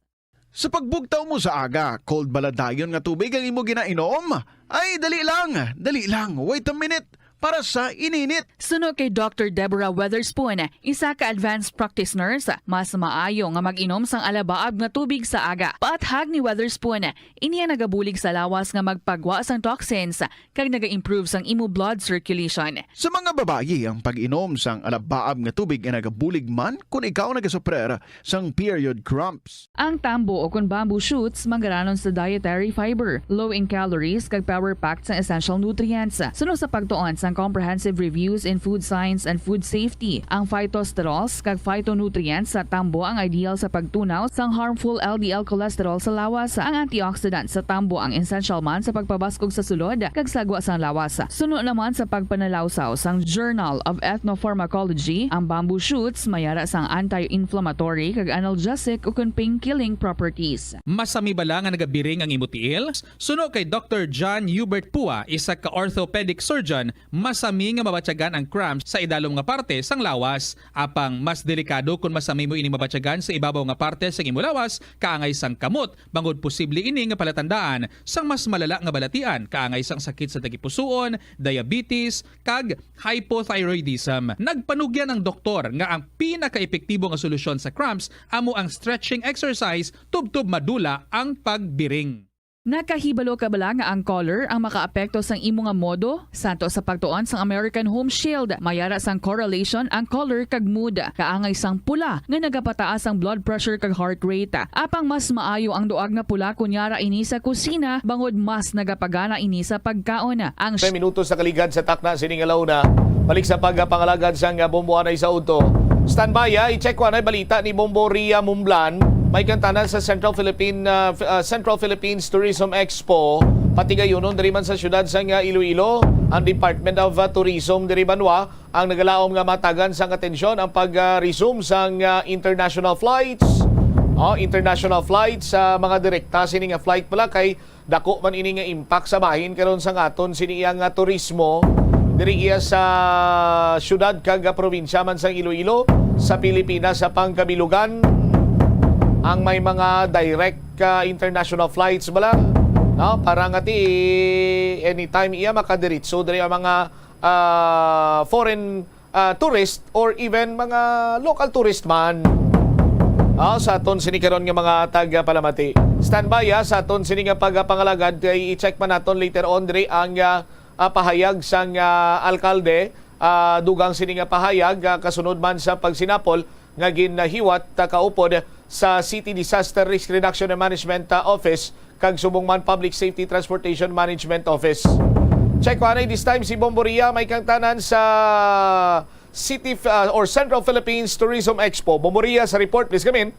Sa pagbugtaw mo sa aga, cold bala dayon nga tubig ang imo ginainom? Ay, dali lang, dali lang, wait a minute, para sa ininit. Suno kay Doctor Deborah Weatherspoon, isa ka advanced practice nurse, mas maayo nga mag-inom sang alabaab nga tubig sa aga. Paathag ni Weatherspoon, ini ang nagabulig sa lawas nga magpagwa sang toxins kag naga-improve sang imo blood circulation. Sa mga babayi, ang pag-inom sang alabaab nga tubig ay nagabulig man kon ikaw nagasuprer sang period cramps. Ang tambo o kon bamboo shoots manggaranon sa dietary fiber, low in calories, kag power-packed sa essential nutrients. Suno sa pagtuon sang Comprehensive Reviews in Food Science and Food Safety, ang phytosterols kag phytonutrients sa tambo ang ideal sa pagtunaw sang harmful L D L cholesterol sa lawas. Ang antioxidant sa tambo ang essential man sa pagpabaskog sa sulod kag sagwa sang lawas. Suno naman sa pagpanalawsaw sang Journal of Ethnopharmacology, ang bamboo shoots mayara sang anti-inflammatory kag analgesic ukon pain-killing properties. Masami bala nga nagabiring ang imo tiil? Suno kay Doctor John Hubert Pua, isa ka orthopedic surgeon, Masami nga mabatyagan ang cramps sa idalom nga parte sang lawas, apang mas delikado kon masami mo ini mabatyagan sa ibabaw nga parte sang imo lawas kaangay sang kamot, bangod posible ini nga palatandaan sang mas malala nga balatian kaangay sang sakit sa tagipusoon, diabetes, kag hypothyroidism. Nagpanugyan ang doktor nga ang pinakaepektibo nga solusyon sa cramps amo ang stretching exercise tubtob madula ang pagbiring. Nakahibalo ka bala nga ang color ang makaapekto sang imo nga modo? Santo sa pagtuon sang American Home Shield, may ara sang correlation ang color kag mood. Kaangay sang pula nga nagapataas ang blood pressure kag heart rate. Apang mas maayo ang duag nga pula kon yara ini sa kusina, bangod mas nagapagana ini sa pagkaon. Ang May minutos sa kaligad sa takna sining alauna. Balik sa pagpangalagad sang bombo anay sa udto. Standby, ah. I-check ko anay balita ni Bombo Ria Mumblan. May kantanan sa Central Philippine, ah, F-, ah, Central Philippines Tourism Expo. Patigayunon diri man sa siyudad sang, ah, Iloilo, ang Department of, ah, Tourism diri banwa ang nagalaom nga matagan sang atensyon ang pag, ah, resume sang, ah, international flights. Oh, international flights sa mga direkta sini nga flight pala kay dako man ini nga impact sa bahin karon sang aton sini iya nga turismo diri iya sa siyudad kag, ah, probinsya man sang Iloilo, sa Pilipinas, sa pangkabilugan. Ang may mga direct, ah, international flights bala, no? Para nga ti anytime iya makadiritso diri ang mga, ah, foreign, ah, tourist or even mga local tourist man. Ah, sa aton sini karon nga mga tagapalamati. Standby, ah, sa aton sini nga pagpangalagad kay i-check man naton later on diri ang, ah, ah, pahayag sang, ah, alkalde, ah, dugang sini nga pahayag, ah, kasunod man sa pagsinapol nga ginahiwat, ah, kaupod sa City Disaster Risk Reduction and Management, ah, Office kag subong man Public Safety Transportation Management Office. Check ko anay this time si Bombo Ria, may kang tanan sa City, ah, or Central Philippines Tourism Expo. Bombo Ria sa report, please come in.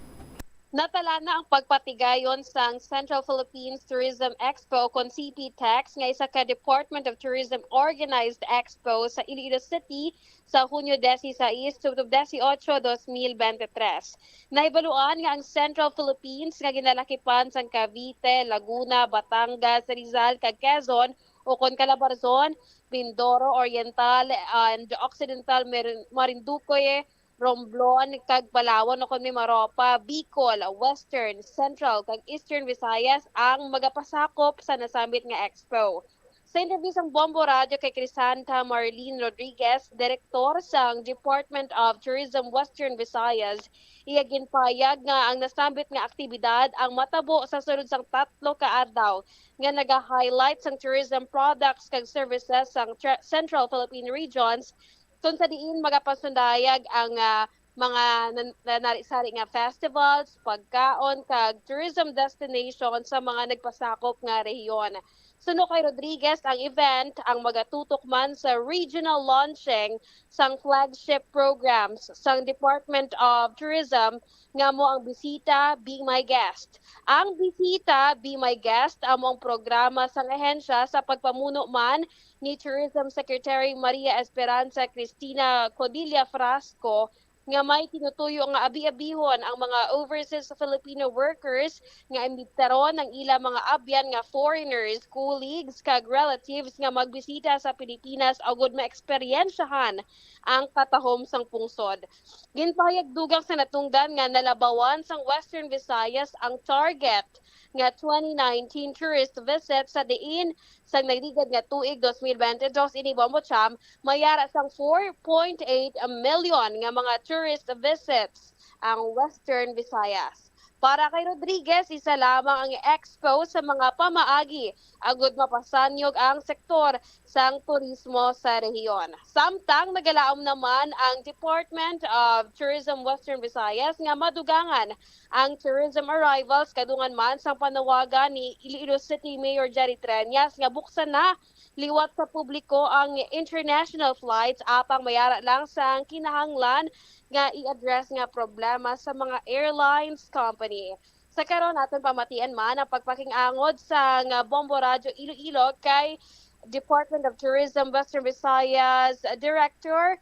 Natala na ang pagpatigayon sang Central Philippines Tourism Expo kon C P TEX nga isa ka Department of Tourism organized expo sa Iloilo City sa Hunyo dise-sais tubtob dise-otso, dos mil bente tres. Nahibaluan nga ang Central Philippines nga ginalakipan sang Cavite, Laguna, Batangas, Rizal, kag Quezon, ukon Calabarzon, Mindoro Oriental, and Occidental Mer-, Marinduque, Romblon, kag Palawan, ukon Mimaropa, Bicol, Western, Central, kag Eastern Visayas ang magapasakop sa nasambit nga expo. Sa interview sang Bombo Radio kay Crisanta Marlene Rodriguez, direktor sang Department of Tourism Western Visayas, iya ginpayag nga ang nasambit nga aktibidad ang matabo sa sulod sang tatlo ka adlaw nga naga-highlight sang tourism products kag services sang tra-, Central Philippine Regions, kung sa diin magapasundayag ang, ah, mga nan-, nanari-sari nga festivals, pagkaon, kag tourism destination sa mga nagpasakop nga rehiyon. Suno kay Rodriguez, ang event ang magatutok man sa regional launching sang flagship programs sang Department of Tourism nga amo ang Bisita, Be My Guest. Ang Bisita, Be My Guest amo ang programa sang ahensya sa pagpamuno man ni Tourism Secretary Maria Esperanza Cristina Codilla Frasco nga may tinutuyo nga abi-abihon ang mga overseas Filipino workers nga imbitaron ang ila mga abyan nga foreigners, colleagues, kag relatives nga magbisita sa Pilipinas agud maeksperyensyahan ang katahom sang pungsod. Ginpahayag dugang sa natungdan nga nalabawan sang Western Visayas ang target nga twenty nineteen tourist visit sa diin sang nagligad nga tuig, dos mil bente dos, ini Bombo Cham, may ara sang four point eight million nga mga tourist visits ang Western Visayas. Para kay Rodriguez, isa lamang ang expo sa mga pamaagi agud mapasanyog ang sektor sang turismo sa rehiyon. Samtang nagalaom naman ang Department of Tourism Western Visayas nga madugangan ang tourism arrivals kadungan man sang panawagan ni Iloilo City Mayor Jerry Treñas nga buksan na liwat sa publiko ang international flights apang may ara lang sang kinahanglan nga i-address nga problema sa mga airlines company. Sa karon, aton pamatian man ang pagpaking-angod sang Bombo Radyo Iloilo kay Department of Tourism Western Visayas Director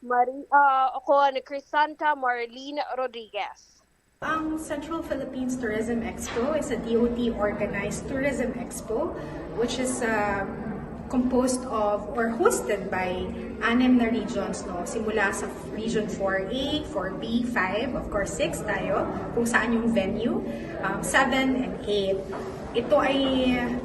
Mari-, ah, kon Crisanta Marlene Rodriguez. Ang Central Philippines Tourism Expo is a D O T organized tourism expo, which is, um, composed of or hosted by anim na regions, no? Simula sa Region four A, four B, five, of course, six tayo, kung saan yung venue, um, seven and eight. Ito ay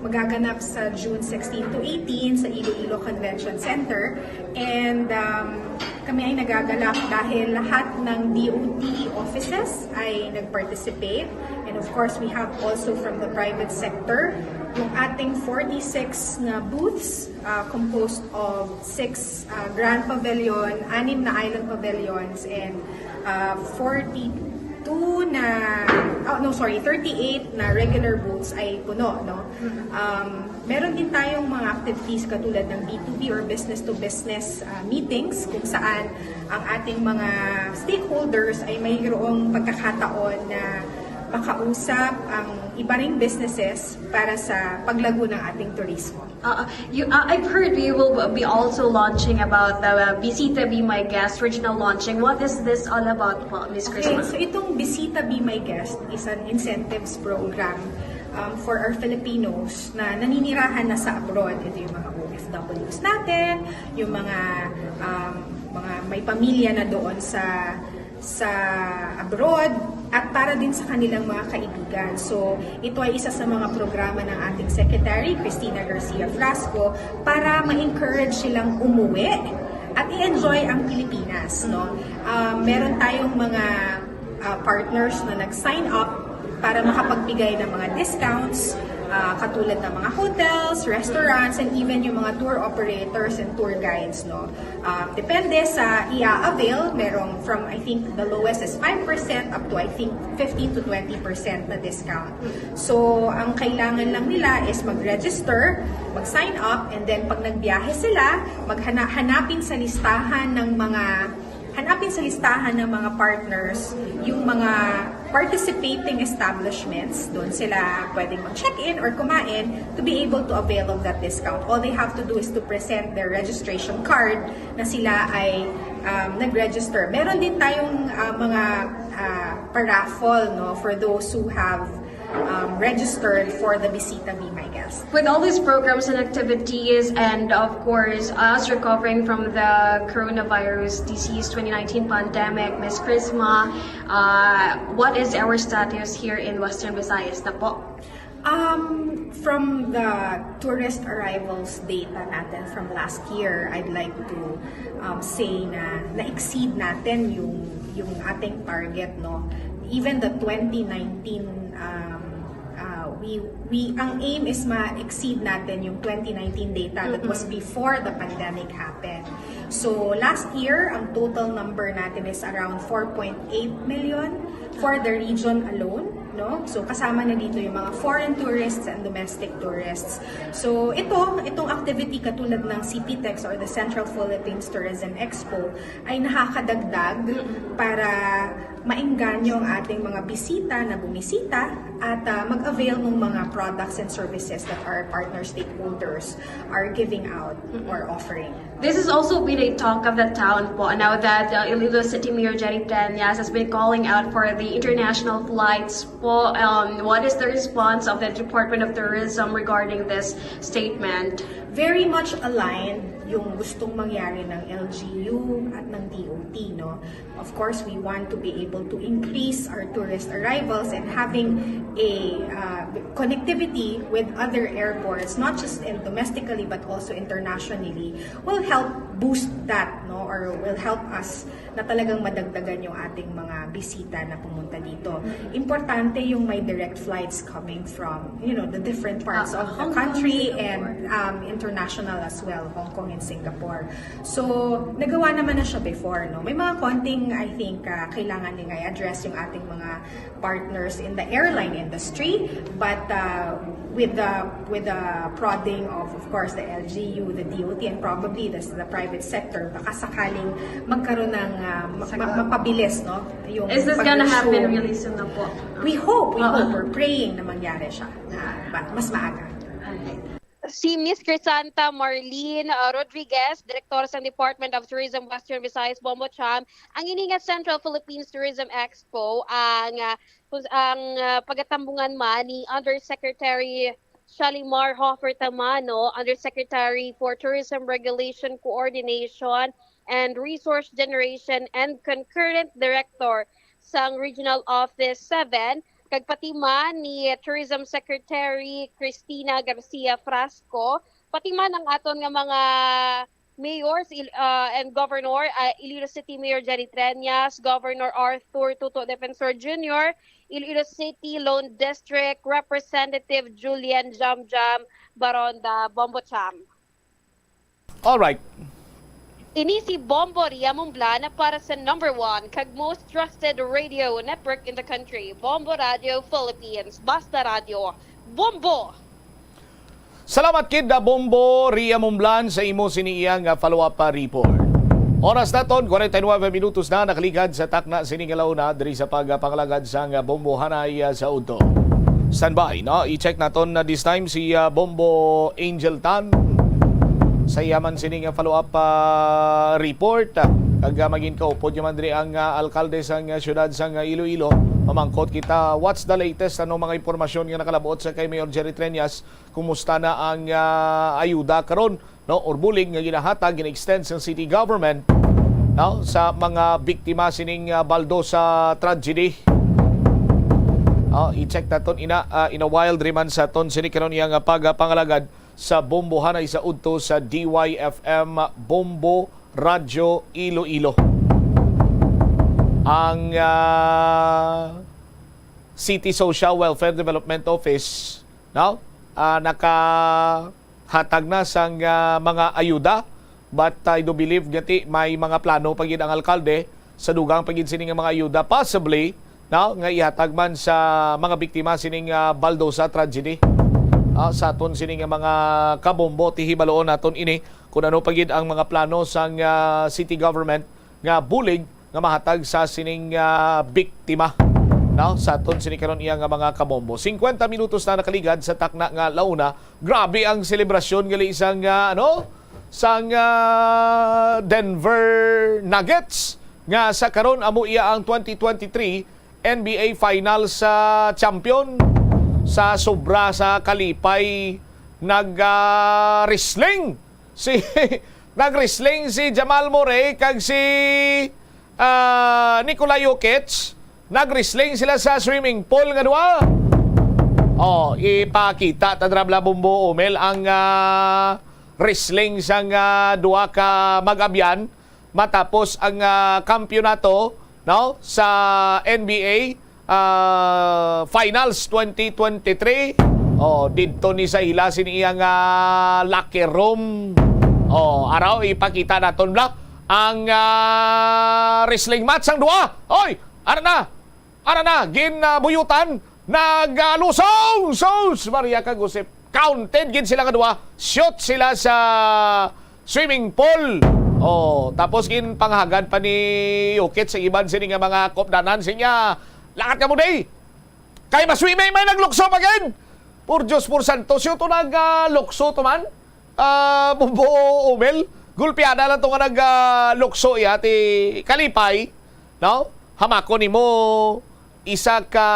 magaganap sa June sixteen to eighteen sa Iloilo Convention Center. And um, kami ay nagagalak dahil lahat ng D O T offices ay nag-participate. And of course, we have also from the private sector, yung ating forty-six na booths, uh, composed of six uh, grand pavilion, anim na island pavilions, and uh, forty-two na, oh, no, sorry, thirty-eight na regular booths ay puno, no? Um, meron din tayong mga activities katulad ng B two B or business to business uh, meetings, kung saan ang ating mga stakeholders ay mayroong pagkakataon na makausap ang iba ring businesses para sa paglago ng ating turismo. Uh, you, uh, I've heard you will be also launching about the uh, Bisita Be My Guest regional launching. What is this all about po, Miss Okay, Chrisma? So itong Bisita Be My Guest is an incentives program um, for our Filipinos na naninirahan na sa abroad. Ito yung mga O F Ws natin, yung mga um, mga may pamilya na doon sa sa abroad at para din sa kanilang mga kaibigan. So, ito ay isa sa mga programa ng ating secretary, Christina Garcia Flasco, para ma-encourage silang umuwi at i-enjoy ang Pilipinas, no? Ah, meron tayong mga ah, partners na nag-sign up para makapagbigay ng mga discounts, ah, katulad ng mga hotels, restaurants, and even yung mga tour operators and tour guides, no? Ah, depende sa i-avail, merong from, I think, the lowest is five percent up to, I think, fifteen to twenty percent na discount. So, ang kailangan lang nila is mag-register, mag-sign up, and then pag nagbiyahe sila, maghana- hanapin sa listahan ng mga hanapin sa listahan ng mga partners yung mga participating establishments. Doon sila pwedeng mag-check-in or kumain to be able to avail of that discount. All they have to do is to present their registration card na sila ay um, nag-register. Meron din tayong uh, mga uh, paraffle, no, for those who have um, registered for the Bisita Be My Guest. With all these programs and activities, and of course, us recovering from the coronavirus disease twenty nineteen pandemic, Miss Chrisma, uh, what is our status here in Western Visayas na po? Um, from the tourist arrivals data natin from last year, I'd like to um, say na na-exceed natin yung yung ating target, no? Even the twenty nineteen um, uh, we we ang aim is ma-exceed natin yung twenty nineteen data that was before the pandemic happened. So last year, ang total number natin is around four point eight million for the region alone, no? So kasama na dito yung mga foreign tourists and domestic tourists. So ito, itong activity katulad ng CPTEX or the Central Philippines Tourism Expo ay nakakadagdag para maengganyo ang ating mga bisita na bumisita at uh, mag-avail ng mga products and services that our partner stakeholders are giving out or offering. This has also been a talk of the town po, now that uh, Iloilo City Mayor Jenny Peñas has been calling out for the international flights po. Um, what is the response of the Department of Tourism regarding this statement? Very much aligned yung gustong mangyari ng L G U at ng D O T, no? Of course, we want to be able to increase our tourist arrivals and having a uh, connectivity with other airports, not just in domestically but also internationally, will help boost that, no, or will help us na talagang madagdagan yung ating mga bisita na pumunta dito. Importante yung may direct flights coming from, you know, the different parts Ah, of the Hong Kong, country Singapore. And um, international as well, Hong Kong and Singapore. So, nagawa naman na siya before, no? May mga konting, I think, uh, kailangan din i-address yung ating mga partners in the airline industry, but uh, with the with the prodding of, of course, the L G U, the D O T, and probably the, the private sector, baka sakaling magkaroon ng uh, ma- ma- mapabilis, no? Yung Is this gonna pag-resume. Happen really soon na po? We hope, we Oo. hope, we're praying na mangyari siya na ba- mas maaga. Alright. Si Miss Crisanta Marlene uh, Rodriguez, Direktor sa Department of Tourism Western Visayas, Bombo Cham, ang ini nga Central Philippines Tourism Expo ang uh, kus- ang uh, pagatambungan man ni Undersecretary Shalimar Hoffer Tamano, Undersecretary for Tourism Regulation Coordination and Resource Generation and concurrent director sang Regional Office seven, kag pati man ni Tourism Secretary Cristina Garcia Frasco, pati man ang aton nga mga mayors il- uh, and governor, uh, Iloilo City Mayor Jerry Treñas, Governor Arthur Toto Defensor Junior, Iloilo City Lone District Representative Julian Jamjam Baronda Bombo Cham. Alright. Ini si Bombo Ria Mumblan para sa number one kag most trusted radio network in the country, Bombo Radio Philippines. Basta Radio, Bombo! Salamat kid na Bombo Ria Mumblan sa imo sini iya nga follow-up, ah, report. Oras naton, forty-nine minutos na nakaligad sa takna sini nga launa diri sa pagpangalagad sang Bombo Hanay, ah, sa udto. Standby, no? I-check naton na this time si, ah, Bombo Angel Tan sa iya man sini nga follow-up, ah, report. Kag, ah, magin kaupod naman diri ang, ah, alkalde sang, ah, siyudad sang, ah, Iloilo. Mamangkot kita, what's the latest? Ano mga impormasyon nga nakalabot sa kay Mayor Jerry Treñas? Kumusta na ang, ah, ayuda karon, no, or bulig nga ginahatag, gina-extend sa city government, no, sa mga biktima sining, ah, baldosa tragedy? Oh, i-check naton ina, ah, in a while diri man sa aton sini karon iya nga pagapangalagad sa Bombo Hanay sa udto sa D Y F M Bombo Radyo Iloilo. Ang, ah, City Social Welfare Development Office, no? Ah, nakahatag na sang, ah, mga ayuda, but I do believe gati may mga plano pa gid ang alkalde sa dugang pa gid sini nga mga ayuda, possibly, no, nga ihatag man sa mga biktima sining, ah, baldosa tragedy, ah, sa aton sini nga mga kabombo. Ti hibaloon naton ini kung ano pa gid ang mga plano sang, ah, city government nga bulig nga mahatag sa sining, ah, biktima, no, sa aton sini karon iya nga mga kabombo. Singkwenta minutos na nakaligad sa takna nga launa. Grabe ang selebrasyon gali sang, ah, ano, sang, ah, Denver Nuggets nga sa karon amo iya ang twenty twenty-three N B A Finals, ah, champion. Sa sobra sa kalipay, nag, ah, wrestling si nag-wrestling si Jamal Murray kag si, ah, Nikola Jokic. Nag-wrestling sila sa swimming pool nga duha. Oh, ipakita ta dira bala, Bombo Omel, ang, ah, wrestling sang, ah, duha ka mag-abyan matapos ang, ah, kampiyonato, no, sa N B A, ah, Finals twenty twenty-three. Oh, didto ni sa ila sini iya nga locker room. Oh, araw ipakita naton bala ang, ah, wrestling match sang duha. Oy, ara na. Ara na, gin, ah, buyutan, nagalusong, sus, Maria kag Josep. Counted gid sila nga duha. Shoot sila sa swimming pool. Oh, tapos ginpanghagad pa ni Jokic sa iban sini nga mga kopdanan, siya, "Lakat ka mo, day! Kay maswimming may naglukso pa gid!" Por Diyos, por santo, siya to naglukso to man. Ah, Bombo Omel, gulpiada lang to nga naglukso iya ti kalipay, no? Hamakon nimo isa ka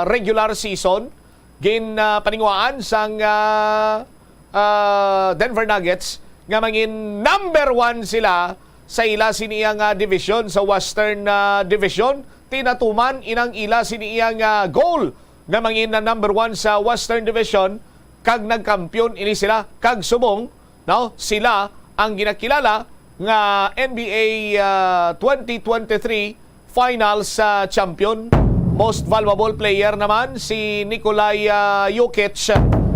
regular season, gin, ah, paninguhaan sang, ah, ah, Denver Nuggets nga mangin number one sila sa ila sini iya nga division, sa Western, ah, Division. Tinatuman inang ila sini iya nga goal nga mangin na number one sa Western Division, kag nagkampiyon ini sila, kag subong, no, sila ang ginakilala nga N B A, ah, twenty twenty-three Finals, ah, champion. Most valuable player naman si Nikolai, ah, Jokic,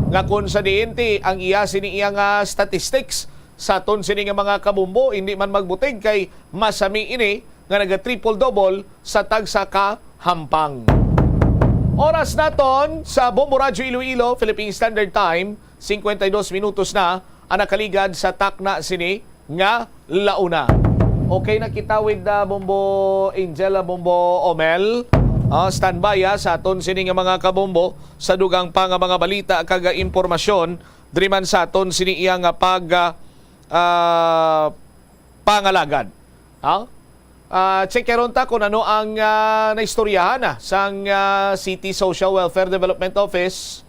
nga kun sa diin ti ang iya sini iya nga statistics sa aton sini nga mga kabombo, hindi man magbutig kay masami ini nga naga-triple-double sa tagsa ka hampang. Oras naton sa Bombo Radyo Iloilo, Philippine Standard Time, singkwenta y dos minutos na ang nakaligad sa takna sini nga launa. Okay na kita with, ah, Bombo Angel, ah, Bombo Omel. Ah, standby, ah, sa aton sini nga mga kabombo sa dugang pa nga mga balita kag, ah, impormasyon diri man sa aton sini iya nga pag, ah, ah, pangalagad. Ha? Ah, check karon ta kung ano ang, ah, naistoryahan na sang, ah, City Social Welfare Development Office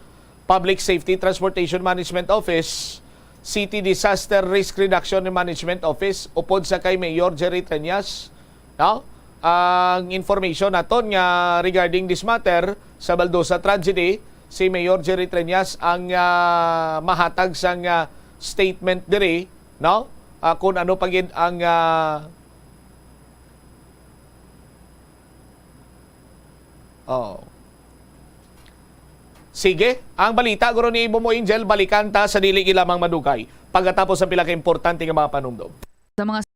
Public Safety Transportation Management Office, City Disaster Risk Reduction and Management Office, upod sa kay Mayor Jerry Treñas, no? Ang information naton nga regarding this matter sa Baldosa tragedy, si Mayor Jerry Treñas ang, ah, mahatag sang, ah, statement diri, no? Ah, kung ano pa gid ang, ah, oh. Sige, ang balita guro ni Bomo Angel, balikan ta sa dili lamang madugay pagkatapos ang pila ka importante nga mga panumdom. Sa mga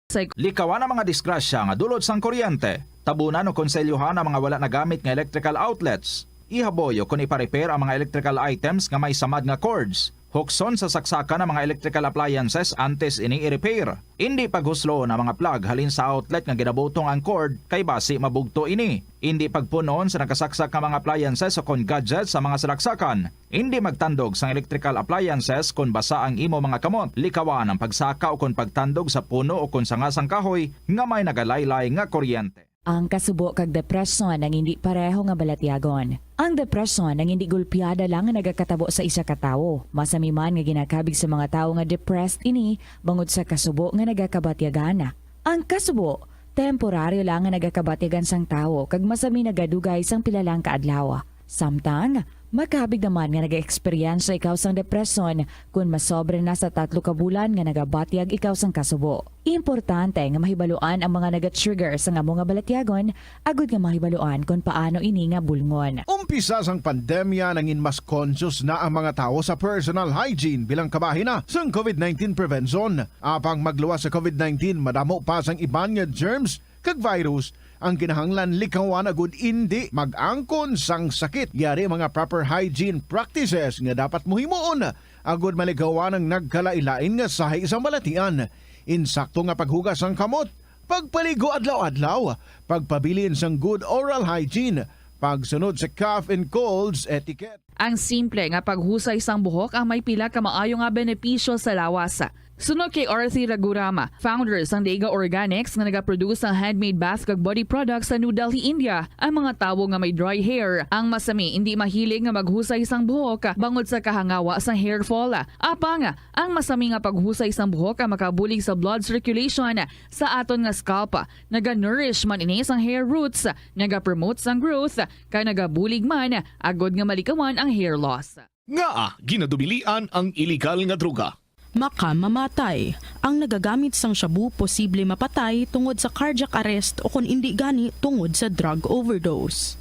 psych- Likawan ang mga disgrasya nga dulot sang kuryente. Tabunan o konselyohan ang mga wala nagamit nga electrical outlets. Ihaboy o kon ipa-repair ang mga electrical items nga may samad nga cords. Hukson sa saksakan ang mga electrical appliances antes ini i-repair. Indi paghusloon ang mga plug halin sa outlet nga ginabutong ang cord, kay basi mabugto ini. Indi pagpun-on sa nakasaksak nga mga appliances o kon gadgets sa mga salaksakan. Indi magtandog sang electrical appliances kon basa ang imo mga kamot. Likawan ang pagsaka o kon pagtandog sa puno o kon sanga sang kahoy nga may nagalaylay nga kuryente. Ang kasubo kag depresyon ang indi pareho nga balatyagon. Ang depresyon ang indi gulpiada lang nga nagakatabo sa isa ka tawo. Masami man nga ginakabig sa mga tawo nga depressed ini bangod sa kasubo nga nagakabatyagan. Ang kasubo, temporaryo lang nga nagakabatyagan sang tawo kag masami nagadugay sang pila lang ka adlaw. Samtang, makabig naman nga nag-eksperyensya ikaw sang depresyon kon masobra na sa tatlo ka bulan nga nagabatyag ikaw sang kasubo. Importante nga mahibaluan ang mga naga-trigger sang amo nga balatyagon agud nga mahibaluan kon paano ini nga bulngon. Umpisa sang pandemya, nangin mas conscious na ang mga tawo sa personal hygiene bilang kabahin na sang covid nineteen prevention. Apang magluwas sa covid nineteen, madamo pa sang iban nga germs kag virus ang kinahanglan likawan agud indi mag-angkon sang sakit. Yari mga proper hygiene practices nga dapat mo himuon agud malikawan ang nagkalain-lain nga sahi sang balatian. Insakto nga paghugas sang kamot, pagpaligo adlaw-adlaw, pagpabilin sang good oral hygiene, pagsunod sa cough and colds etiquette. Ang simple nga paghusay sang buhok ang may pila ka maayo nga benepisyo sa lawas. Suno kay Arthi Ragurama, founder sang Dega Organics nga nagaproduce sang handmade bath kag body products sa New Delhi, India, ang mga tawo nga may dry hair ang masami indi mahilig nga maghusay sang buhok bangod sa kahangawa sang hair fall. Apang, ang masami nga paghusay sang buhok ang makabulig sa blood circulation sa aton nga scalp. Naga-nourish man ini sang hair roots, nagapromote sang growth, kag nagabulig man agud nga malikawan ang hair loss. Ngaa ginadubilian ang iligal nga droga? Makamamatay. Ang nagagamit sang shabu posible mapatay tungod sa cardiac arrest o kon indi gani tungod sa drug overdose.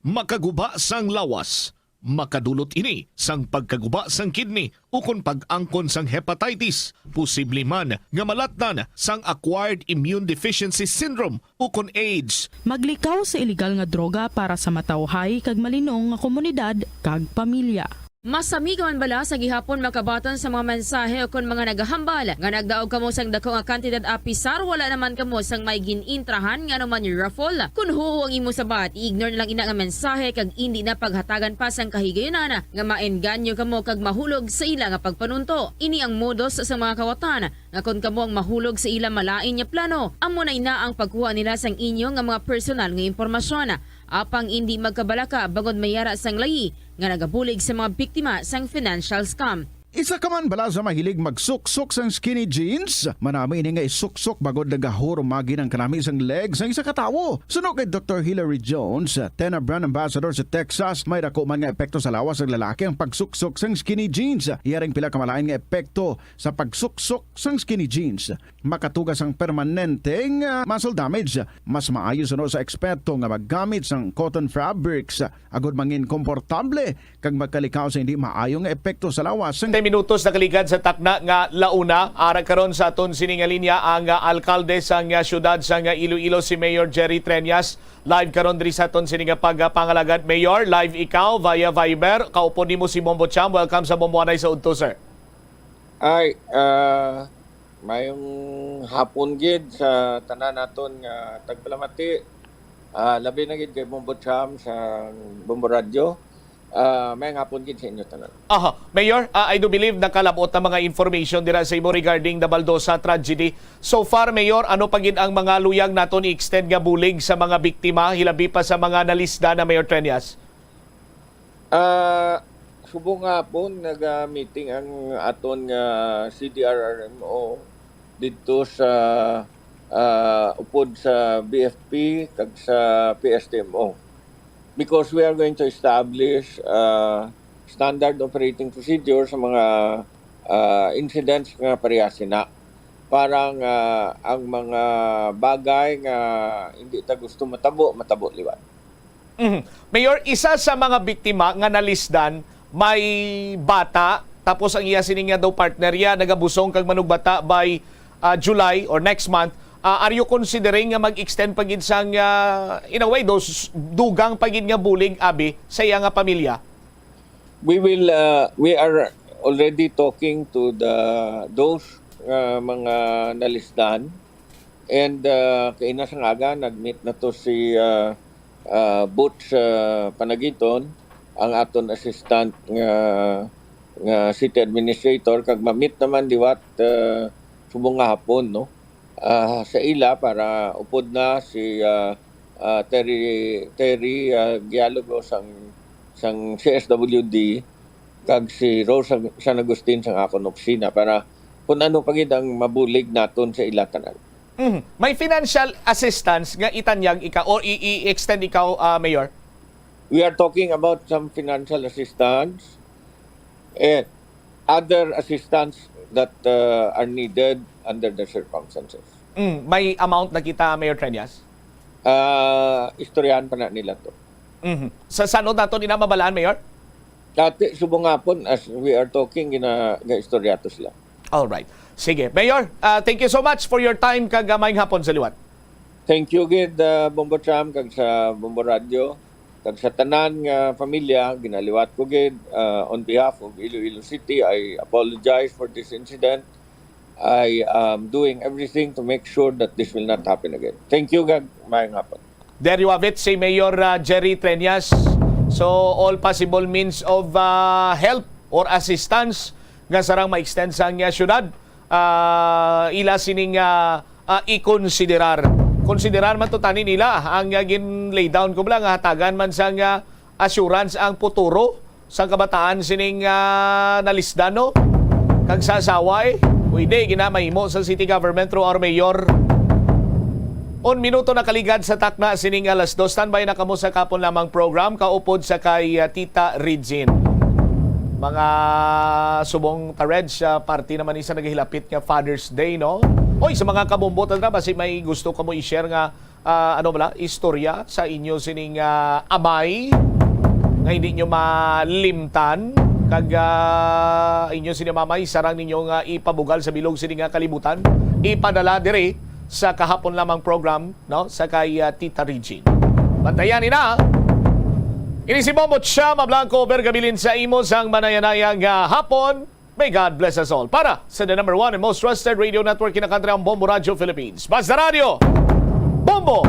Makaguba sang lawas. Makadulot ini sang pagkaguba sang kidney ukon pag-angkon sang hepatitis, posible man nga malatnan sang acquired immune deficiency syndrome ukon AIDS. Maglikaw sa iligal nga droga para sa matawhay kag malinong nga komunidad kag pamilya. Masami ka man bala sa gihapon makabaton sa mga mensahe ukon mga nagahambal nga nagdaog kamo sang dako nga kantidad apisar wala naman kamo sang may gin-intrahan nga anuman raffle? Kon huo ang imo sabat, i-ignore na lang ina nga mensahe kag indi na paghatagan pa sang kahigayunan nga maengganyo kamo kag mahulog sa ila nga pagpanunto. Ini ang modus sa mga kawatan nga kon kamo ang mahulog sa ila malain nga plano, amo na ina ang pagkuha nila sang inyo nga mga personal nga impormasyon. Apang indi magkabalaka bangod may yara sang layi nga nagabulig sa mga biktima sang financial scam. Isa ka man bala sa mahilig magsuksok sang skinny jeans? Manami ini nga isuksok bangod nagahurumagi ang kanami sang leg sang isa ka tawo. Suno kay Doktor Hilary Jones, Tena brand ambassador sa Texas, may dako man nga epekto sa lawas sang lalaki ang pagsuksok sang skinny jeans. Yaring pila ka malain nga epekto sa pagsuksok sang skinny jeans. Makatuga sang permanente nga muscle damage. Mas maayo suno sa eksperto nga maggamit sang cotton fabrics agud mangin komportable kag magkalikaw sa hindi maayo nga epekto sa lawas. Ten minutos nakaligad sa takna nga launa. Ara karon sa aton sini nga linya ang, ah, alkalde sang, ah, siyudad sang, ah, Iloilo, si Mayor Jerry Treñas. Live karon diri sa aton sini nga pagpangalagad. Mayor, live ikaw via Viber. Kaupod nimo si Bombo Cham. Welcome sa Bombo Anay sa Udto, sir. Ay, ah, mayong hapon gid sa tanan naton nga tagpalamati. Ah, labi na gid kay Bombo Cham sa Bombo Radyo. Ah, mayong hapon gid sa inyo tanan. Aha, Mayor, ah, I do believe nakalabot na mga information dira sa imo regarding the Baldosa tragedy. So far, Mayor, ano pa gid ang mga luyag naton i-extend nga bulig sa mga biktima, hilabi pa sa mga nalisda na, Mayor Treñas? Ah, subong nga hapon, naga-meeting ang aton nga C D R R M O didto sa, ah, upod sa B F P kag sa P S T M O. Because we are going to establish, ah, standard operating procedure sa mga, ah, incidents nga parehas sina, para nga ang mga bagay nga hindi ta gusto matabo, matabo liwat. Mhm. Mayor, isa sa mga biktima nga nalisdan may bata, tapos ang iya sini nga daw partner iya nagabusong kag manugbata by, ah, July or next month. Ah, are you considering nga mag-extend pa gid sang, ah, in a way, dos, dugang pa gid nga bulig, abi, sa iya nga pamilya? We will, uh, we are already talking to the, those, uh, mga nalisdan. And, uh, kaina sang aga, nag-meet na to si, uh, uh, Butch, uh, Panagiton, ang aton assistant nga, nga city administrator, kag ma-meet naman liwat, uh, subong nga hapon, no? Ah, sa ila para upod na si, ah, ah, Terry, Terry, ah, Gialogo sang, sang C S W D kag si Rose San, San Agustin sang akon opisina para kung ano pa gid ang mabulig naton sa ila tanan. Mhm. May financial assistance nga itanyag ikaw or i-, i-extend ikaw, ah, Mayor? We are talking about some financial assistance and other assistance that, uh, are needed under the circumstances. Mm, may amount na kita, Mayor Treñas? Ah, istoryahan pa na nila to. Mhm. Sa sanod nato nila mabalaan, Mayor? Dati, subong hapon, as we are talking, gina-, ga-istorya to sila. All right. Sige. Mayor, ah, thank you so much for your time kag, ah, maayong hapon sa liwat. Thank you gid, ah, Bombo Cham, kag sa Bombo Radio, kag sa tanan nga pamilya. Ginaliwat ko gid, ah, on behalf of Iloilo City, I apologize for this incident. I am doing everything to make sure that this will not happen again. Thank you, kag maayong hapon. There you have it, si Mayor, ah, Jerry Treñas. So, all possible means of, ah, help or assistance nga sarang ma-extend sa, ah, syudad, ah, ila sining, ah, ah, ikonsiderar. Konsiderar man to tani nila ang, ah, gin-lay down ko bala nga hatagan man sang, ah, assurance ang futuro sang kabataan sining, ah, nalisdan, no? Kag sa asawa, eh, pwede gina mahimo sa city government through our mayor. Un minuto nakaligad sa takna sining alas dos. Standby na kamo sa kahapon lamang program, kaupod sa kay, ah, Tita Regine. Mga subong ta, Reg, sa parte naman ni sa nagahilapit nga Father's Day, no? Oy, sa mga kabombo, tandra, basi may gusto kamo i-share nga, ah, ano bala, istorya sa inyo sining, ah, amay nga hindi nyo malimtan, kag, ah, inyo sini mamay, sarang ninyo nga ipabugal sa bilog sini nga kalibutan, ipadala diri sa kahapon lamang program, no, sa kay, ah, Tita Regine. Bantayan ni na. Ini si Bombo Chama Blanco, Bergabilin sa imo sang manayanaya nga hapon. May God bless us all. Para sa the number one and most trusted radio network in the country, ang Bombo Radio Philippines. Basta Radio, Bombo!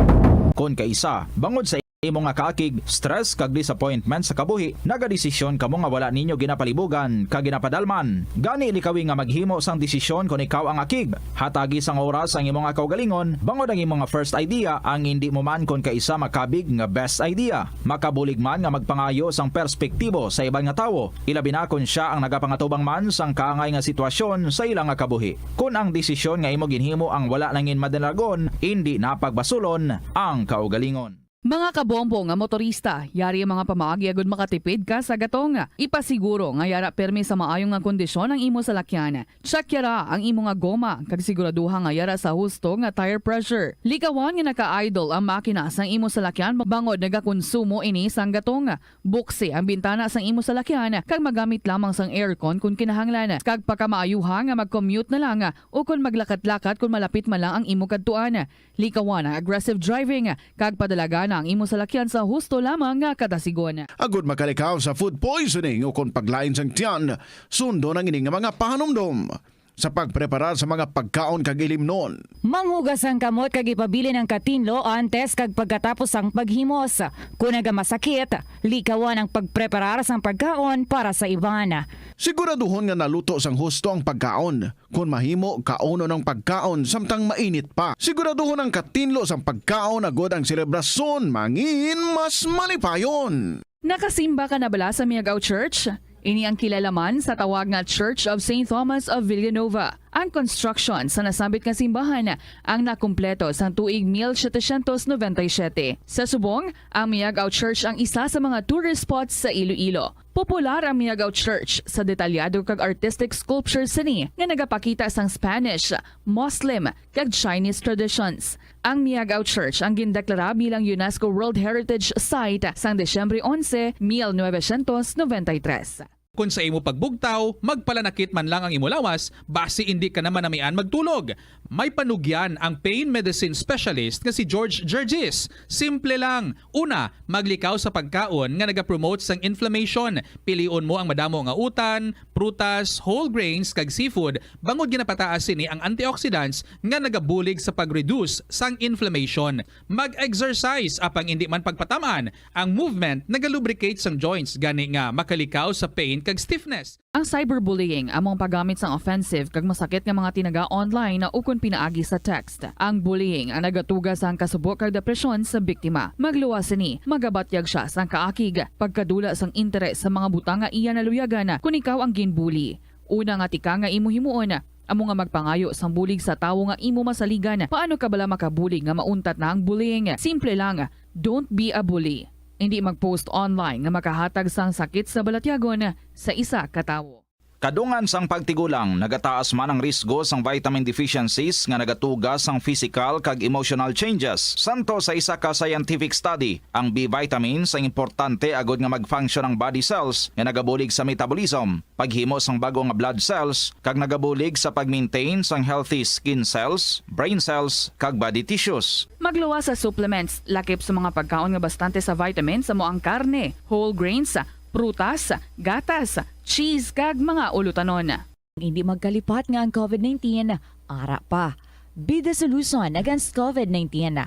Kon kaisa, bangod sa imo nga kaakig, stress kag disappointment sa kabuhi, nagadesisyon kamo nga wala ninyo ginapalibugan kag ginapadalman. Gani, likawi nga maghimo sang desisyon kon ikaw ang akig. Hatagi sang oras ang imo nga kaugalingon, bangod ang imo nga first idea ang indi mo man kon kaisa makabig nga best idea. Makabulig man nga magpangayo sang perspektibo sa iban nga tawo, ilabi na kon sia ang nagapangatubang man sang kaangay nga sitwasyon sa ila nga kabuhi. Kon ang desisyon nga imo ginhimo ang wala nangin madalagon, indi na pagbasulon ang kaugalingon. Mga kabombo nga motorista, yari ang mga pamaagi agud makatipid ka sa gatong. Ipasiguro nga yara permi sa maayo nga kondisyon ang imo salakyan. Check yara ang imo nga goma, kag siguraduha nga yara sa husto nga tire pressure. Likawan nga naka-idle ang makina sang imo salakyan bangod nagakonsumo ini sang gatong. Buksi ang bintana sang imo salakyan kag magamit lamang sang aircon kon kinahanglan, kag pakamaayuha nga mag-commute na lang o kon maglakat-lakat kon malapit man lang ang imo kadtuan. Likawan ang aggressive driving kag padalagana ang imo salakyan sa husto lamang nga kadasigon. Agud makalikaw sa food poisoning o kon paglain sang tiyan, sundon ang ini nga mga pahanumdom. Sa pagpreparar sa mga pagkaon kag ilimnon. Manghugas ang kamot kag ipabilin ang katinlo antes kag pagkatapos sang paghimos. Kon nagamasakit, likawan ang pagpreparar sang pagkaon para sa iban. Siguraduhon nga naluto sang husto ang pagkaon. Kon mahimo, kaunon ang pagkaon samtang mainit pa. Siguraduhon ang katinlo sang pagkaon agud ang selebrasyon mangin mas malipayon. Nakasimba ka na bala sa Miagao Church? Ini ang kilala man sa tawag nga Church of Saint Thomas of Villanova. Ang construction sa nasambit nga simbahan ang nakumpleto sang tuig mil setecientos noventa y siete. Sa subong, ang Miagao Church ang isa sa mga tourist spots sa Iloilo. Popular ang Miagao Church sa detalyado kag artistic sculptures sini nga nagapakita sang Spanish, Muslim, kag Chinese traditions. Ang Miagao Church ang gindeklara bilang UNESCO World Heritage Site sang Disyembre onse, mil novecientos noventa y tres. Kon sa imo pagbugtaw, magpalanakit man lang ang imo lawas, basi indi ka na manamian magtulog. May panugyan ang pain medicine specialist nga si George Gergis. Simple lang. Una, maglikaw sa pagkaon nga nagapromote sang inflammation. Pilion mo ang madamo nga utan, prutas, whole grains, kag seafood, bangod ginapataas sini ang antioxidants nga nagabulig sa pag-reduce sang inflammation. Mag-exercise, apang indi man pagpatam-an, ang movement nagalubricate sang joints, gani nga makalikaw sa pain kag stiffness. Ang cyberbullying amo ang paggamit sang offensive kag masakit nga mga tinaga online ukon pinaagi sa text. Ang bullying ang nagatuga sang kasubo kag depresyon sa biktima. Magluwas sini, magabatyag sia sang kaakig, pagkadula sang interes sa mga butang nga iya naluyagan kon ikaw ang ginbully. Una nga tikang nga imo himuon amo nga magpangayo sang bulig sa tawo nga imo masaligan. Paano ka bala makabulig nga mauntat na ang bullying? Simple lang, don't be a bully. Indi mag-post online nga makahatag sang sakit sa balatyagon sa isa ka tawo. Kadungan sang pagtigulang, nagataas man ang risgo sang vitamin deficiencies nga nagatuga sang physical kag emotional changes. Santo sa isa ka scientific study, ang B vitamins ang importante agud nga mag-function ang body cells nga nagabulig sa metabolism, paghimo sang bag-o nga blood cells, kag nagabulig sa pag-maintain sang healthy skin cells, brain cells, kag body tissues. Magluwas sa supplements, lakip sa mga pagkaon nga bastante sa vitamins amo ang karne, whole grains, prutas, gatas, cheese, kag mga ulutanon. Hindi magkalipat nga ang covid nineteen ara pa. Be the solution against covid nineteen.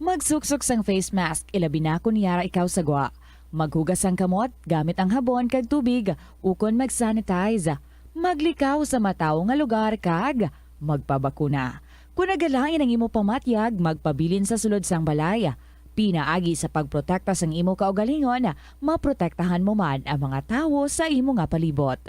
Magsuksok sang face mask, ilabi na kon yara ikaw sa gwa. Maghugas sang kamot gamit ang habon kag tubig, ukon mag-sanitize. Maglikaw sa matawo nga lugar kag magpabakuna. Kon nagalain ang imo pamatyag, magpabilin sa sulod sang balay. Pinaagi sa pagprotekta sang imo kaugalingon, maprotektahan mo man ang mga tawo sa imo nga palibot.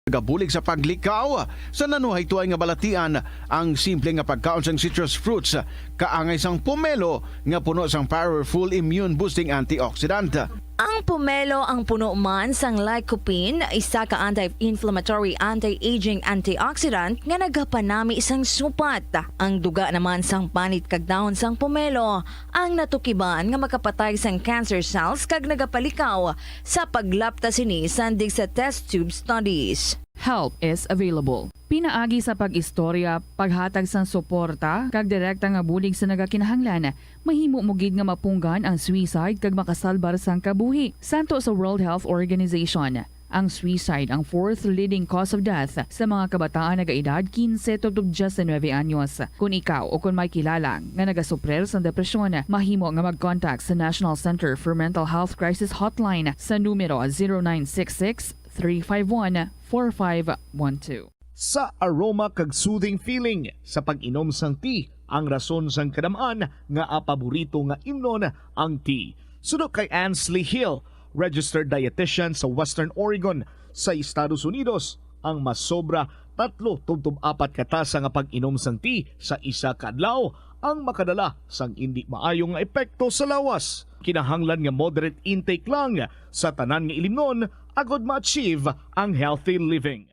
Nagabulig sa paglikaw sa nanuhay tuay nga balatian ang simple nga pagkaon sang citrus fruits, kaangay sang pomelo nga puno sang powerful immune boosting antioxidant. Ang pomelo ang puno man sang lycopene, isa ka anti-inflammatory, anti-aging antioxidant nga nagapanami sang supat. Ang duga naman sang panit kag dahon sang pomelo ang natukiban nga makapatay sang cancer cells kag nagapalikaw sa paglapta sini sandig sa test tube studies. Help is available. Pinaagi sa pag-istorya, paghatag sang suporta, kag direkta nga bulig sa nagakinahanglan, mahimo mo gid nga mapunggan ang suicide kag makasalbar sang kabuhi. Santo sa World Health Organization, ang suicide ang fourth leading cause of death sa mga kabataan nagaedad kinse tubtob diyesinuebe anyos. Kon ikaw o kon may kilala nga nagasuprir sang depresyon, mahimo nga mag-contact sa National Center for Mental Health Crisis Hotline sa numero zero nine six six, three five one, four five one two. Sa aroma kag soothing feeling sa pag-inom sang tea ang rason sang kadam-an nga paborito nga imnon ang tea. Suno kay Ansley Hill, registered dietitian sa Western Oregon sa Estados Unidos, ang masobra tatlo tubtob apat ka tasa nga pag-inom sang tea sa isa ka adlaw ang makadala sang indi maayo nga epekto sa lawas. Kinahanglan nga moderate intake lang sa tanan nga ilimnon agod ma-achieve ang healthy living.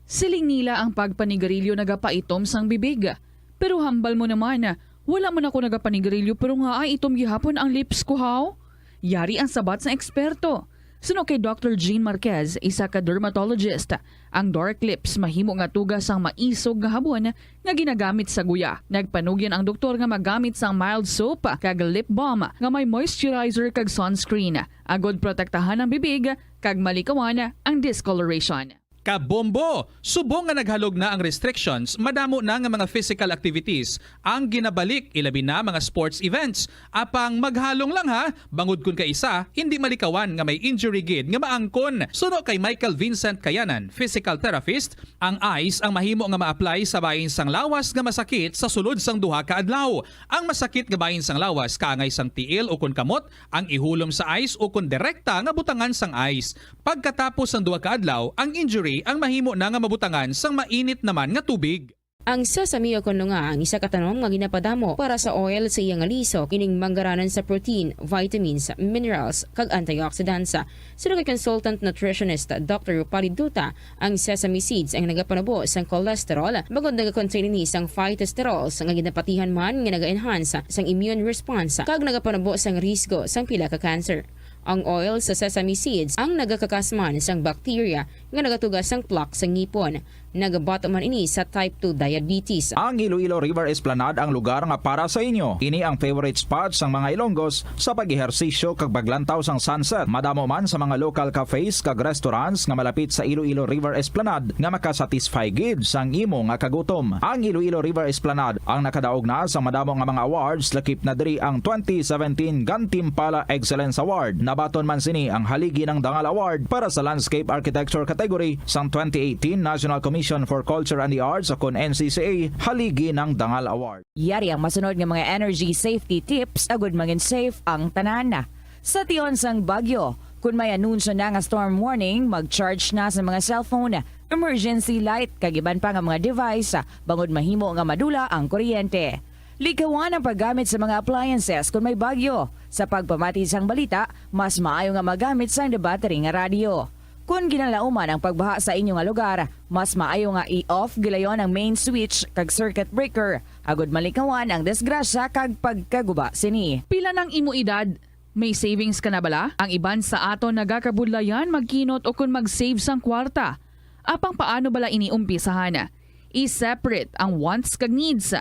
Siling nila ang pagpanigarilyo nagapaitom sang bibig. Pero hambal mo naman, wala man ako nagapanigarilyo pero nga ay itom gihapon ang lips ko, haw? Yari ang sabat sang eksperto. Suno kay Doctor Jean Marquez, isa ka dermatologist, ang dark lips mahimo nga tuga sang maisog nga habon nga ginagamit sa guya. Nagpanugyan ang doktor nga magamit sang mild soap kag lip balm nga may moisturizer kag sunscreen agod protektahan ang bibig kag malikawan ang discoloration. Kabombo! Subong nga naghalog na ang restrictions, madamo na nga mga physical activities ang ginabalik, ilabi na mga sports events. Apang maghalong lang ha, bangod kun kaisa, hindi malikawan nga may injury gid nga maangkon. Suno kay Michael Vincent Kayanan, physical therapist, ang ice ang mahimo nga ma-apply sa bahin sang lawas nga masakit sa sulod sang duha ka adlaw. Ang masakit nga bahin sang lawas kaangay sang tiil ukon kamot ang ihulom sa ice ukon direkta nga butangan sang ice. Pagkatapos sang duha ka adlaw, ang injury ang mahimo na nga mabutangan sang mainit naman nga tubig. Ang sesame o kon nga ang isa ka tanom nga ginapadamo para sa oil sa iya nga liso, ining manggaranan sa protein, vitamins, minerals, kag antioxidants. Suno kay consultant nutritionist Doctor Rupali Duta, ang sesame seeds ang nagapanubo sang cholesterol, bangod nagakontain ini sang phytosterols nga ginapatihan man nga naga-enhance sang immune response kag nagapanubo sang risgo sang pila ka cancer. Ang oil sa sesame seeds ang nagakakas man sang bacteria nga nagatuga sang plaque sa ngipon. Nagabato man ini sa type two diabetes. Ang Iloilo River Esplanade ang lugar nga para sa inyo. Ini ang favorite spot sang mga Ilonggos sa pag-ehersisyo kag paglantaw sang sunset. Madamo man sa mga local cafes kag restaurants nga malapit sa Iloilo River Esplanade nga makasatisfy gid sang imo nga kagutom. Ang Iloilo River Esplanade ang nakadaog na sang madamo nga mga awards, lakip na diri ang twenty seventeen Gantimpala Excellence Award. Nabaton man sini ang Haligi ng Dangal Award para sa Landscape Architecture category sang twenty eighteen National Commission for Culture and the Arts, o kon N C C A, Haligi ng Dangal Award. Yari ang masunod nga mga energy safety tips agud mangin safe ang tanan. Sa tion sang bagyo, kun may anunsyo na nga storm warning, mag-charge na sa mga cellphone, emergency light, kag iban pa nga mga device, bangod mahimo nga madula ang kuryente. Likawan ang paggamit sa mga appliances kun may bagyo. Sa pagpamati sang balita, mas maayo nga magamit sang battery nga radyo. Kon ginalauman ang pagbaha sa inyo nga lugar, mas maayo nga i-off gilayon ang main switch kag circuit breaker, agud malikawan ang disgrasya kag pagkaguba sini. Pila nang imo edad? May savings ka na bala? Ang iban sa aton nagakabudlayan magkinot o kon mag-save sang kwarta. Apang paano bala ini umpisahan? I-separate ang wants kag needs.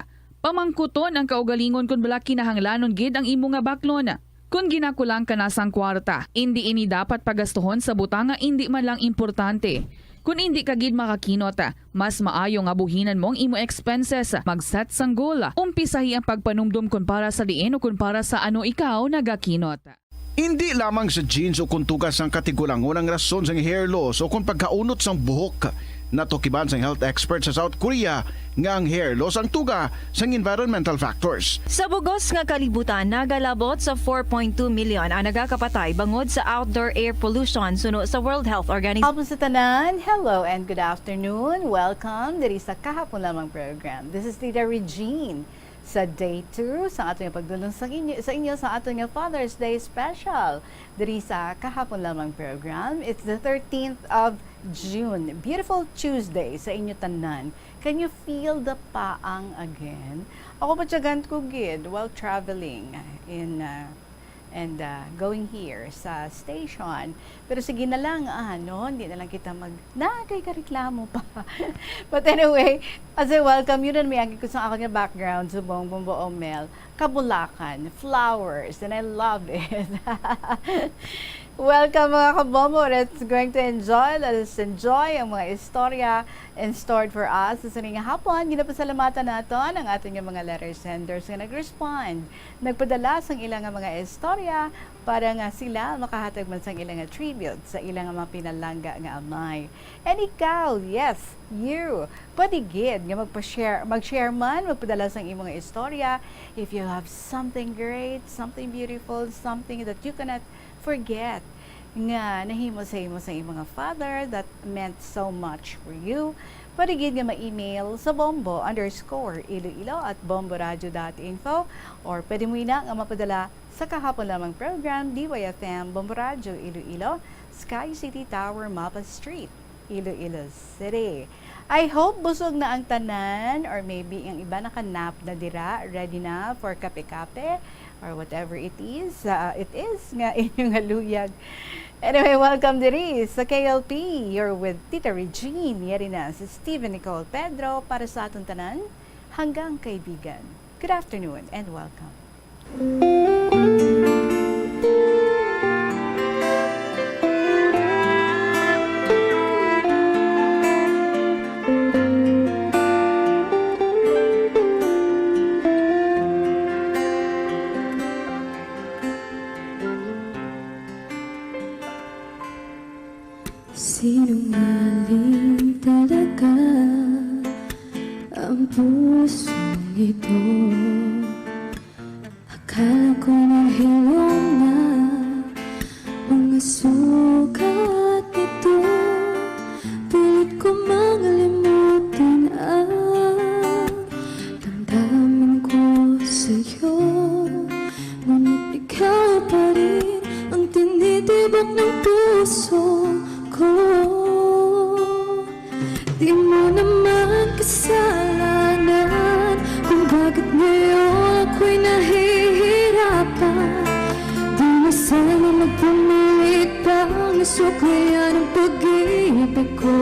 Pamangkuton ang kaugalingon kon bala kinahanglanon gid ang imo nga baklon. Kon ginakulang ka na sang kwarta, indi ini dapat pagastuhon sa butang nga indi man lang importante. Kon indi ka gid makakinot, mas maayo nga buhinan mo ang imo expenses. Mag-set sang goal. Umpisahi ang pagpanumdom kon para sa diin o kon para sa ano ikaw nagakinot. Indi lamang sa genes o kon tuga sang katigulangon ang rason sang hair loss o kon pagkaunot sang buhok. Natukiban sang health expert sa South Korea nga ang hair loss ang tuga sang environmental factors. Sa bugos nga kalibutan, nagalabot sa four point two million ang nagakapatay bangod sa outdoor air pollution, suno sa World Health Organization. Hapon sa tanan, hello and good afternoon. Welcome diri sa Kahapon Lamang program. This is Tita Regine. Sa day two sa aton nga pagdulong sa inyo, sa inyo sa aton nga Father's Day special diri sa Kahapon Lamang program. It's the thirteenth of June. Beautiful Tuesday sa inyo tanan. Can you feel the paang again? Ako, patyagan ko gid while traveling in, uh, and, uh, going here sa station. Pero sige na lang, ah, no? Hindi na lang kita mag-, na kay kareklamo pa. But anyway, as I welcome you, nun may agi ko sa akon nga background, subong, Bombo Omel, kabulakan, flowers, and I love it. Welcome, mga kabombo. Let's going to enjoy. Let us enjoy ang mga istorya in stored for us sa sining nga hapon. Ginapasalamatan naton ang aton nga mga letter senders nga nag-respond. Nagpadala sang ila nga mga istorya para nga sila makahatag man sang ila nga tribute sa ila nga mga pinalangga nga amay. And ikaw, yes, you, pwede gid nga magpa-share, mag-share man, magpadala sang imo nga istorya. If you have something great, something beautiful, something that you cannot forget nga nahimo sa imo sa imong father that meant so much for you, pwede gid nga ma-email sa bombo underscore iloilo at bomboradio dot info, or pwede mo ina nga mapadala sa Kahapon Lamang program, D Y F M, Bombo Radio Iloilo, Sky City Tower, Mapa Street, Iloilo City. I hope busog na ang tanan, or maybe ang iba naka-nap na dira, ready na for kape-kape, or whatever it is, uh, it is nga inyo nga luyag. Anyway, welcome diri sa K L P. You're with Tita Regine. Yari na si Steven Nicole Pedro para sa aton tanan. Hanggang kaibigan. Good afternoon and welcome. Ko mangalimutin ang damdamin ko sa'yo, ngunit ikaw pa rin ang tinitibok ng puso ko. Di mo naman kasalanan kung bakit ngayon ako'y nahihirapan. Di na sana nagpumilit pang suklayan ang pag-ibig ko.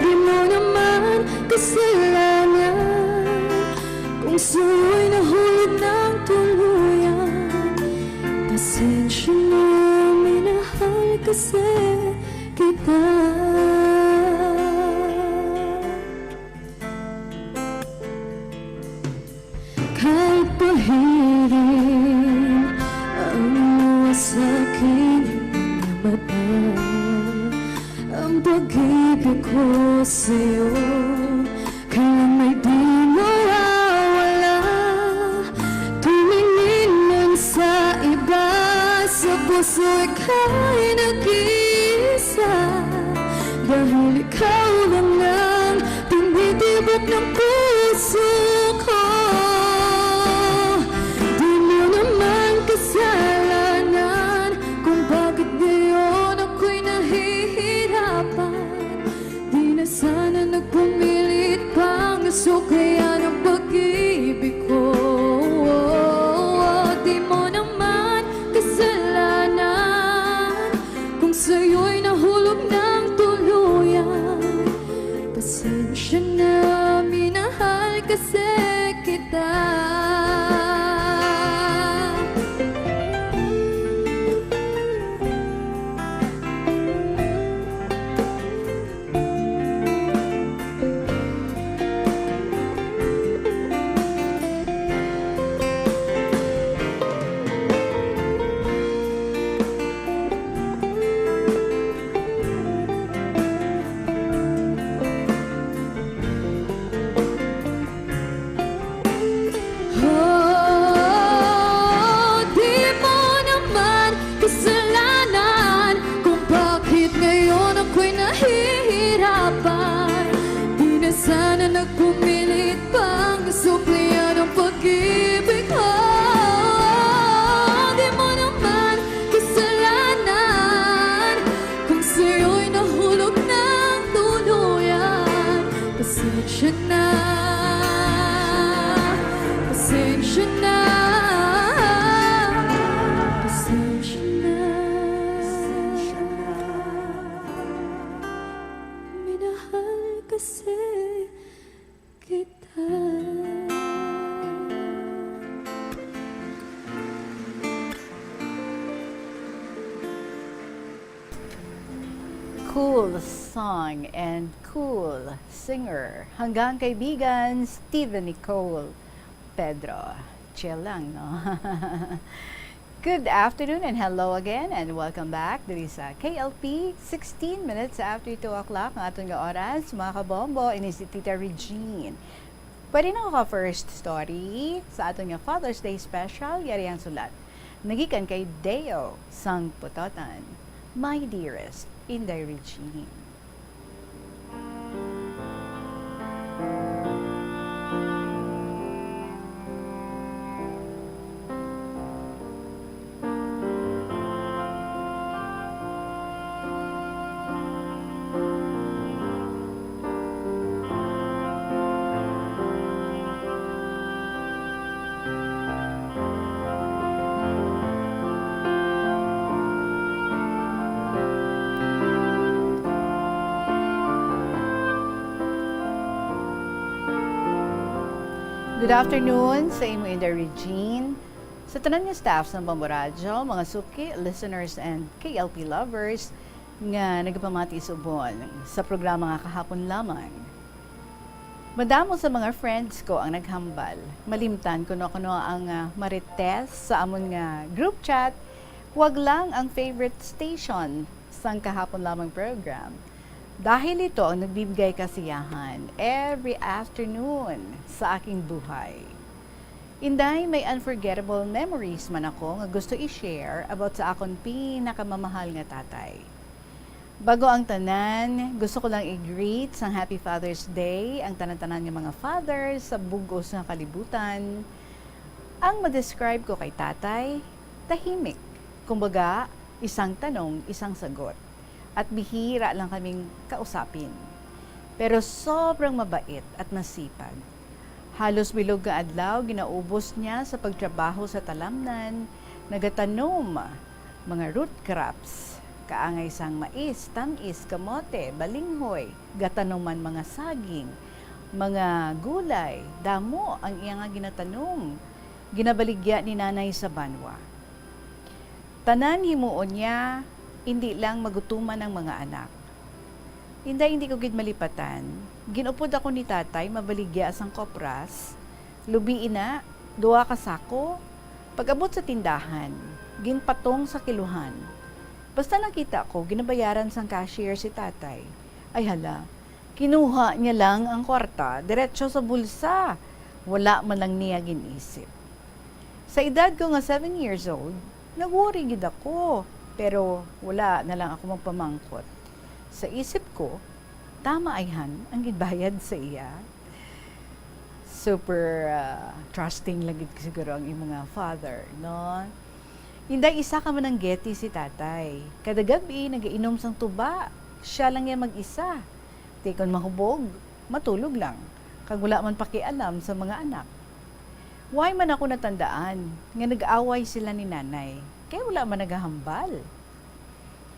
Di mo naman kasalanan kung sa'yo'y nahulog ng tuluyan. Pasensya na, minahal kasi kita. Kahit pahirin ang luha sa aking mga mata, ang pag-ibig ko sa'yo kailang may di mawawala. Tumingin man sa iba, sa puso ika'y nag-iisa. Dahil ikaw lang ang tinitibok ng puso ko. Di mo naman kasalanan kung bakit ngayon ako'y nahihirapan. Di na sana nagpumilit pang suklayan ang pag-ibig ko. Di mo naman kasalanan kung sa'yo'y nahulog ng tuluyan. Pasensya na, minahal kasi kita. Oh, di mo naman kasalanan kung bakit ngayon ako'y nahihirapan. Di na sana nagpumilit pang suklayan ang pag-ibig ko. Di mo naman kasalanan kung sa'yo'y nahulog ng tuluyan. Pasensya na, pasensya na, pasensya na. Minahal kasi kita. Cool song and cool singer. Hanggang kaibigan, Steven Nicole Pedro. Chill lang, no? Good afternoon and hello again and welcome back diri sa K L P, sixteen minutes after two o'clock ang aton nga oras, mga kabombo. Ini si Tita Regine. Pwede na ka first story sa aton nga Father's Day special, yari ang sulat. Nagikan kay Deo sang Putotan. My dearest Inday Regine. Good afternoon sa imo, Inday Regine. Sa tanan nga staff sa Bombo Radyo, mga suki, listeners, and K L P lovers nga nagapamati subong sa programa nga kahapon lamang. Madamo sa mga friends ko ang naghambal. Malimtan kuno-kuno ang, ah, marites sa amon nga group chat, wag lang ang favorite station sang kahapon lamang program. Dahil ito ang nagbibigay kasiyahan every afternoon sa aking buhay. Inday, may unforgettable memories man ako nga gusto i-share about sa akon pinakamamahal nga tatay. Bago ang tanan, gusto ko lang i-greet sang Happy Father's Day ang tanan-tanan nga mga fathers sa bug-os nga kalibutan. Ang ma-describe ko kay tatay, tahimik. Kumbaga, isang tanong, isang sagot. At bihira lang kaming kausapin. Pero sobrang mabait at masipag. Halos bilog nga adlaw ginaubos niya sa pagtrabaho sa talamnan, nagatanom, mga root crops, kaangay sang mais, tamis, kamote, balinghoy, gatanom man mga saging, mga gulay, damo ang iya nga ginatanom. Ginabaligya ni Nanay sa banwa. Tanan himuon niya, indi lang magutuman ang mga anak. Inday, hindi ko gid malipatan, gin-upod ako ni Tatay mabaligya sang kopras, lubi ina, duha ka sako. Pag-abot sa tindahan, ginpatong sa kiluhan. Basta nakita ko, ginabayaran sang cashier si Tatay. Ay hala, kinuha niya lang ang kwarta, diretso sa bulsa. Wala man lang niya gin-isip. Sa edad ko nga seven years old, nag-worry gid ako, pero wala na lang ako magpamangkot. Sa isip ko, tama ayhan ang ginbayad sa iya. Super, ah, trusting lang gid siguro ang imo nga father, no? Inday, isa ka mananggeti si Tatay. Kada gab-i nagainom sang tuba, sia lang iya mag-isa. Ti kon mahubog, matulog lang, kag wala man pakialam sa mga anak. Wala man ako natandaan nga nag-away sila ni Nanay, kay wala man nagahambal.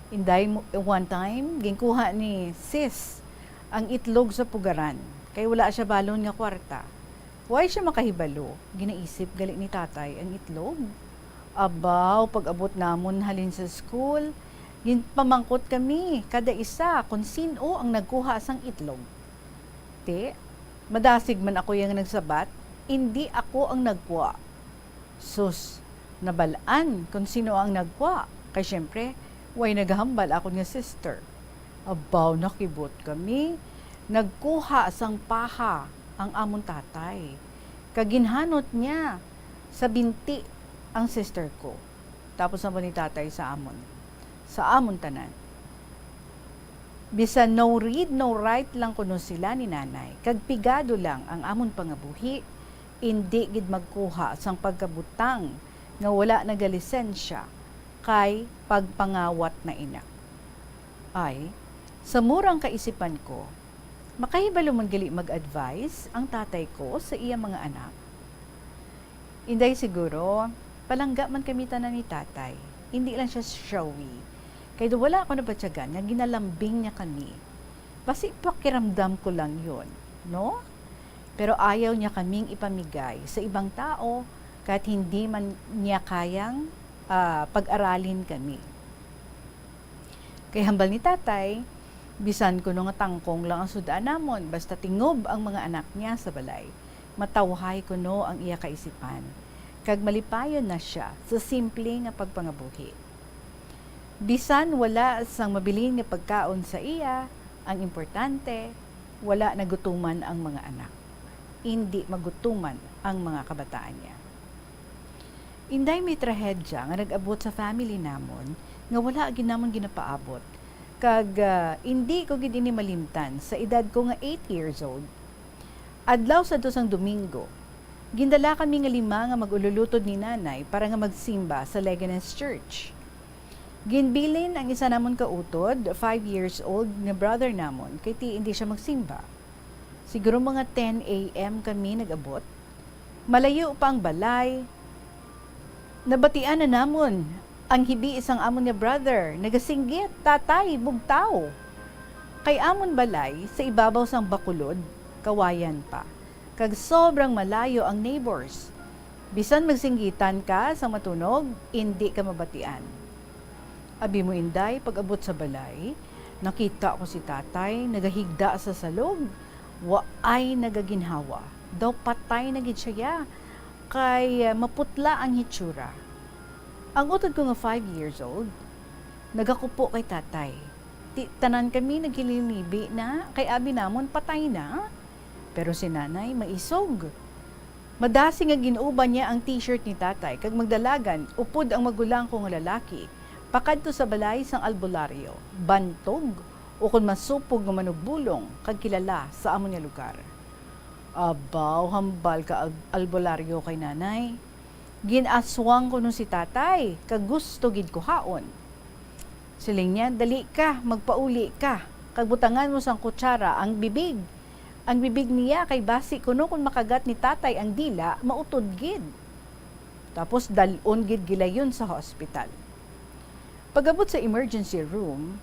Inday, mo-, one time, ginkuha ni Sis ang itlog sa pugaran, kay wala sia balon nga kwarta. Wala sia makahibalo, ginaisip gali ni Tatay ang itlog. Abaw, pag-abot namon halin sa school, ginpamangkot kami kada isa kon sin-o ang nagkuha sang itlog. Ti, madasig man ako iya nga nagsabat, "Indi ako ang nagkuha." Sus, nabal-an kon sin-o ang nagkuha, kay siyempre, way nagahambal akon nga sister. Abaw, nakibot kami. Nagkuha sang paha ang amon tatay, kag ginhanot niya sa binti ang sister ko. Tapos naman ni tatay sa amon, sa amon tanan. Bisan no read, no write lang kuno sila ni nanay, kag pigado lang ang amon pangabuhi, indi gid magkuha sang pagkabutang nga wala nagalisensya kay pagpangawat na ina. Ay, sa murang kaisipan ko, makahibalo man gali mag-advise ang tatay ko sa iya mga anak? Inday, siguro, palangga man kami tanan ni tatay. Indi lang siya showy. Kay daw wala ako nabatyagan nga ginalambing niya kami. Basi pakiramdam ko lang yun, no? Pero ayaw niya kaming ipamigay sa ibang tao kahit hindi man niya kayang, ah, pag-aralin kami. Kay hambal ni tatay, bisan kuno nga tangkong lang ang sud-an namon, basta tingob ang mga anak niya sa balay, matawhay kuno ang iya kaisipan, kag malipayon na sia sa simple nga pagpangabuhi. Bisan wala sang mabilin nga pagkaon sa iya, ang importante, wala nagutuman ang mga anak. Indi magutuman ang mga kabataan niya. Inday, may trahedya nga nag-abot sa family namon nga wala gid namon ginapaabot, kag, ah, indi ko gid ini malimtan sa edad ko nga eight years old. Adlaw sadto sang Domingo, gindala kami nga lima nga mag-ululutod ni Nanay para nga magsimba sa Leganes Church. Ginbilin ang isa namon ka utod, five years old nga brother namon, kay ti indi sia magsimba. Siguro mga ten A M kami nag-abot. Malayo pa ang balay. Nabatian na namon ang hibi sang amon nga brother, nagasinggit, "Tatay, bugtaw!" Kay amon balay sa ibabaw sang bakulod, kawayan pa, kag sobrang malayo ang neighbors. Bisan magsinggitan ka sang matunog, indi ka mabatian. Abi mo, Inday, pag-abot sa balay, nakita ko si Tatay nagahigda sa salog, waay nagaginhawa. Daw patay na gid sia, kay, ah, maputla ang hitsura. Ang utod ko nga five years old, nagakupo kay Tatay. Ti-, tanan kami nagkilinibi na, kay abi namon patay na. Pero si Nanay maisog. Madasig nga gin-uban niya ang T-shirt ni Tatay, kag magdalagan upod ang magulang ko nga lalaki, Pakadto sa balay sang albularyo, bantog, ukon masupog nga manugbulong kag kilala sa amon nga lugar. Abaw, hambal ka, Al-, albularyo kay nanay. Gin-aswang kuno si tatay, kag gusto gid kuhaon. Siling niya, "Dali ka, magpauli ka, kag butangan mo sang kutsara ang bibig. Ang bibig niya kay basi kuno kon makagat ni tatay ang dila, mautod gid." Tapos dal-on gid gilayon sa hospital. Pag-abot sa emergency room,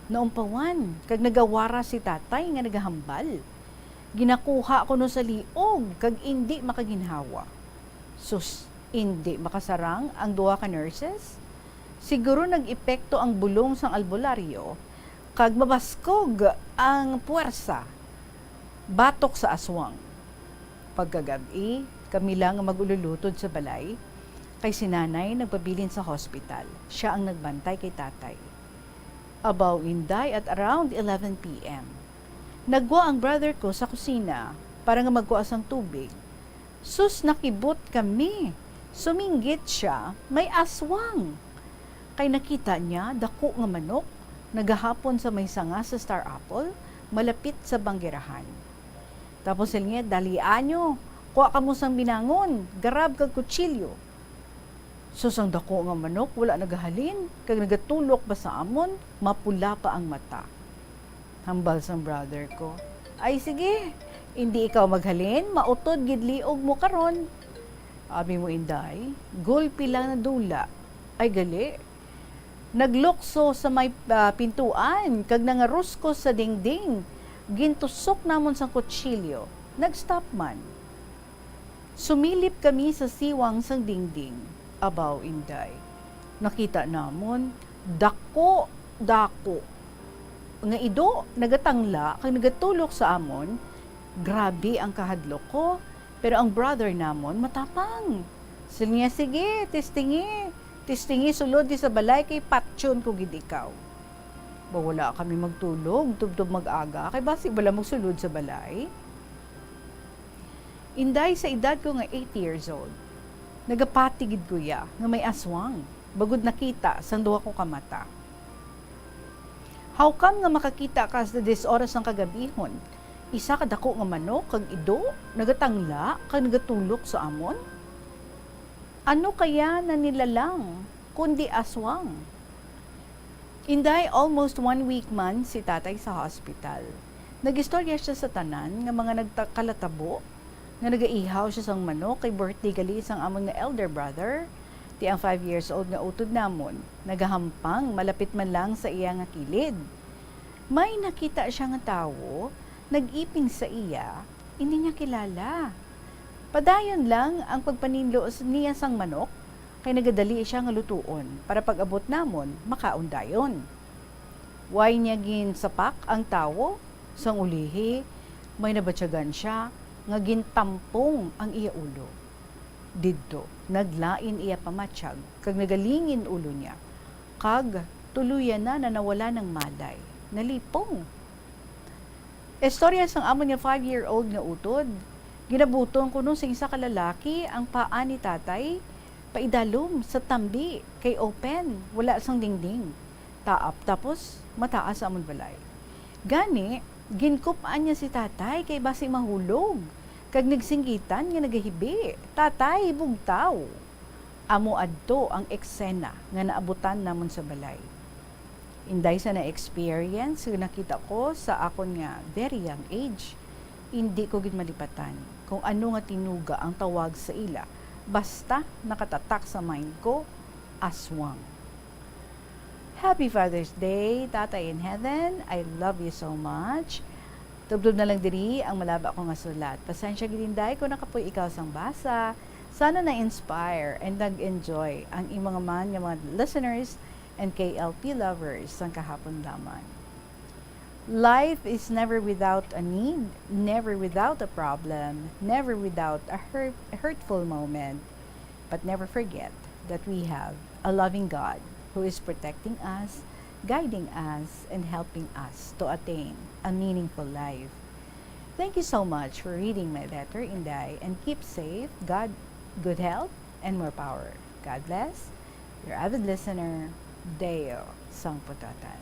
naumpawan kag nagawara si tatay nga nagahambal. Ginakuha kuno sa liog kag indi makaginhawa. Sus, indi makasarang ang duha ka nurses? Siguro nag-epekto ang bulong sang albularyo kag mabaskog ang puwersa batok sa aswang. Pagkagab-i, kami lang ang mag-ululutod sa balay, kay si nanay nagpabilin sa hospital. Siya ang nagbantay kay tatay. Abaw, Inday, at around eleven P M, nagwa ang brother ko sa kusina para nga magkuha sang tubig. Sus, nakibot kami! Suminggit sia, may aswang! Kay nakita niya dako nga manok nagahapon sa may sanga sa Star Apple, malapit sa banggirahan. Tapos siling niya, "Dali anyo, kuha kamo sang binangon, garab kag kutsilyo." Sus, ang dako nga manok wala nagahalin, kag nagatulok pa sa amon, mapula pa ang mata. Hambal sang brother ko, "Ay sige, indi ikaw maghalin, mautod gid liog mo karon." Abi mo, Inday, gulpi lang nadula. Ay gali, naglukso sa may, ah, pintuan kag nangaruskos sa dingding. Gintusok namon sang kutsilyo. Nag-stop man. Sumilip kami sa siwang sang dingding. Abaw, Inday, nakita namon dako, dako nga ido nagatangla kag nagatulok sa amon. Grabe ang kahadlok ko, pero ang brother namon matapang. Siling niya, "Sige, testingi, testingi sulod di sa balay kay patyon ko gid ikaw." Ba, wala kami magtulog tubtob mag-aga kay basi bala magsulod sa balay. Inday, sa edad ko nga eight years old, nagapati gid ko iya nga may aswang, bangod nakita sang duha ko ka mata. How come nga makakita ka sa diyes oras sang kagabihon, isa ka dako nga manok kag ido nagatangla kag nagatulok sa amon? Ano kaya na nilalang kundi aswang? Inday, almost one week man si tatay sa hospital. Nag-istorya siya sa tanan nga mga nagta-, kalatabo nga nagaihaw siya sang manok kay birthday gali sang amon nga elder brother. Ti ang five years old nga utod namon nagahampang malapit man lang sa iya nga kilid. May nakita siya nga tawo nag-ipin sa iya, indi niya kilala. Padayon lang ang pagpaninlo s-, niya sang manok, kay nagadali siya nga lutuon para pag-abot namon, makaon dayon. Way niya ginsapak ang tawo, sang ulihi, may nabatyagan siya nga gintampong ang iya ulo. Didto, naglain iya pamatyag kag nagalingin ulo niya, kag tuluyan na na nawala ng malay, nalipong. Istorya sang amon nga five-year-old nga utod, ginabuton kuno sing isa ka lalaki ang paa ni tatay paidalom sa tambi kay open, wala sang dingding. Taap, tapos mataas sa amon balay. Gani, ginkup-an niya si tatay kay basi mahulog, kag nagsinggitan nga nagahibi, "Tatay, bugtaw!" Amo adto ang eksena nga naabutan namon sa balay. Inday sa na-experience nga nakita ko sa akon nga very young age, indi ko gid malipatan kung ano nga tinuga ang tawag sa ila, basta nakatatak sa mind ko, aswang. Happy Father's Day, Tatay in Heaven. I love you so much. Tubtob na lang diri ang malaba ko nga sulat. Pasensya gid, Inday, kung nakapoy ikaw sang basa. Sana na-inspire and nag-enjoy ang imo nga man nga mga listeners and K L P lovers sang kahapon lamang. Life is never without a need, never without a problem, never without a hurt, hurtful moment. But never forget that we have a loving God who is protecting us, guiding us, and helping us to attain a meaningful life. Thank you so much for reading my letter, Inday, and keep safe, God, good health, and more power. God bless. Your avid listener, Deo sang Putotan.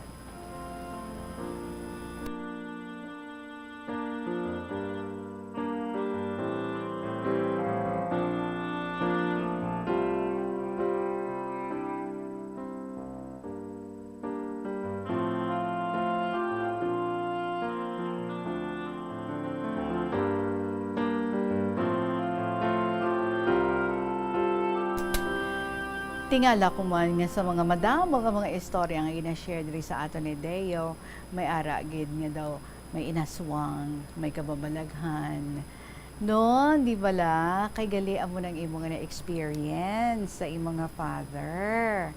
Tingala ko man nga sa mga madamo nga mga istorya nga gina-share diri sa aton ni Deo, may ara gid nga daw may inaswang, may kababalaghan. No, di bala? Kay gali amo nang imo nga na-experience sa imo nga father.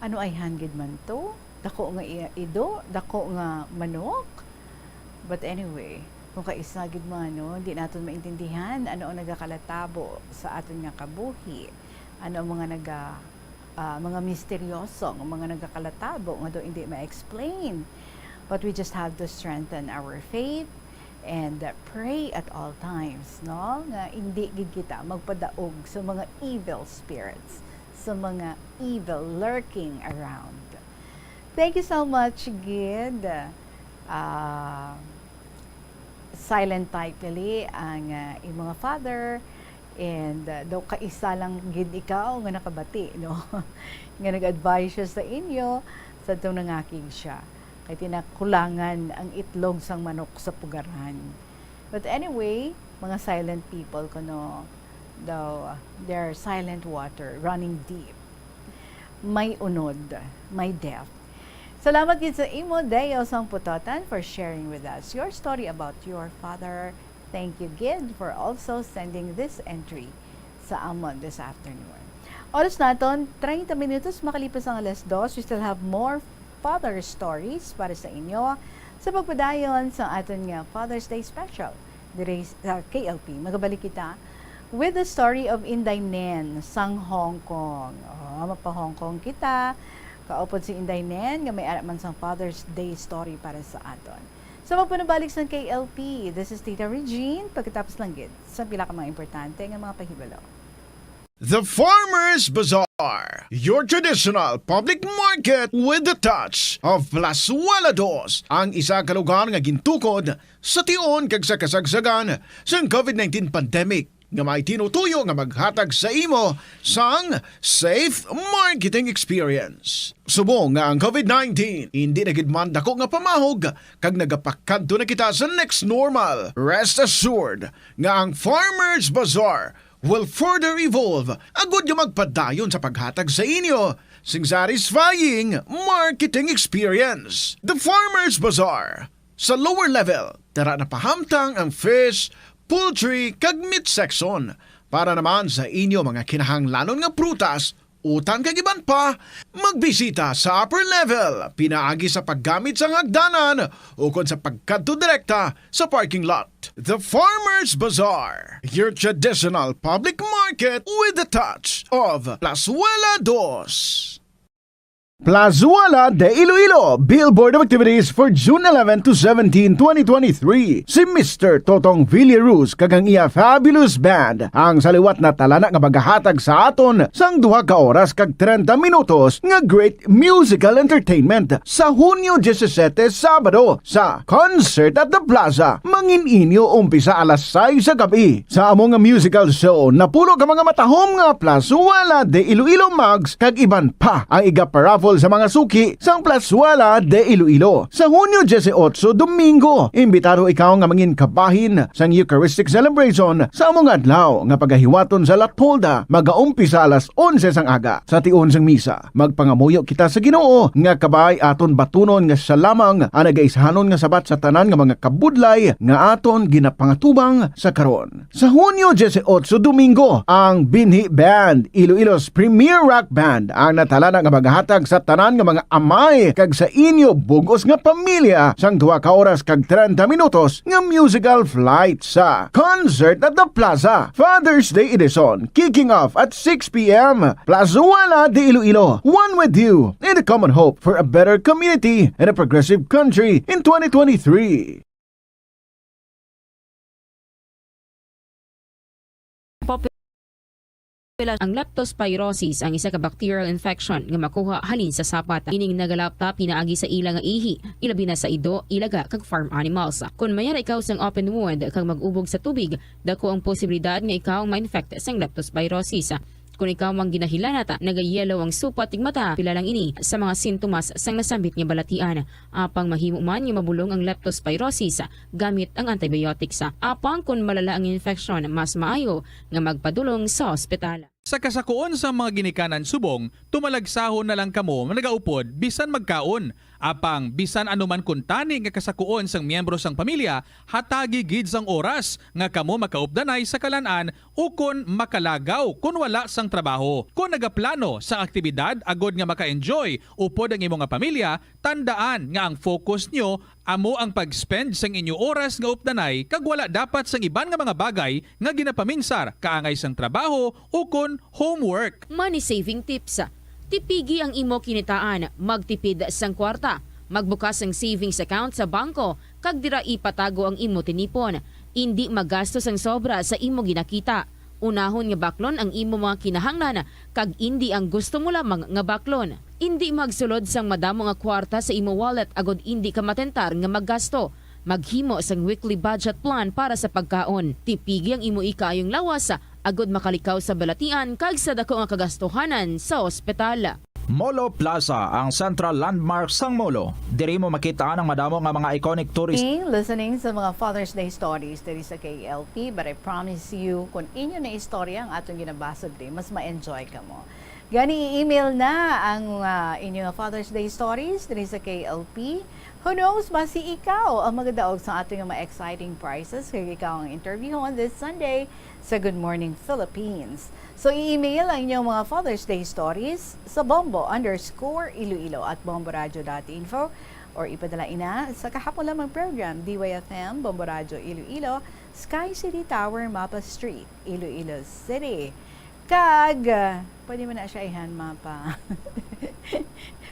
Ano ayhan gid man to? Dako nga i-, ido, dako nga manok. But anyway, kung kaisa gid man, no, di naton maintindihan ano ang nagakalatabo sa aton nga kabuhi, ano ang mga naga-, ah, mga misteryoso nga mga nagakalatabo nga daw hindi ma-explain. But we just have to strengthen our faith and, uh, pray at all times, no? Nga hindi gid kita magpadaog sa mga evil spirits, sa mga evil lurking around. Thank you so much gid. Ah, silent type gali ang, ah, imo nga father, and, ah, daw kaisa lang gid ikaw nga nakabati, no? Nga nag-advise siya sa inyo, sa tong nangakig siya. Kay tinakulangan ang itlog sang manok sa pugaran. But anyway, mga silent people kuno, though they're silent water running deep. May unod, may depth. Salamat gid sa imo, Deo sang Putotan, for sharing with us your story about your father. Thank you gid for also sending this entry sa amon this afternoon. Oras naton, treinta minutos makalipas ang alas dos. We still have more father stories para sa inyo sa pagpadayon sa aton nga Father's Day special diri sa K L P. Magabalik kita with the story of Inday Nen sang Hong Kong. Oh, mapa-Hong Kong kita. Kaupod si Inday Nen nga may ara man sang Father's Day story para sa aton. Sa pagpanabalik sang K L P, this is Tita Regine. Pagkatapos lang gid sa pila ka mga importante nga mga pahibalo. The Farmers Bazaar, your traditional public market with the touch of Plazuela Dos, ang isa ka lugar nga gintukod sa tion kag sa kasagsagan sang COVID nineteen pandemic, nga may tinutuyo nga maghatag sa imo sang safe marketing experience. Subong nga ang COVID nineteen hindi na gid man dako nga pamahog kag nagapakadto na kita sa next normal, rest assured nga ang Farmers Bazaar will further evolve agud nga magpadayon sa paghatag sa inyo sing satisfying marketing experience. The Farmers Bazaar. Sa lower level, tara na pahamtang ang fish, poultry, kag meat section para naman sa inyo mga kinahanglanon nga prutas, utan kag iban pa. Magbisita sa upper level pinaagi sa paggamit sang hagdanan ukon sa pagkadto direkta sa parking lot. The Farmers Bazaar, your traditional public market with the touch of Plazuela Dos. Plazuela de Iloilo, Billboard of Activities for June eleven to seventeen, twenty twenty-three. Si Mister Totong Villaruz kag ang iya fabulous band ang sa liwat na talana nga magahatag sa aton sang duha ka oras kag treinta minutos nga great musical entertainment sa Hunyo disisete, Sabado, sa Concert at the Plaza. Mangin inyo umpisa alas sais sa gab-i. Sa amo nga musical show, napulo ka mga matahom nga Plazuela de Iloilo mugs kag iban pa ang igaparaffle sa mga suki sang Plazuela de Iloilo. Sa Hunyo dieciocho, Domingo, imbitado ikaw nga mangin kabahin sang Eucharistic celebration sa amo nga adlaw nga pagahiwaton sa Lapolda, magaumpisa alas onse sang aga. Sa tion sang misa, magpangamuyo kita sa Ginoo nga kabay aton batunon nga siya lamang ang nagaishanon nga sabat sa tanan nga mga kabudlay nga aton ginapangatubang sa karon. Sa Hunyo dieciocho, Domingo, ang Binhi Band, Iloilo's premier rock band, ang natalana nga maghatag sa tanan nga mga amay kag sa inyo bug-os nga pamilya sang duha ka oras kag treinta minutos nga musical flight sa Concert at the Plaza Father's Day Edition, kicking off at six p.m. Plazuela de Iloilo, one with you in the common hope for a better community and a progressive country in twenty twenty-three. Pila ang leptospirosis, ang isa ka bacterial infection nga makuha halin sa sapat. Ining nagalapta pinaagi sa ila nga ihi, ilabi na sa ido, ilaga, kag farm animals. Kon mayara ikaw sang open wound kag mag-ubog sa tubig, dako ang posibilidad nga ikaw ma-infect sang leptospirosis. Kon ikaw ang ginahilanat, nagayelo ang supat ning mata, pila lang ini sa mga sintomas sang nasambit nga balatian. Apang mahimo man nga mabulong ang leptospirosis gamit ang antibiotics. Apang kon malala ang infeksyon, mas maayo nga magpadulong sa ospital. Sa kasakuon sang mga ginikanan subong, tumalagsahon na lang kamo nagaupod bisan magkaon. Apang bisan ano man kuntani nga kasakuon sang miyembro sang pamilya, hatagi gid sang oras nga kamo makaupdanay sa kalan-an ukon makalagaw kon wala sang trabaho. Kon nagaplano sang aktibidad agod nga maka-enjoy upod ang imo nga pamilya, tandaan nga ang focus nyo amo ang pag-spend sang inyo oras nga updanay kag wala dapat sang iban nga mga bagay nga ginapaminsar kaangay sang trabaho ukon homework. Money saving tips. Tipigi ang imo kinitaan, magtipid sang kwarta, magbukas sang savings account sa bangko, kag dira ipatago ang imo tinipon. Indi magasto sang sobra sa imo ginakita. Unahon nga baklon ang imo mga kinahanglan kag indi ang gusto mo lamang nga baklon. Indi magsulod sang madamo nga kwarta sa imo wallet agod indi ka matentar nga maggasto. Maghimo sang weekly budget plan para sa pagkaon. Tipigi ang imo ikaayong lawas agod makalikaw sa balatian kag sa dako nga kagastuhanan sa ospital. Molo Plaza, ang central landmark sang Molo. Diri mo makita ang madamo nga mga iconic tourist. Hey, listening sa mga Father's Day stories diri sa K L P, but I promise you, kung inyo na istorya ang atong ginabasa diri, mas ma-enjoy ka mo. Gani, i-email na ang, ah, inyo nga Father's Day stories diri sa K L P. Who knows, basi ikaw ang magadaog sa ating mga exciting prizes kag ikaw ang interview on this Sunday sa Good Morning Philippines. So, i-email ang inyong mga Father's Day stories sa bombo underscore iloilo at bomboradio dot info or ipadala ina sa kahapon lamang program, D Y F M, Bombo Radio Iloilo, Sky City Tower, Mapa Street, Iloilo City. Kag, ah, pwede man na siya ihan, Mapa.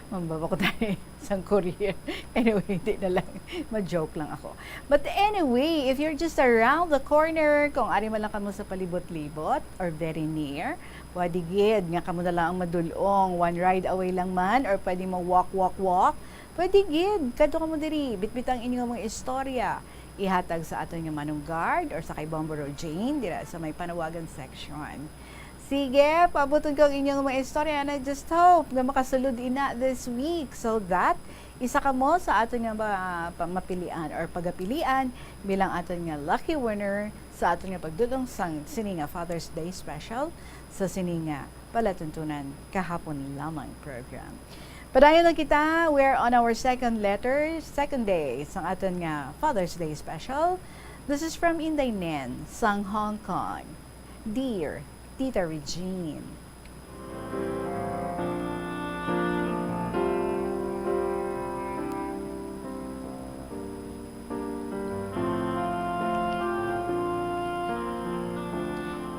Mambaba ko tayo sang courier. Anyway, hindi na lang. Ma-joke lang ako. But anyway, if you're just around the corner, kung ari man lang kamo sa palibot-libot or very near, pwede gid nga kamo na lang ang madulong. One ride away lang man, or pwede mo walk, walk, walk. Pwede gid. Kadto kamo diri, bitbit ang inyong mga istorya. Ihatag sa aton nga Manong Guard or sa kay Bombo Rojane dira sa may panawagan section. Sige, paabuton ko ang inyong mga istorya, and I just hope nga makasulod ina this week so that isa kamo sa aton nga ma-, pa-, mapilian or pagapilian bilang aton nga lucky winner sa aton nga pagdulong sang sini nga Father's Day special sa sini nga palatuntunan kahapon lamang program. Padayon na kita, we're on our second letter, second day sang aton nga Father's Day special. This is from Inday Nen sang Hong Kong. Dear Tita Regine.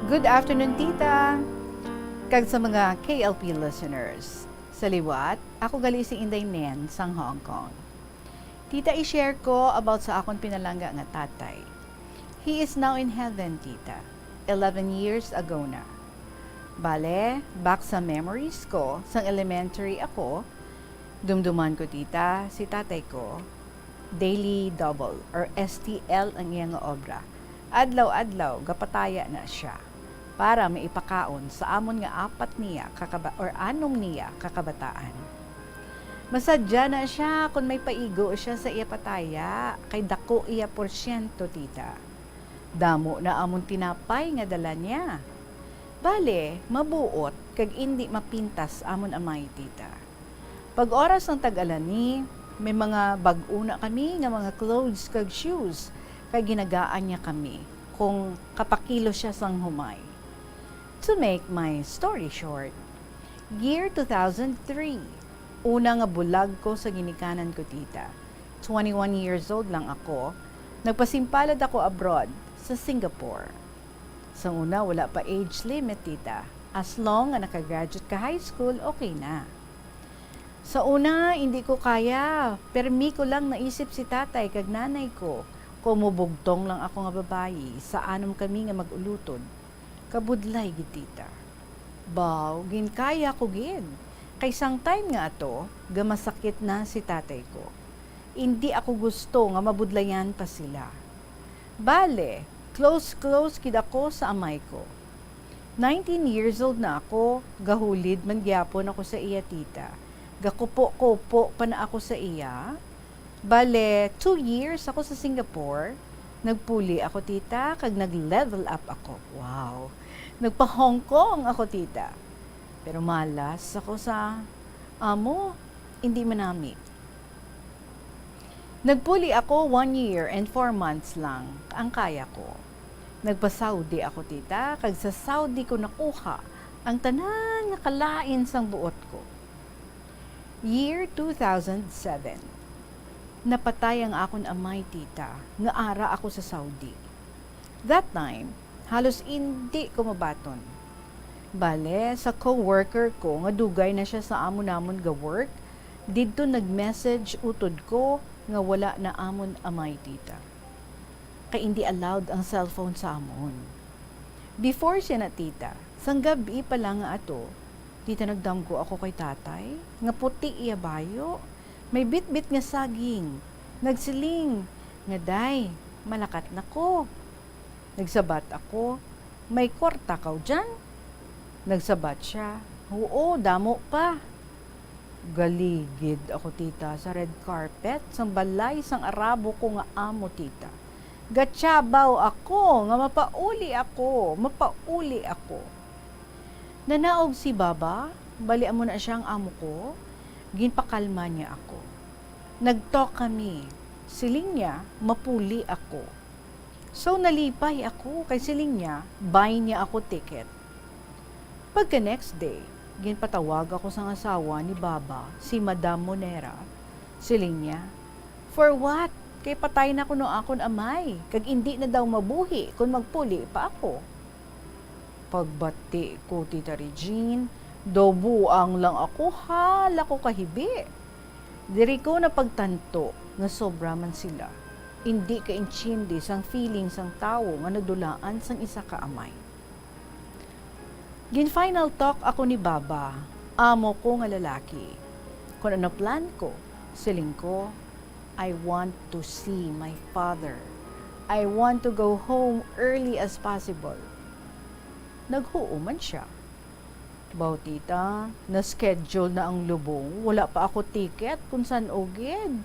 Good afternoon, Tita, kag sa mga K L P listeners. Sa liwat, ako gali si Inday Nen sang Hong Kong. Tita, i-share ko about sa akon pinalangga nga tatay. He is now in heaven, Tita. Eleven years ago na. Bale, back sa memories ko, sang elementary ako, dumduman ko, Tita, si tatay ko, daily double or S T L ang iya nga obra. Adlaw-adlaw, gapataya na siya para maipakaon sa amon nga apat niya kakaba-, or anom niya kakabataan. Masadya na siya kon may paigo siya sa iya pataya, kay dako iya porsyento, Tita. Damo na amon tinapay nga dala niya. Bale, mabuot kag indi mapintas amon amay, Tita. Pag oras sang tag-alani, may mga bag-o na kami nga mga clothes kag shoes, kay ginagaan niya kami kung kapakilo siya sang humay. To make my story short, year two thousand three, una nga bulag ko sa ginikanan ko, Tita. Twenty-one years old lang ako, nagpasimpalad ako abroad sa Singapore. Sa una, wala pa age limit, Tita. As long nga nakagraduate ka high school, okay na. Sa una, hindi ko kaya. Permi ko lang naisip si tatay kag nanay ko. Kung mubugtong lang ako nga babayi, sa anom kami nga mag-ulutod. Kabudlay gid, Tita. Baw, ginkaya ko gid. Kay sang time nga ato, gamasakit na si tatay ko. Indi ako gusto nga mabudlayan pa sila. Bale, close-close gid ako sa amay ko. Nineteen years old na ako, gahulid man gyapon ako sa iya tita. Gakupo-kupo pa na ako sa iya. Bale, two years ako sa Singapore. Nagpuli ako, tita, kag nag-level up ako. Wow! Nagpa-Hong Kong ako, tita. Pero malas ako sa amo, indi manami. Nagpuli ako one year and four months lang ang kaya ko. Nagpa-Saudi ako, tita, kag sa Saudi ko nakuha ang tanan nga kalain sang buot ko. Year two thousand seven. Napatay ang akon amay, tita, nga ara ako sa Saudi. That time, halos indi ko mabaton. Bale, sa co-worker ko nga dugay na sia sa amo namon ga work, didto nag-message utod ko nga wala na amon amay, tita. Kay indi allowed ang cellphone sa amon. Before siya na, tita, sang gab-i pa lang nga ato, tita, nagdamgo ako kay tatay, nga puti iya bayo, may bitbit nga saging. Nagsiling nga, "Day, malakat na ko." Nagsabat ako, "May kwarta kaw diyan?" Nagsabat siya, "Huo, damo pa." Galigid ako, tita, sa red carpet sang balay sang Arabo ko nga amo, tita. Gatiyabaw ako nga mapauli ako, mapauli ako. Nanaog si Baba, bali amo na sia ang amo ko, ginpakalma niya ako. Nag-talk kami. Siling niya, mapuli ako. So, nalipay ako kay siling niya, buy niya ako ticket. Pagka next day, ginpatawag ako sang asawa ni Baba, si Madam Monera. Siling niya, "For what? Kay patay na kuno akon amay, kag indi na daw mabuhi kon magpuli pa ako." Pagbati ko, Tita Regine, daw buang lang ako, hala ko kahibi. Diri ko napagtanto nga sobra man sila. Indi kaintindi sang feeling sang tawo nga nadulaan sang isa ka amay. Gin-final talk ako ni Baba, amo ko nga lalaki. Kon ano plan ko, siling ko, "I want to see my father. I want to go home early as possible." Naghuo man sia. Baw, tita, na-schedule na ang lubong, wala pa ako ticket kun san-o gid.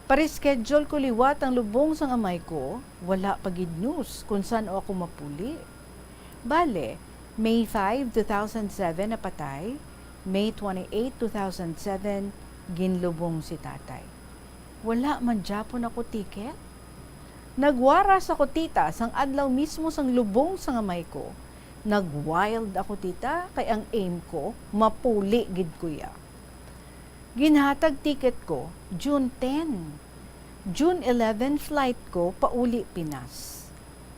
Pa-reschedule ko liwat ang lubong sang amay ko, wala pa gid news kun san-o ako mapuli. Bale, May five, two thousand seven napatay, May twenty-eight, two thousand seven, ginlubong si tatay. Wala man gyapon ako ticket. Nagwaras ako, tita, sang adlaw mismo sang lubong sang amay ko. Nag-wild ako, tita, kay ang aim ko, mapuli gid ko iya. Ginhatag ticket ko, June ten. June eleven flight ko pauli Pinas.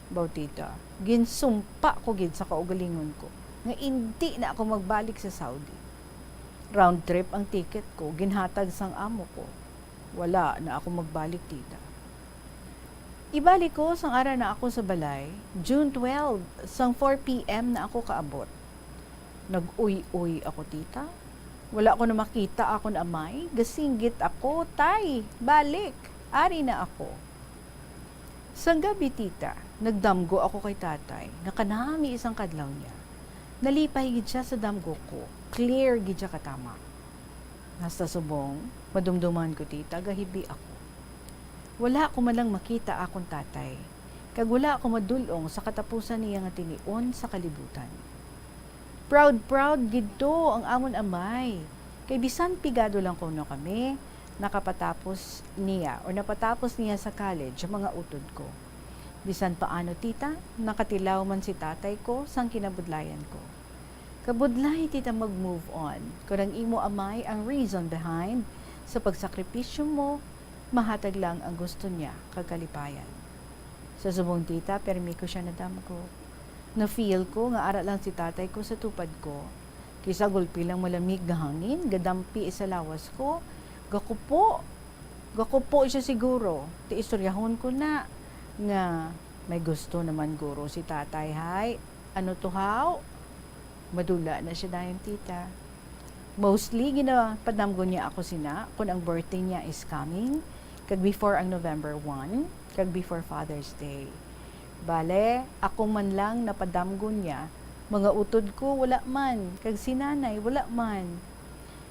Baw, tita, ginsumpa ko gid sa kaugalingon ko nga indi na ako magbalik sa Saudi. Round trip ang ticket ko, ginhatag sang amo ko. Wala na ako magbalik, tita. Ibalik ko sang ara na ako sa balay, June twelve, sang four P M na ako kaabot. Nag-uy-uy ako, tita. Wala ko na makita akon amay, gasinggit ako, "Tay, balik, ari na ako." Sang gabi, tita, nagdamgo ako kay tatay nga kanami sang kadlaw niya. Nalipay gid sia sa damgo ko, clear gid sia katama. Hasta subong, madumduman ko, tita, gahibi ako. Wala ko man lang makita akon tatay, kag wala ako madul-ong sa katapusan niya nga tinion sa kalibutan. Proud, proud gid to ang amon amay, kay bisan pigado lang kuno kami, nakapatapos niya or napatapos niya sa college ang mga utod ko. Bisan paano, tita, nakatilaw man si tatay ko sang kinabudlayan ko. Kabudlay, tita, mag-move on kon ang imo amay ang reason behind sa pagsakripisyo mo, mahatag lang ang gusto niya kag kalipayan. Sa subong, tita, permi ko sia nadamgo. Na-feel ko nga ara lang si tatay ko sa tupad ko. Kisa gulpi lang malamig nga hangin, gadampi sa lawas ko, gakupo. Gakupo siya siguro. Ti istoryahon ko na nga may gusto naman guro si tatay, hay. Ano to, haw? Madula na siya dayon, tita. Mostly, ginapadamgo niya ako sina kung ang birthday niya is coming, kag before ang November one, kag before Father's Day. Bale, ako man lang napadamgo niya, mga utod ko, wala man, kag si nanay, wala man.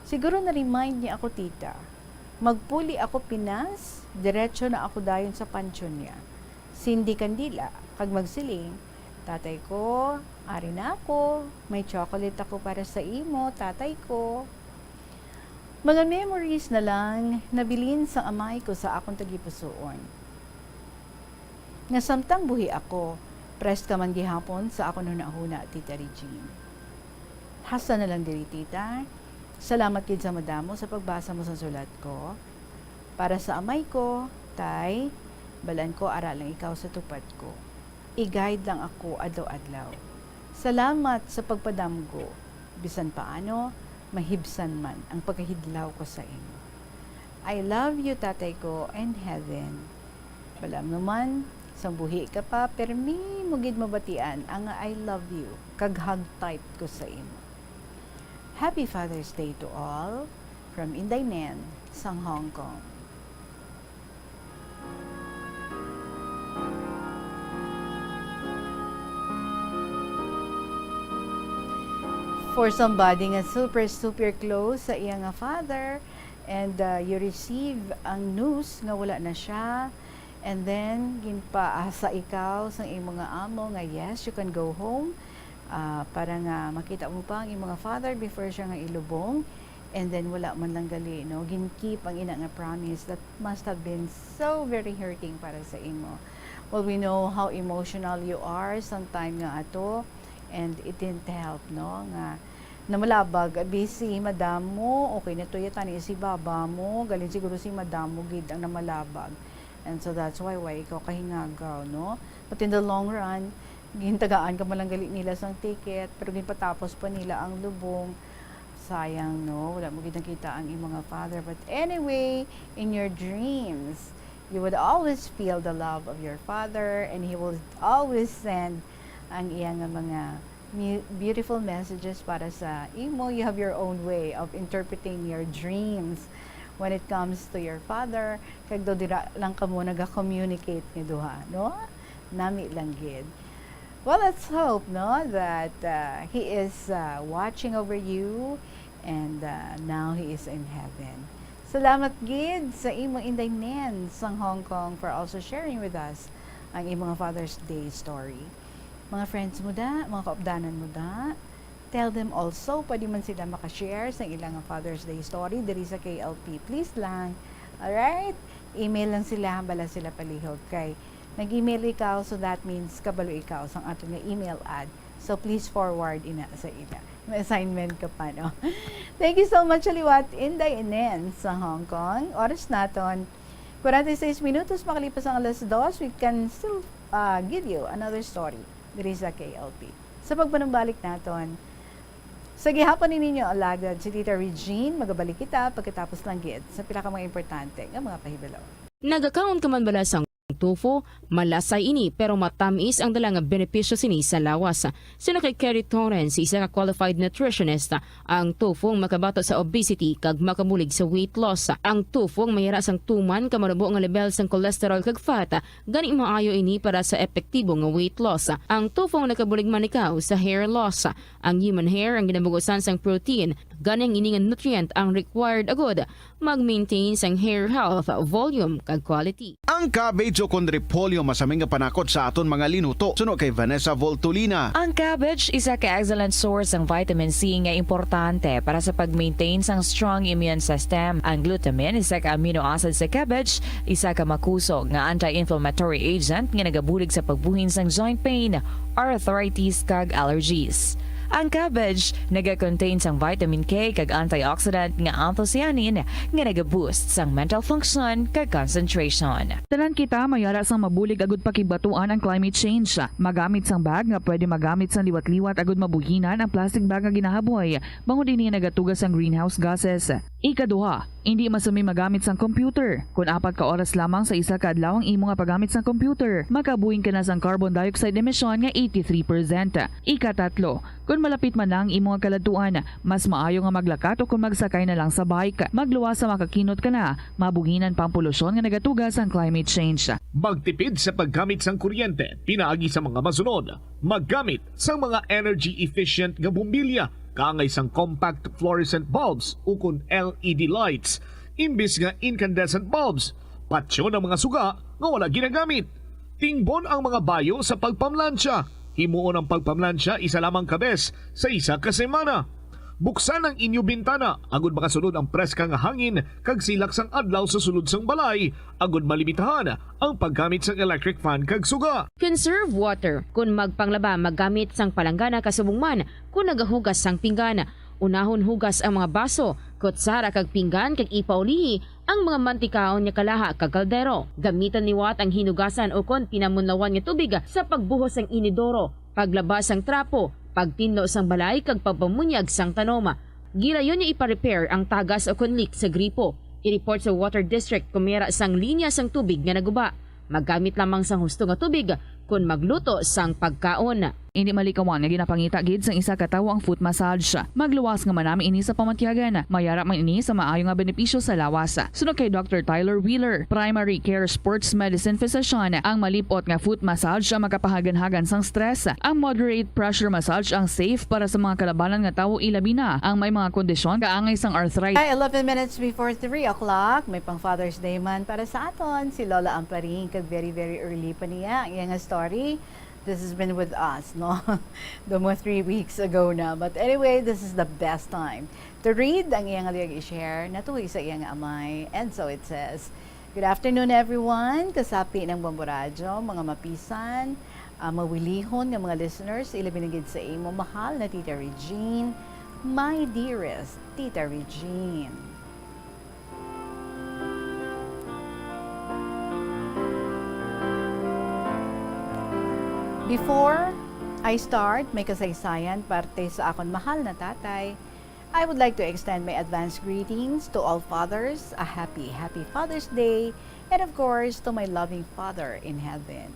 Siguro na-remind niya ako, tita. Magpuli ako Pinas, diretso na ako dayon sa pansyon niya. Sindi kandila, kag magsiling, "Tatay ko, ari na ako. May chocolate ako para sa imo, tatay ko." Mga memories na lang nabilin sang amay ko sa akon tagipusoon. Nga samtang buhi ako, prest ka man gihapon sa akon hunahuna, Tita Regine. Hasta na lang diri, tita. Salamat gid sa madamo sa pagbasa mo sa sulat ko. Para sa amay ko, tay, balan ko ara lang ikaw sa tupad ko. I-guide lang ako adlaw-adlaw. Salamat sa pagpadamgo. Bisan paano, mahibsan man ang pagkahidlaw ko sa imo. I love you, tatay ko, and heaven. Balam naman, sang buhi ka pa, permi mo gid mabatian ang I love you, kag hug tight ko sa imo. Happy Father's Day to all from Inday Nen sang Hong Kong. For somebody nga super, super close sa iya nga father, and, uh, you receive ang news nga wala na siya, and then ginpaasa ikaw sang imo nga amo nga, yes, you can go home, ah, para nga makita mo pa ang imo nga father before siya nga ilubong, and then wala man lang gali, no? Gin-keep ang ina nga promise. That must have been so very hurting para sa imo. Well, we know how emotional you are sometime nga ato, and it didn't help, no, nga namalabag. Abi si madam mo, okay na to yata ni si baba mo, galing siguro si madam mo gid ang namalabag. And so that's why, why ikaw kahingagaw, no? But in the long run, gintagaan ka man lang gali nila sang ticket, pero ginpatapos pa nila ang lubong. Sayang, no? Wala mo gid nakita ang imong nga father. But anyway, in your dreams, you would always feel the love of your father, and he will always send ang iya nga mga mu-, beautiful messages para sa imo. You have your own way of interpreting your dreams when it comes to your father. Kag daw dira lang kamo naga-communicate nga duha, no? Nami lang gid. Well, let's hope, no, that, uh, he is, uh, watching over you, and, uh, now he is in heaven. Salamat gid sa imo, Inday Nen, sang Hong Kong, for also sharing with us ang imong Father's Day story. Mga friends mo da, mga kaupdanan mo da, tell them also, pwede man sila makashare sa ilang Father's Day story diri sa K L P. Please lang. Alright? Email lang sila, hambala sila palihog kay nag-email ikaw, so that means kabalo ikaw sang aton nga email ad. So please forward ina sa ila. May assignment ka pa, no? Thank you so much, liwat Inday Nen sa Hong Kong. Oras naton, kwarenta y seis minutos makalipas ang alas dos. We can still, uh, give you another story diri sa K L P. Sa pagpanumbalik naton, sa gihapon ni ninyo alagad si Tita Regine, magabalik kita pagkatapos lang gid sa pila ka mga importante nga mga pahibalo. Nagakaon ka man bala sang tofu? Malasay ini, pero matamis ang dala nga benepisyo sini sa lawas. Suno kay Kerry Torrens, isa ka qualified nutritionist, ang tofu ang makabato sa obesity kag makabulig sa weight loss. Ang tofu ang mayara sang tuman ka manubo nga level sang cholesterol kag fat, gani maayo ini para sa epektibo nga weight loss. Ang tofu ang nakabulig man ikaw sa hair loss. Ang human hair ang ginabugusan sang protein, gani ang ini nga nutrient ang required agud mag-maintain sang hair health, volume, kag quality. Ang cabbage o kon repolyo masami nga panakot sa aton mga linuto, suno kay Vanessa Voltolina. Ang cabbage isa ka excellent source sang vitamin C nga importante para sa pag-maintain sang strong immune system. Ang glutamine, isa ka amino acid sa cabbage, isa ka makusog nga anti-inflammatory agent nga nagabulig sa pagbuhin sang joint pain, arthritis, kag allergies. Ang cabbage naga-contain sang vitamin K kag antioxidant nga anthocyanin nga naga-boost sang mental function kag concentration. Tanan kita mayara sang mabulig agud pakigbatuan ang climate change. Magamit sang bag nga pwede magamit sang liwat-liwat agud mabuhinan ang plastic bag nga ginahaboy, bangod ini nagatuga sang greenhouse gases. Ikaduha, Indi masumi magamit sang computer. Kon apat ka oras lamang sa isa ka adlaw ang imo nga paggamit sang computer, makabuhing ka na sang carbon dioxide emission nga eighty-three percent. Ikatatlo, kon malapit man na ang imo nga kaladtuan, mas maayo nga maglakat o kon magsakay na lang sa bike. Magluwas sa makakinot ka na, mabuhinan pa ang polusyon nga nagatuga sang climate change. Magtipid sa paggamit sang kuryente pinaagi sa mga masunod: maggamit sang mga energy-efficient nga bombilya kaangay sang compact fluorescent bulbs ukon L E D lights imbis nga incandescent bulbs. Patyon ang mga suga nga wala ginagamit. Tingbon ang mga bayo sa pagpamlansya. Himuon ang pagpamlansya isa lamang ka bes sa isa ka semana. Buksan ang inyo bintana agud makasulod ang preska nga hangin kag silak sang adlaw sa sulod sang balay, agud malimitahan ang paggamit sang electric fan kag suga. Conserve water. Kon magpanglaba, maggamit sang palanggana kasubong man kon nagahugas sang pinggan. Unahon hugas ang mga baso, kutsara kag pinggan kag ipaulihi ang mga mantikaon nga kalaha kag kaldero. Gamitan liwat ang hinugasan ukon pinamunlawan nga tubig sa pagbuhos sang inidoro, paglaba sang trapo, pagtinlo sang balay kag pagpamunyag sang tanom. Gilayon nga ipa-repair ang tagas ukon leak sa gripo. I-report sa water district kon may ara sang linya sang tubig nga naguba. Maggamit lamang sang husto nga tubig kon magluto sang pagkaon. Indi malikawan nga ginapangita gid sang isa ka tawo ang foot massage. Magluwas nga manami ini sa pamatyagan. May ara man ini sa maayo nga benepisyo sa lawas. Suno kay Doctor Tyler Wheeler, primary care sports medicine physician, ang malip-ot nga foot massage ang makapahaganhagan sang stress. Ang moderate pressure massage ang safe para sa mga kalabanan nga tawo, ilabi na ang may mga kondisyon kaangay sang arthritis. Ay, eleven minutes before three o'clock, may pang Father's Day man para sa aton si Lola Amparing, kag very, very early pa niya ang iya nga story. This has been with us, no? Damo three weeks ago na. But anyway, this is the best time to read ang iya nga luyag i-share, natuhoy sa iya nga amay. And so it says, "Good afternoon, everyone. Kasapi ng Bombo Radyo, mga mapisan, ah, mawilihon nga mga listeners, ilabi na gid sa imo mahal na Tita Regine, my dearest Tita Regine." Before I start, may kasaysayan parte sa akon mahal na tatay. I would like to extend my advance greetings to all fathers, a happy, happy Father's Day, and of course, to my loving Father in heaven.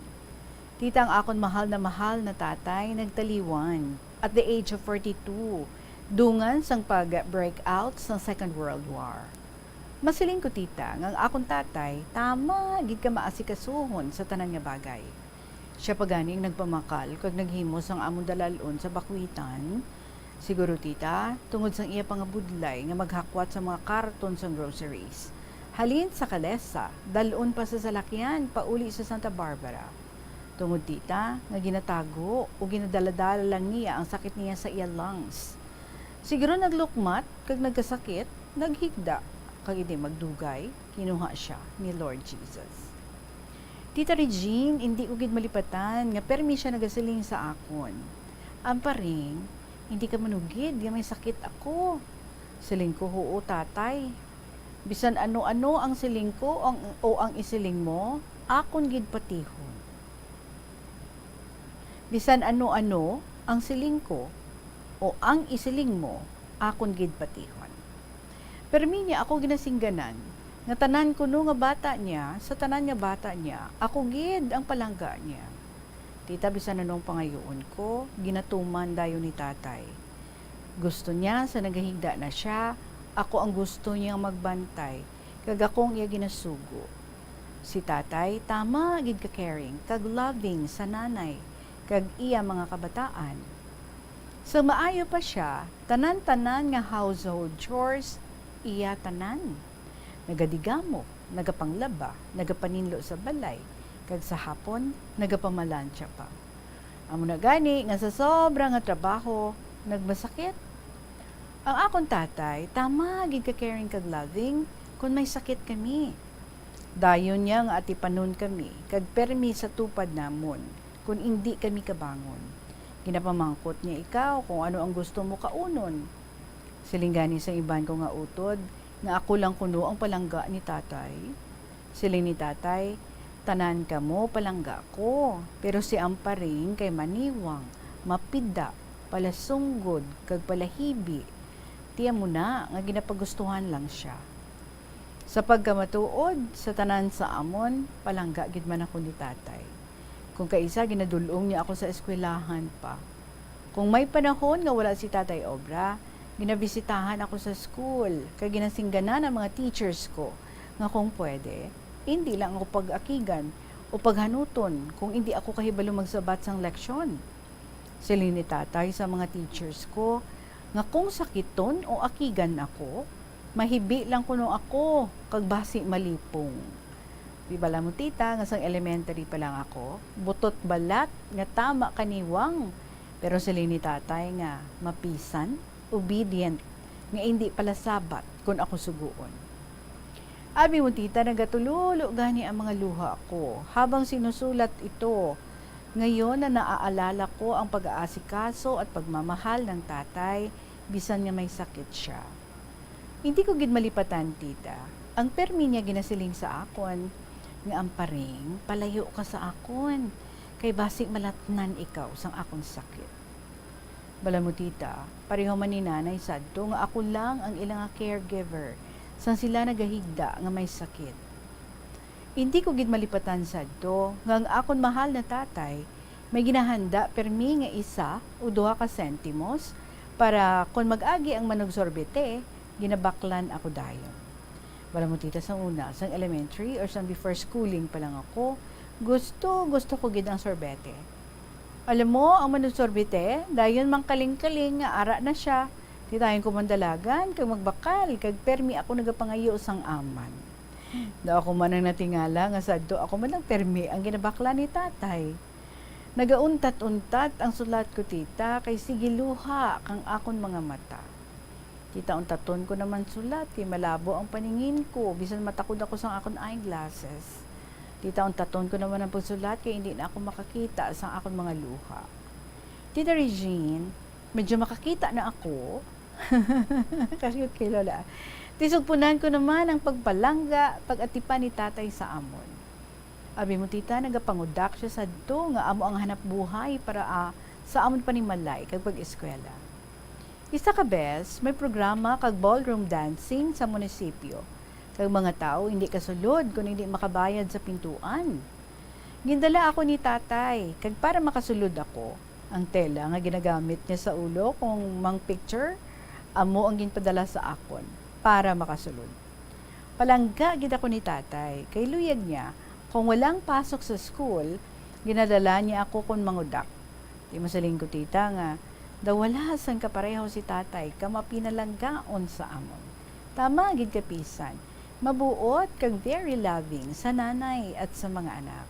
Tita, ang akon mahal na mahal na tatay nagtaliwan at the age of forty-two, dungan sang pag-break out sang Second World War. Masiling ko, tita, nga ang akon tatay tama gid ka maasikasuhon sa tanan nga bagay. Sia pa gani ang nagpamakal kag naghimo sang amon dalal-on sa bakwitan. Siguro, tita, tungod sang iya pangabudlay nga maghakwat sa mga karton sang groceries halin sa Calesa, dal-on pa sa salakyan pauli sa Santa Barbara. Tungod, tita, nga ginatago o ginadaladala lang niya ang sakit niya sa iya lungs. Siguro naglukmat kag nagkasakit, naghigda, kag indi magdugay, kinuha sia ni Lord Jesus. Tita Regine, indi ko gid malipatan nga permi sia nagasiling sa akon, "Amparing, indi ka manugid nga may sakit ako." Siling ko, "Huo, tatay. Bisan ano-ano ang siling ko ang, o ang isiling mo, akon gid patihon." Bisan ano-ano ang siling ko o ang isiling mo, akon gid patihon. Permi niya ako ginasingganan nga tanan kuno nga bata niya, sa tanan nga bata niya, ako gid ang palangga niya. Tita, bisan ano ang pangayoon ko, ginatuman dayon ni tatay. Gusto niya sa nagahigda na sia, ako ang gusto niyang magbantay, kag ako ang iya ginasugo. Si tatay, tama gid ka caring kag loving sa nanay kag iya mga kabataan. Sa maayo pa sia, tanan-tanan nga household chores, iya tanan. Nagadigamo, nagapanglaba, nagapaninlo sa balay, kag sa hapon, nagapamalansya pa. Amo na gani nga sa sobra nga trabaho, nagmasakit. Ang akon tatay, tama gid ka caring kag loving kon may sakit kami. Dayon niya nga atipanon kami, kag permi sa tupad namon kon indi kami kabangon. Ginapamangkot niya ikaw kung ano ang gusto mo kaunon. Siling gani sang iban ko nga utod nga ako lang kuno ang palangga ni tatay. Siling ni tatay, "Tanan kamo palangga ko, pero si Amparing kay maniwang, mapida, palasunggod, kag palahibi. Ti amo na nga ginapagustuhan lang sia." Sa pagkamatuod, sa tanan sa amon, palangga gid man ako ni tatay. Kung kaisa, ginadul-ong niya ako sa eskwelahan pa. Kung may panahon nga wala si tatay obra, ginabisitahan ako sa school, kag ginasingganan ang mga teachers ko nga kung pwede, indi lang ako pag-akigan o paghanuton kung indi ako kahibalo magsabat sang leksyon. Siling ni tatay sa mga teachers ko nga kung sakiton o akigan ako, mahibi lang kuno ako kag basi malipong. Di bala mo, tita, nga sang elementary pa lang ako, butot balat nga tama kaniwang. Pero siling ni tatay nga mapisan, obedient, nga indi palasabat kon ako sugoon. Abi mo, tita, nagatulolo gani ang mga luha ko habang sinusulat ito. Ngayon na naaalala ko ang pag-aasikaso at pagmamahal ng tatay, bisan nga may sakit siya. Hindi ko gid malipatan, tita, ang permi niya ginasiling sa akon nga, "Amparing, palayo ka sa akon, kay basi malatnan ikaw sang akon sakit." Bala mo, tita, pareho man ni nanay sadto nga ako lang ang ila nga caregiver sang sila nagahigda nga may sakit. Hindi ko gid malipatan sadto nga ang akon mahal na tatay may ginahanda permi nga isa o duha ka sentimos para kon mag-agi ang manugsorbete, ginabaklan ako dayon. Bala mo, tita, sang una, sang elementary or sang before schooling pa lang ako, gusto, gusto ko gid ang sorbete. Alam mo, ang manugsorbete, dayon mangkaling-kaling nga ara na siya. Di dayon ko mandalagan kag magbakal, kag permi ako nagapangayo sang aman. Daw ako man ang natingala nga sadto ako man lang permi ang ginabakla ni tatay. Nagauntat-untat ang sulat ko, tita, kay sige luha kang akon mga mata. Tita, untaton ko naman sulat, kay malabo ang paningin ko, bisan matakod ako sang akon eyeglasses. Tita, untaton ko naman ang pagsulat, kay hindi na ako makakita sang akon mga luha. Tita Regine, medyo makakita na ako. Kasyut kay Lola. Tisugpunan ko naman ang pagpalangga, pag-atipan ni tatay sa amon. Abi mo, tita, nagapangudak siya sadto nga amo ang hanap buhay para, ah, sa amon panimalay kag pag-eskwela. Isa ka bes, may programa kag ballroom dancing sa munisipyo, kag mga tawo hindi kasulod kon hindi makabayad sa pintuan. Gindala ako ni tatay, kag para makasulod ako, ang tela nga ginagamit niya sa ulo kung mang-picture, amo ang ginpadala sa akon para makasulod. Palangga gid ako ni tatay, kay luyag niya, kung walang pasok sa school, ginadala niya ako kon mangudak. Di masiling ko, tita, nga daw wala sang kapareho si tatay ka mapinalanggaon sa amon. Tama gid, kapisan, mabuot kag very loving sa nanay at sa mga anak.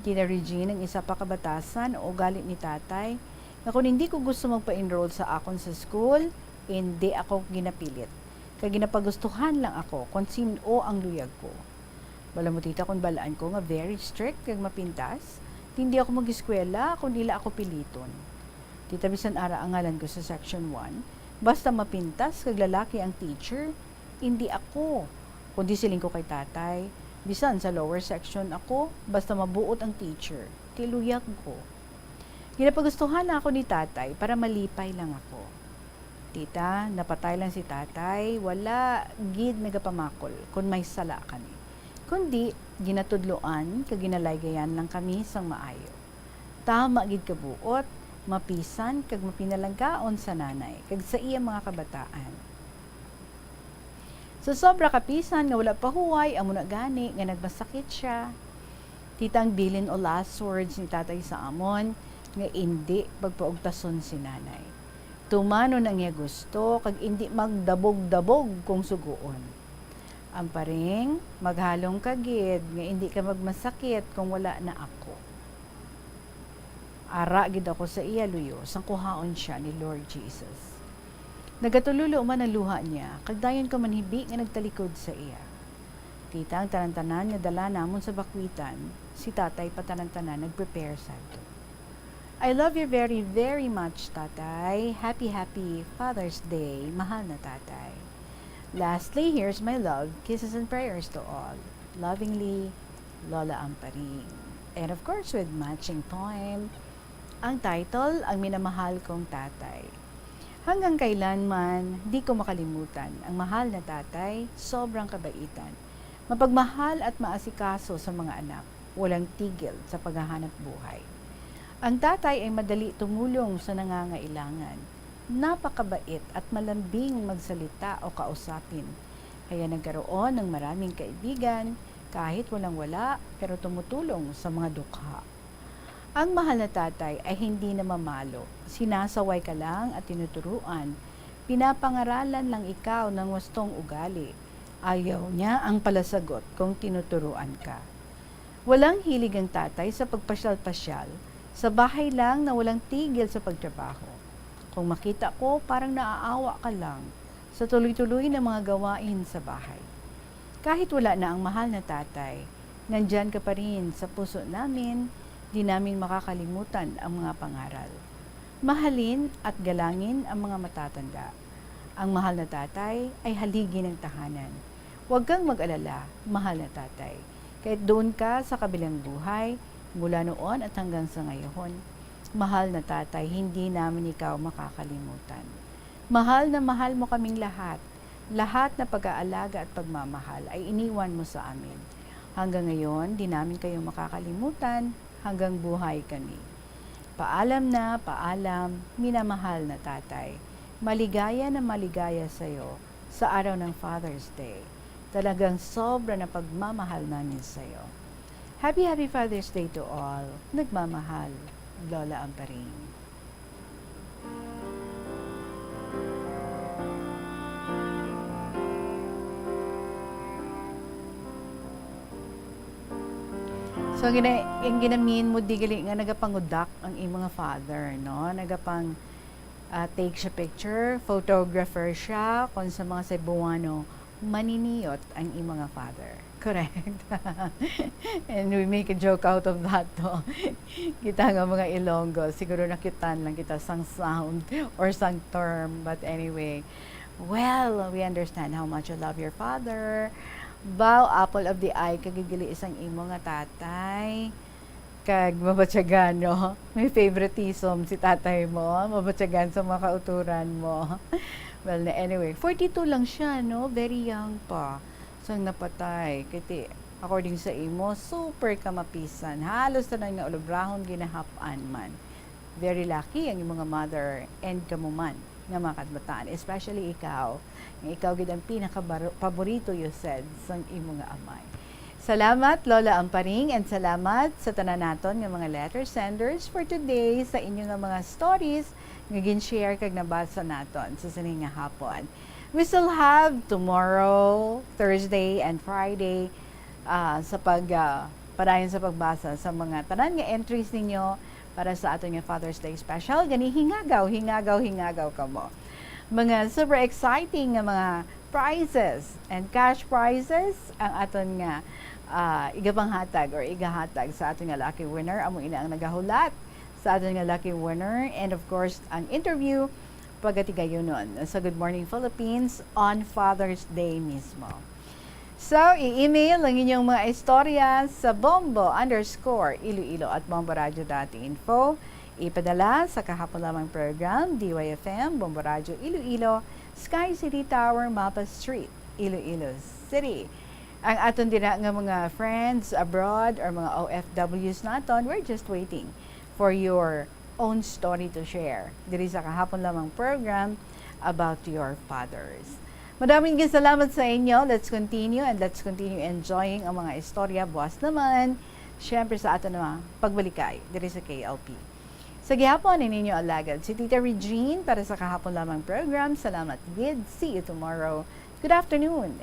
Tita Regine, ang isa pa ka batasan o ugali ni tatay, nga kon hindi ko gusto magpa-enroll sa akon sa school, hindi ako ginapilit. Kag ginapagustuhan lang ako kon sin-o ang luyag ko. Bala mo, tita, kon balaan ko nga very strict kag mapintas, hindi ako mag-eskwela kon ila ako piliton. Tita, bisan ara ang ngalan ko sa section one, basta mapintas kag lalaki ang teacher, hindi ako. Kundi siling ko kay tatay, bisan sa lower section ako, basta mabuot ang teacher, ti luyag ko. Ginapagustuhan na ako ni tatay para malipay lang ako. Tita, napatay lang si tatay, wala gid nagapamakol kon may sala kami. Kundi, ginatudloan kag ginalaygayan lang kami sang maayo. Tama gid ka buot, mapisan kag mapinalanggaon sa nanay kag sa iya mga kabataan. Sa sobra kapisan nga wala pa huway, amo na gani nga nagmasakit siya. Tita, ang bilin o last words ni tatay sa amon nga indi pagpaugtason si nanay. Tumanon ang iya gusto kag indi magdabog-dabog kung sugoon. Amparing, maghalong ka gid nga indi ka magmasakit kung wala na ako. Ara gid ako sa iya luyo sang kuhaon siya ni Lord Jesus. Nagatulolo man ang luha niya, kag dayon ko manhibi nga nagtalikod sa iya. Tita, ang tanan-tanan nga dala namon sa bakwitan, si tatay pa tanan-tanan nag-prepare sadto. I love you very, very much, tatay. Happy, happy Father's Day, mahal na tatay. Lastly, here's my love, kisses and prayers to all. Lovingly, Lola Amparing. And of course, with matching poem, ang title, Ang Minamahal Kong Tatay. Hanggang kailanman, di ko makalimutan ang mahal na tatay, sobrang kabaitan. Mapagmahal at maasikaso sa mga anak, walang tigil sa paghahanap buhay. Ang tatay ay madali tumulong sa nangangailangan. Napakabait at malambing magsalita o kausapin. Kaya nagkaroon ng maraming kaibigan, kahit walang-wala, pero tumutulong sa mga dukha. Ang mahal na tatay ay hindi namamalo. Sinasaway ka lang at tinuturuan. Pinapangaralan lang ikaw ng wastong ugali. Ayaw niya ang palasagot kung tinuturuan ka. Walang hilig ang tatay sa pagpasyal-pasyal, sa bahay lang na walang tigil sa pagtrabaho. Kung makita ko, parang naaawa ka lang sa tuloy-tuloy na mga gawain sa bahay. Kahit wala na ang mahal na tatay, nandyan ka pa rin sa puso namin, di namin makakalimutan ang mga pangaral. Mahalin at galangin ang mga matatanda. Ang mahal na tatay ay haligi ng tahanan. Huwag kang mag-alala, mahal na tatay. Kahit doon ka sa kabilang buhay, mula noon at hanggang sa ngayon, mahal na tatay, hindi namin ikaw makakalimutan. Mahal na mahal mo kaming lahat. Lahat na pag-aalaga at pagmamahal ay iniwan mo sa amin. Hanggang ngayon, di namin kayo makakalimutan hanggang buhay kami. Paalam na, paalam, minamahal na tatay. Maligaya na maligaya sa'yo sa araw ng Father's Day. Talagang sobra na pagmamahal namin sa'yo. Happy, happy Father's Day to all. Nagmamahal, Lola Amparing. So, ang gina-, ang ginamin mo di gali nga nagapangudak ang imong father, no? Nagapang, ah, take siya picture, photographer siya, kung sa mga Cebuano, maniniyot ang imong father. Correct. And we make a joke out of that, no? Kita nga mga Ilonggo, siguro nakitan lang kita sang sound or sang term. But anyway, well, we understand how much you love your father. Bao, apple of the eye, kagigili isang imo nga tatay. Kag mabatyagan, no? May favoritism si tatay mo, mabatyagan sa mga kauturan mo. Well, na, anyway, forty-two lang siya, no? Very young pa sang napatay. Kay ti, according sa imo, super ka mapisan. Halos tanan nga ulabrahon ginahap-an man. Very lucky ang imo nga mother and kamo man nga mga kabataan, especially ikaw, nga ikaw gid ang pinaka paborito, you said, sang imo nga amay. Salamat, Lola Amparing, and salamat sa tanan naton nga mga letter senders for today sa inyo nga mga stories nga gin-share kag nabasa naton sa sini nga hapon. We still have tomorrow, Thursday, and Friday, ah, sa pag, ah, padayon sa pagbasa sa mga tanan nga entries ninyo para sa aton nga Father's Day special. Gani, hingagaw, hingagaw, hingagaw kamo. Mga super exciting nga mga prizes and cash prizes ang aton nga, ah, igapanghatag or igahatag sa aton nga lucky winner. Amo ina ang nagahulat sa aton nga lucky winner. And of course, ang interview pagatigayonon sa Good Morning Philippines on Father's Day mismo. So, i-email ang inyong mga istorya sa bombo underscore iloilo at bomboradio dot info. Ipadala sa Kahapon Lamang Program, D Y F M, Bombo Radio Iloilo, Sky City Tower, Mapa Street, Iloilo City. Ang aton dira nga mga friends abroad or mga O F Ws naton, we're just waiting for your own story to share diri sa Kahapon Lamang Program about your fathers. Madaming salamat sa inyo. Let's continue and let's continue enjoying ang mga istorya buwas naman. Siyempre sa aton naman pagbalikay diri sa K L P. Sa gihapon, ini ninyo alagad si Tita Regine para sa Kahapon Lamang Program. Salamat gid. See you tomorrow. Good afternoon